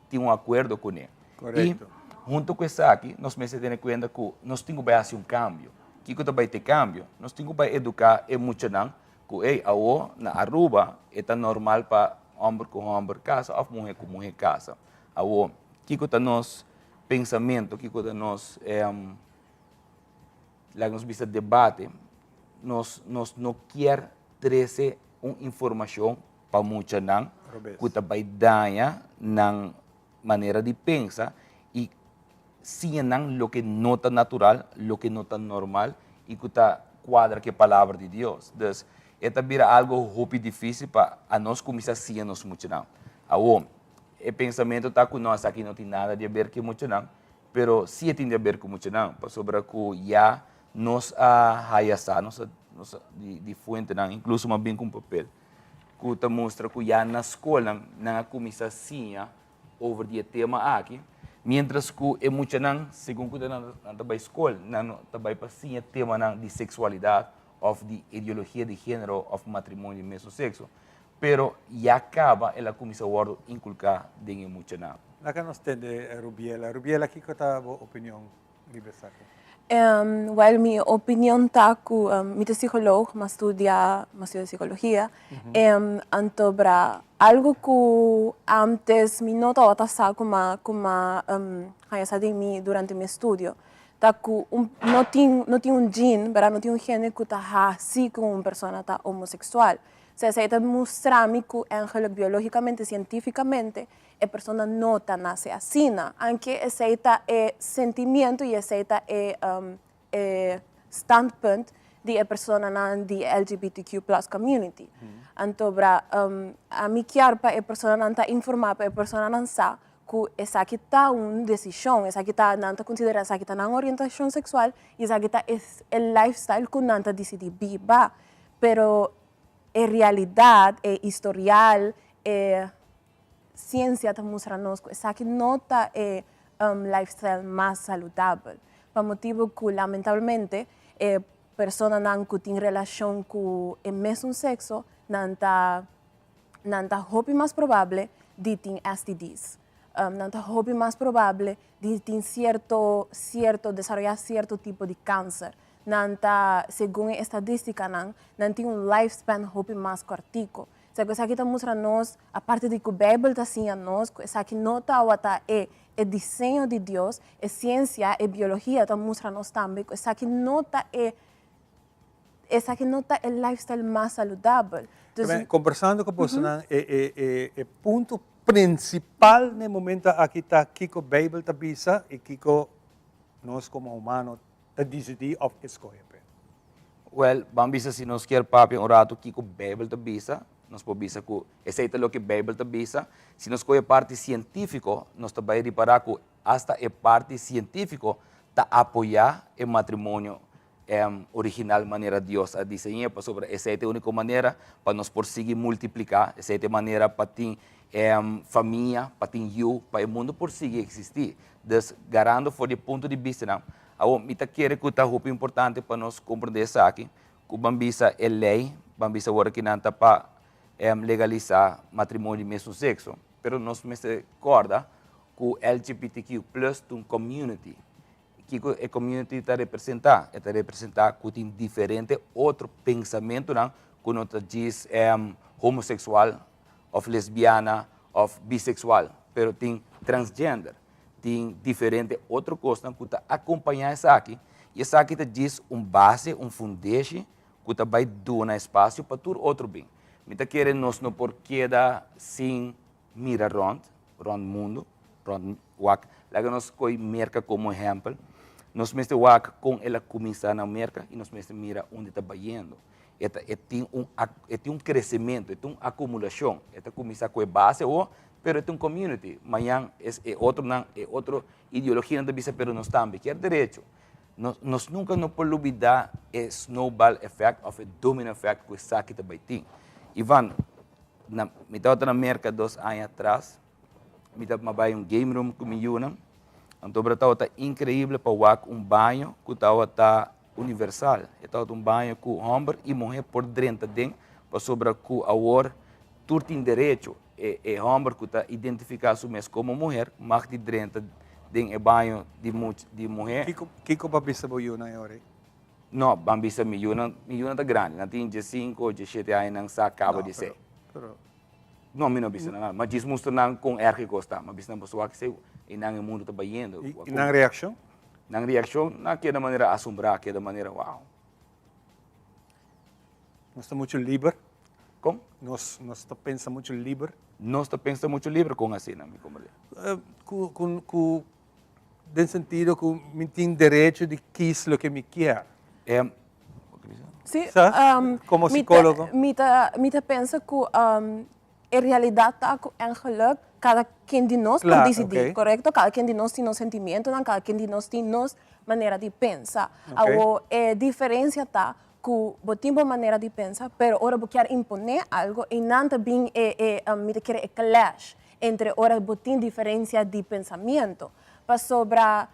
tin un acuerdo cune. Correcto. Y hunto cu esaki nos mester tene cuenta cu nos tin cu bay haci un cambio. Kico ta bay t'e cambio? Nos tin cu bay educa e muchanan cu ey awo na Aruba e ta normal pa homber cu homber casa of muhe cu muhe casa. Awo kico ta nos pensamento, kico ta nos Laga nos bisa debate, nos nos no kier trece un informacion pa muchanan cu ta bay daña nan manera di pensa y siña nan loke no ta natural, loke no ta normal y cu ta cuadra cu e palabra di Dios. Dus e ta bira algo hopi dificil pa anos cuminsa siña nos muchanan. Awor, e pensamento ta cu no esaki no tin nada di haber cu e muchanan, Pero si e tin di haber ku muchanan, pasobra ku ya nos a haya sa, nos a nos a di di fuentenan, inkluso m'a bin ku un papel ku ta mustra ku ya na skolnan nan a kuminsá siña over di e tema aki, miéntras ku e muchanan segun ku nan ta bai skol nan no ta bai pa siña temanan di seksualidat òf di ideologia di género òf matrimonio di mesun sekso. Pero ya caba el a cuminsa wordo inculca den e muchanan. Laga nos tende Rubiela. Rubiela kico ta bo opinion riba esaki? Wel mi opinion ta cu mi ta psicoloog, m'a studia, m'a studia psicologia, anto bra algo cu antes mi no tabata sa cu m'a cu m'a haya sa den mi durante mi estudio ta cu un no tin no tin un gene, bra, no tin un gene cu ta haci cu un persona ta homosexual. Sea esei ta mustra mi ku engeluk biológikamente, sientífikamente, e persona no ta nase asina. Anke esei ta e sentimiento i esei ta e e standpunt di e personanan di e LGBTQ plus community. Anto bra ami kier pa e personanan ta informá, pa e personanan sa ku esaki ta un desishon, esaki ta nan ta konsiderá esaki ta nan orientashon seksual i esaki ta e lifestyle ku nan ta disidí biba. Pero e realidad, e historial, e ciencia ta mustra nos cu esaki no ta e lifestyle mas saludabel. Pa motibo cu lamentablemente e personanan cu tin relacion cu e mesun sexo nan ta nan ta hopi mas probable di tin STD's. Nan ta hopi mas probable di tin cierto cierto desaroya cierto tipo di cancer. Nan ta, segun e estadístikanan, nan tin un lifespan hopi mas kòrtiku. Sa ku esaki ta mustra nos, aparte di ku Beibel ta siña nos ku esaki no tabata e e diseño di Dios, e siensia, e biologia ta mustra nos tambe ku esaki no ta e esaki no ta e lifestyle mas saludabel. Dus. Kombersando ku bosonan, e e e e punto prinsipal na e momento aki ta kiko Beibel ta bisa i kiko nos komo humano ta disidí òf eskohe p'e? Wèl, ban bisa si nos kier papia un ratu kiko Beibel ta bisa, nos por bisa ku esei ta loke Beibel ta bisa. Si nos kohe parti sientífiko, nos ta bai ripará ku asta e parti sientífiko ta apoyá e matrimonio original manera Dios a diseñ'é, pasobra esei ta e úniko manera pa nos por sigui multipliká, esei ta e manera pa tin famia, pa tin yu, pa e mundu por sigui eksistí. Dus, garando for di e punto di bistanan, awor mi ta kere ku ta hopi importante pa nos komprendé esaki, ku ban bisa e lei, ban bisa awor ki nan ta pa legalisá matrimonio di mesun sekso, pero nos mester kòrda ku LGBTQ plus ta un community. Kiko e community ta representá? E ta representá ku tin diferente otro pensamentunan ku no ta djis homoseksual òf lesbiana òf biseksual, pero tin transgender, tin diferente otro kosnan ku ta akompañá esaki i esaki ta djis un base, un fundeshi ku ta bai duna espasio pa tur otro bin. Mi ta kere nos no por keda sin mira rond, rond mundo, rond wak. Laga nos koy Merca como ehempel. Nos mester wak con el a cuminsa na Merca y nos mester mira unda e ta bayendo. E ta e tin un e tin un crecemento, e tin un acumulacion. E ta cuminsa cu e base awo, pero e ta un community. Mañan es e otronan, e otro ideologianan ta bisa pero nos tambe kier derecho. Nos nos nunca no por lubida e snowball effect of e domino effect cu esaki ta bay tin. Ivan, na mi tabata na Merca dos aña atras, mi ta bay un game room cu mi yunan, anto bra tabata increible pa wak un baño cu tabata universal. E tabata un baño cu homber y muher por drenta den pasobra cu awor tur tin derecho. E e homber cu ta identifica su mes como muher mag di drenta den e baño di much di muher. Kico kico bo a bisa bo yunan e ora ei? No, ban bisa mi yunan, mi yunan ta grandi, nan tin diesinco, diesshete aña, nan sa caba No, di pero esei. pero. No, mi no bisa nan nada, ma djis mustra nan con erg e cos ta. Mi a bisa nan boso wak esei, einan e mundo ta bayendo. I i nan reaccion? Nan reaccion, nan a keda manera asombrá, keda manera wow. Nos ta mucho liber. Kon? Nos, nos ta pensa mucho liber. Nos ta pensa mucho liber kon asina, mi komprende? Ku, ku, ku, den sentido ku mi tin derecho di kis loke mi kier. Sí, Sa? Komo sikólogo. Mi ta, mi ta pensa ku e realidat ta ku èngeluk kada ken di nos por disidí, korekto? Kada ken di nos tin nos sentimientonan, kada ken di nos tin nos manera di pensa. Awor e diferensia ta ku bo tin bo manera di pensa, pero ora bo kier imponé algo, einan ta bin e e mi ta kere e clash entre ora bo tin diferensia di pensamiento. Pasobra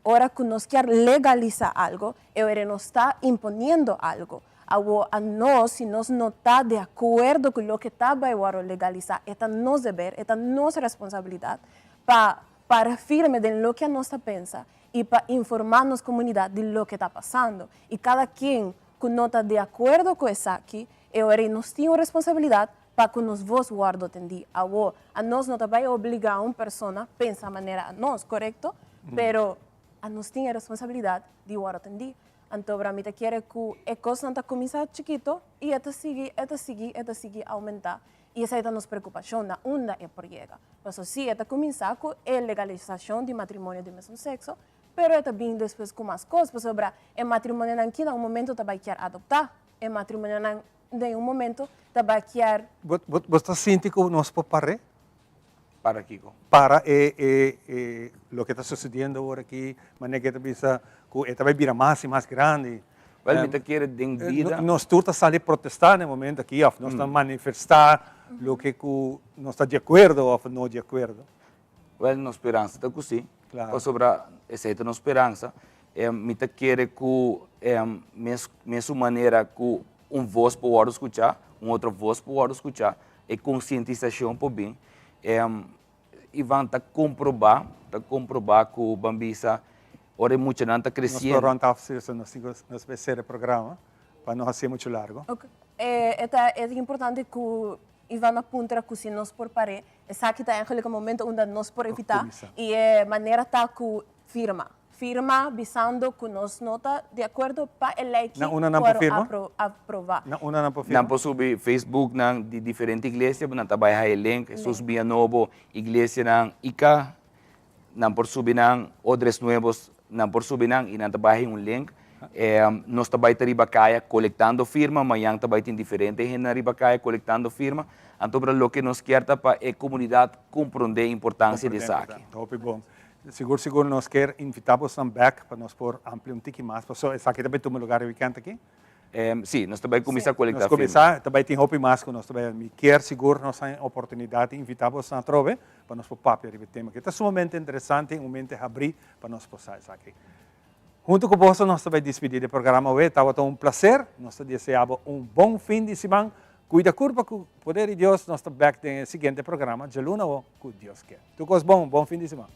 ora ku nos kier legalisá algo, e ora nos ta imponiendo algo. Awor anos, si nos no ta di akuerdo ku loke ta bai wòrdu legalisá, e ta nos deber, e ta nos responsabilidat pa para firme den loke anos ta pensa i pa informá nos komunidat di loke ta pasando. I kada ken ku no ta di akuerdo ku esaki, e ora ei nos tin un responsabilidat pa ku nos vos wòrdu tendí. Awor, anos no ta bai obligá un persona pensa manera anos, korekto? Pero anos tin e responsabilidat di wòrdu tendí. Anto mi ta kere ku e kosnan ta kuminsá chikito i e ta sigui, e ta sigui, e ta sigui oumentá. I esei ta nos preokupashon, na unda e por yega. Paso sí, e ta kuminsá ku e legalisashon di matrimonio di mesun sekso, pero e ta bin despues ku mas kos, pasobra e matrimonionan ki na un momento ta bai kier adoptá, e matrimonionan den un momento ta bai kier. Bo bo ta sinti ku nos por par'é? Para kiko? Para e e e loke ta sucediendo awor aki, manera ke ta bisa ku e ta bai bira mas i mas grandi. Wel, mi ta kere den bida. Nos tur ta sali protestá na e momento aki òf nos ta manifestá loke ku nos ta di akuerdo òf no di akuerdo. Wel, nos speransa ta ku sí. Pasobra esei ta nos speransa. Mi ta kere ku mes mesun manera ku un vos por wòrdu skuchá, un otro vos por wòrdu skuchá, e konsientisashon por bin. Ivan ta komprobá, ta komprobá ku ban bisa ora e muchanan ta Nos kresiendo. por rond af si nos tin ku nos por sera e programa pa no hasié muchu largo. Ok. E ta e ta importante ku Ivan a puntra ku si nos por par'é. Esaki ta eigenlijk e momento unda nos por evitá i e manera ta ku firma. Firma bisando cu nos no ta di acuerdo pa e ley ki Na unda nan por por firma? aproba. Na unda nan por firma? Nan por subi Facebook nan di diferente iglesia, nan ta bay haya link, Jesus Bia Nobo, iglesianan Ica, nan por subi nan, Odres Nuevos, nan por subi nan y nan ta bay haya un link. Nos ta bay ta riba caya colectando firma, mañan ta bay tin diferente hende nan riba caya colectando firma. Anto pero loke nos kier ta pa e comunidad comprende e importancia di esaki. Hopi bon. Sigur sigur nos kier invita bosnan bek pa nos por amplia un tiki mas paso esaki ta bay tuma lugar e weekend aki? Si, nos ta bay cuminsa colecta Nos cuminsa, ta bay tin hopi mas cu nos ta bay. Mi kier sigur nos haña oportunidad di invita bosnan atrobe pa nos por papia riba e tema aki. Ta sumamente interesante y un mente habri pa nos por sa esaki. Hunto cu boso nos ta bay dispidi di e programa awe. Tabata un placer. Nos ta desea bo un bon fin di siman. Cuida curpa cu poder di Dios. Nos ta bek den e siguiente programa djaluna awo cu Dios kier. Tur cos bon. Bon fin di siman.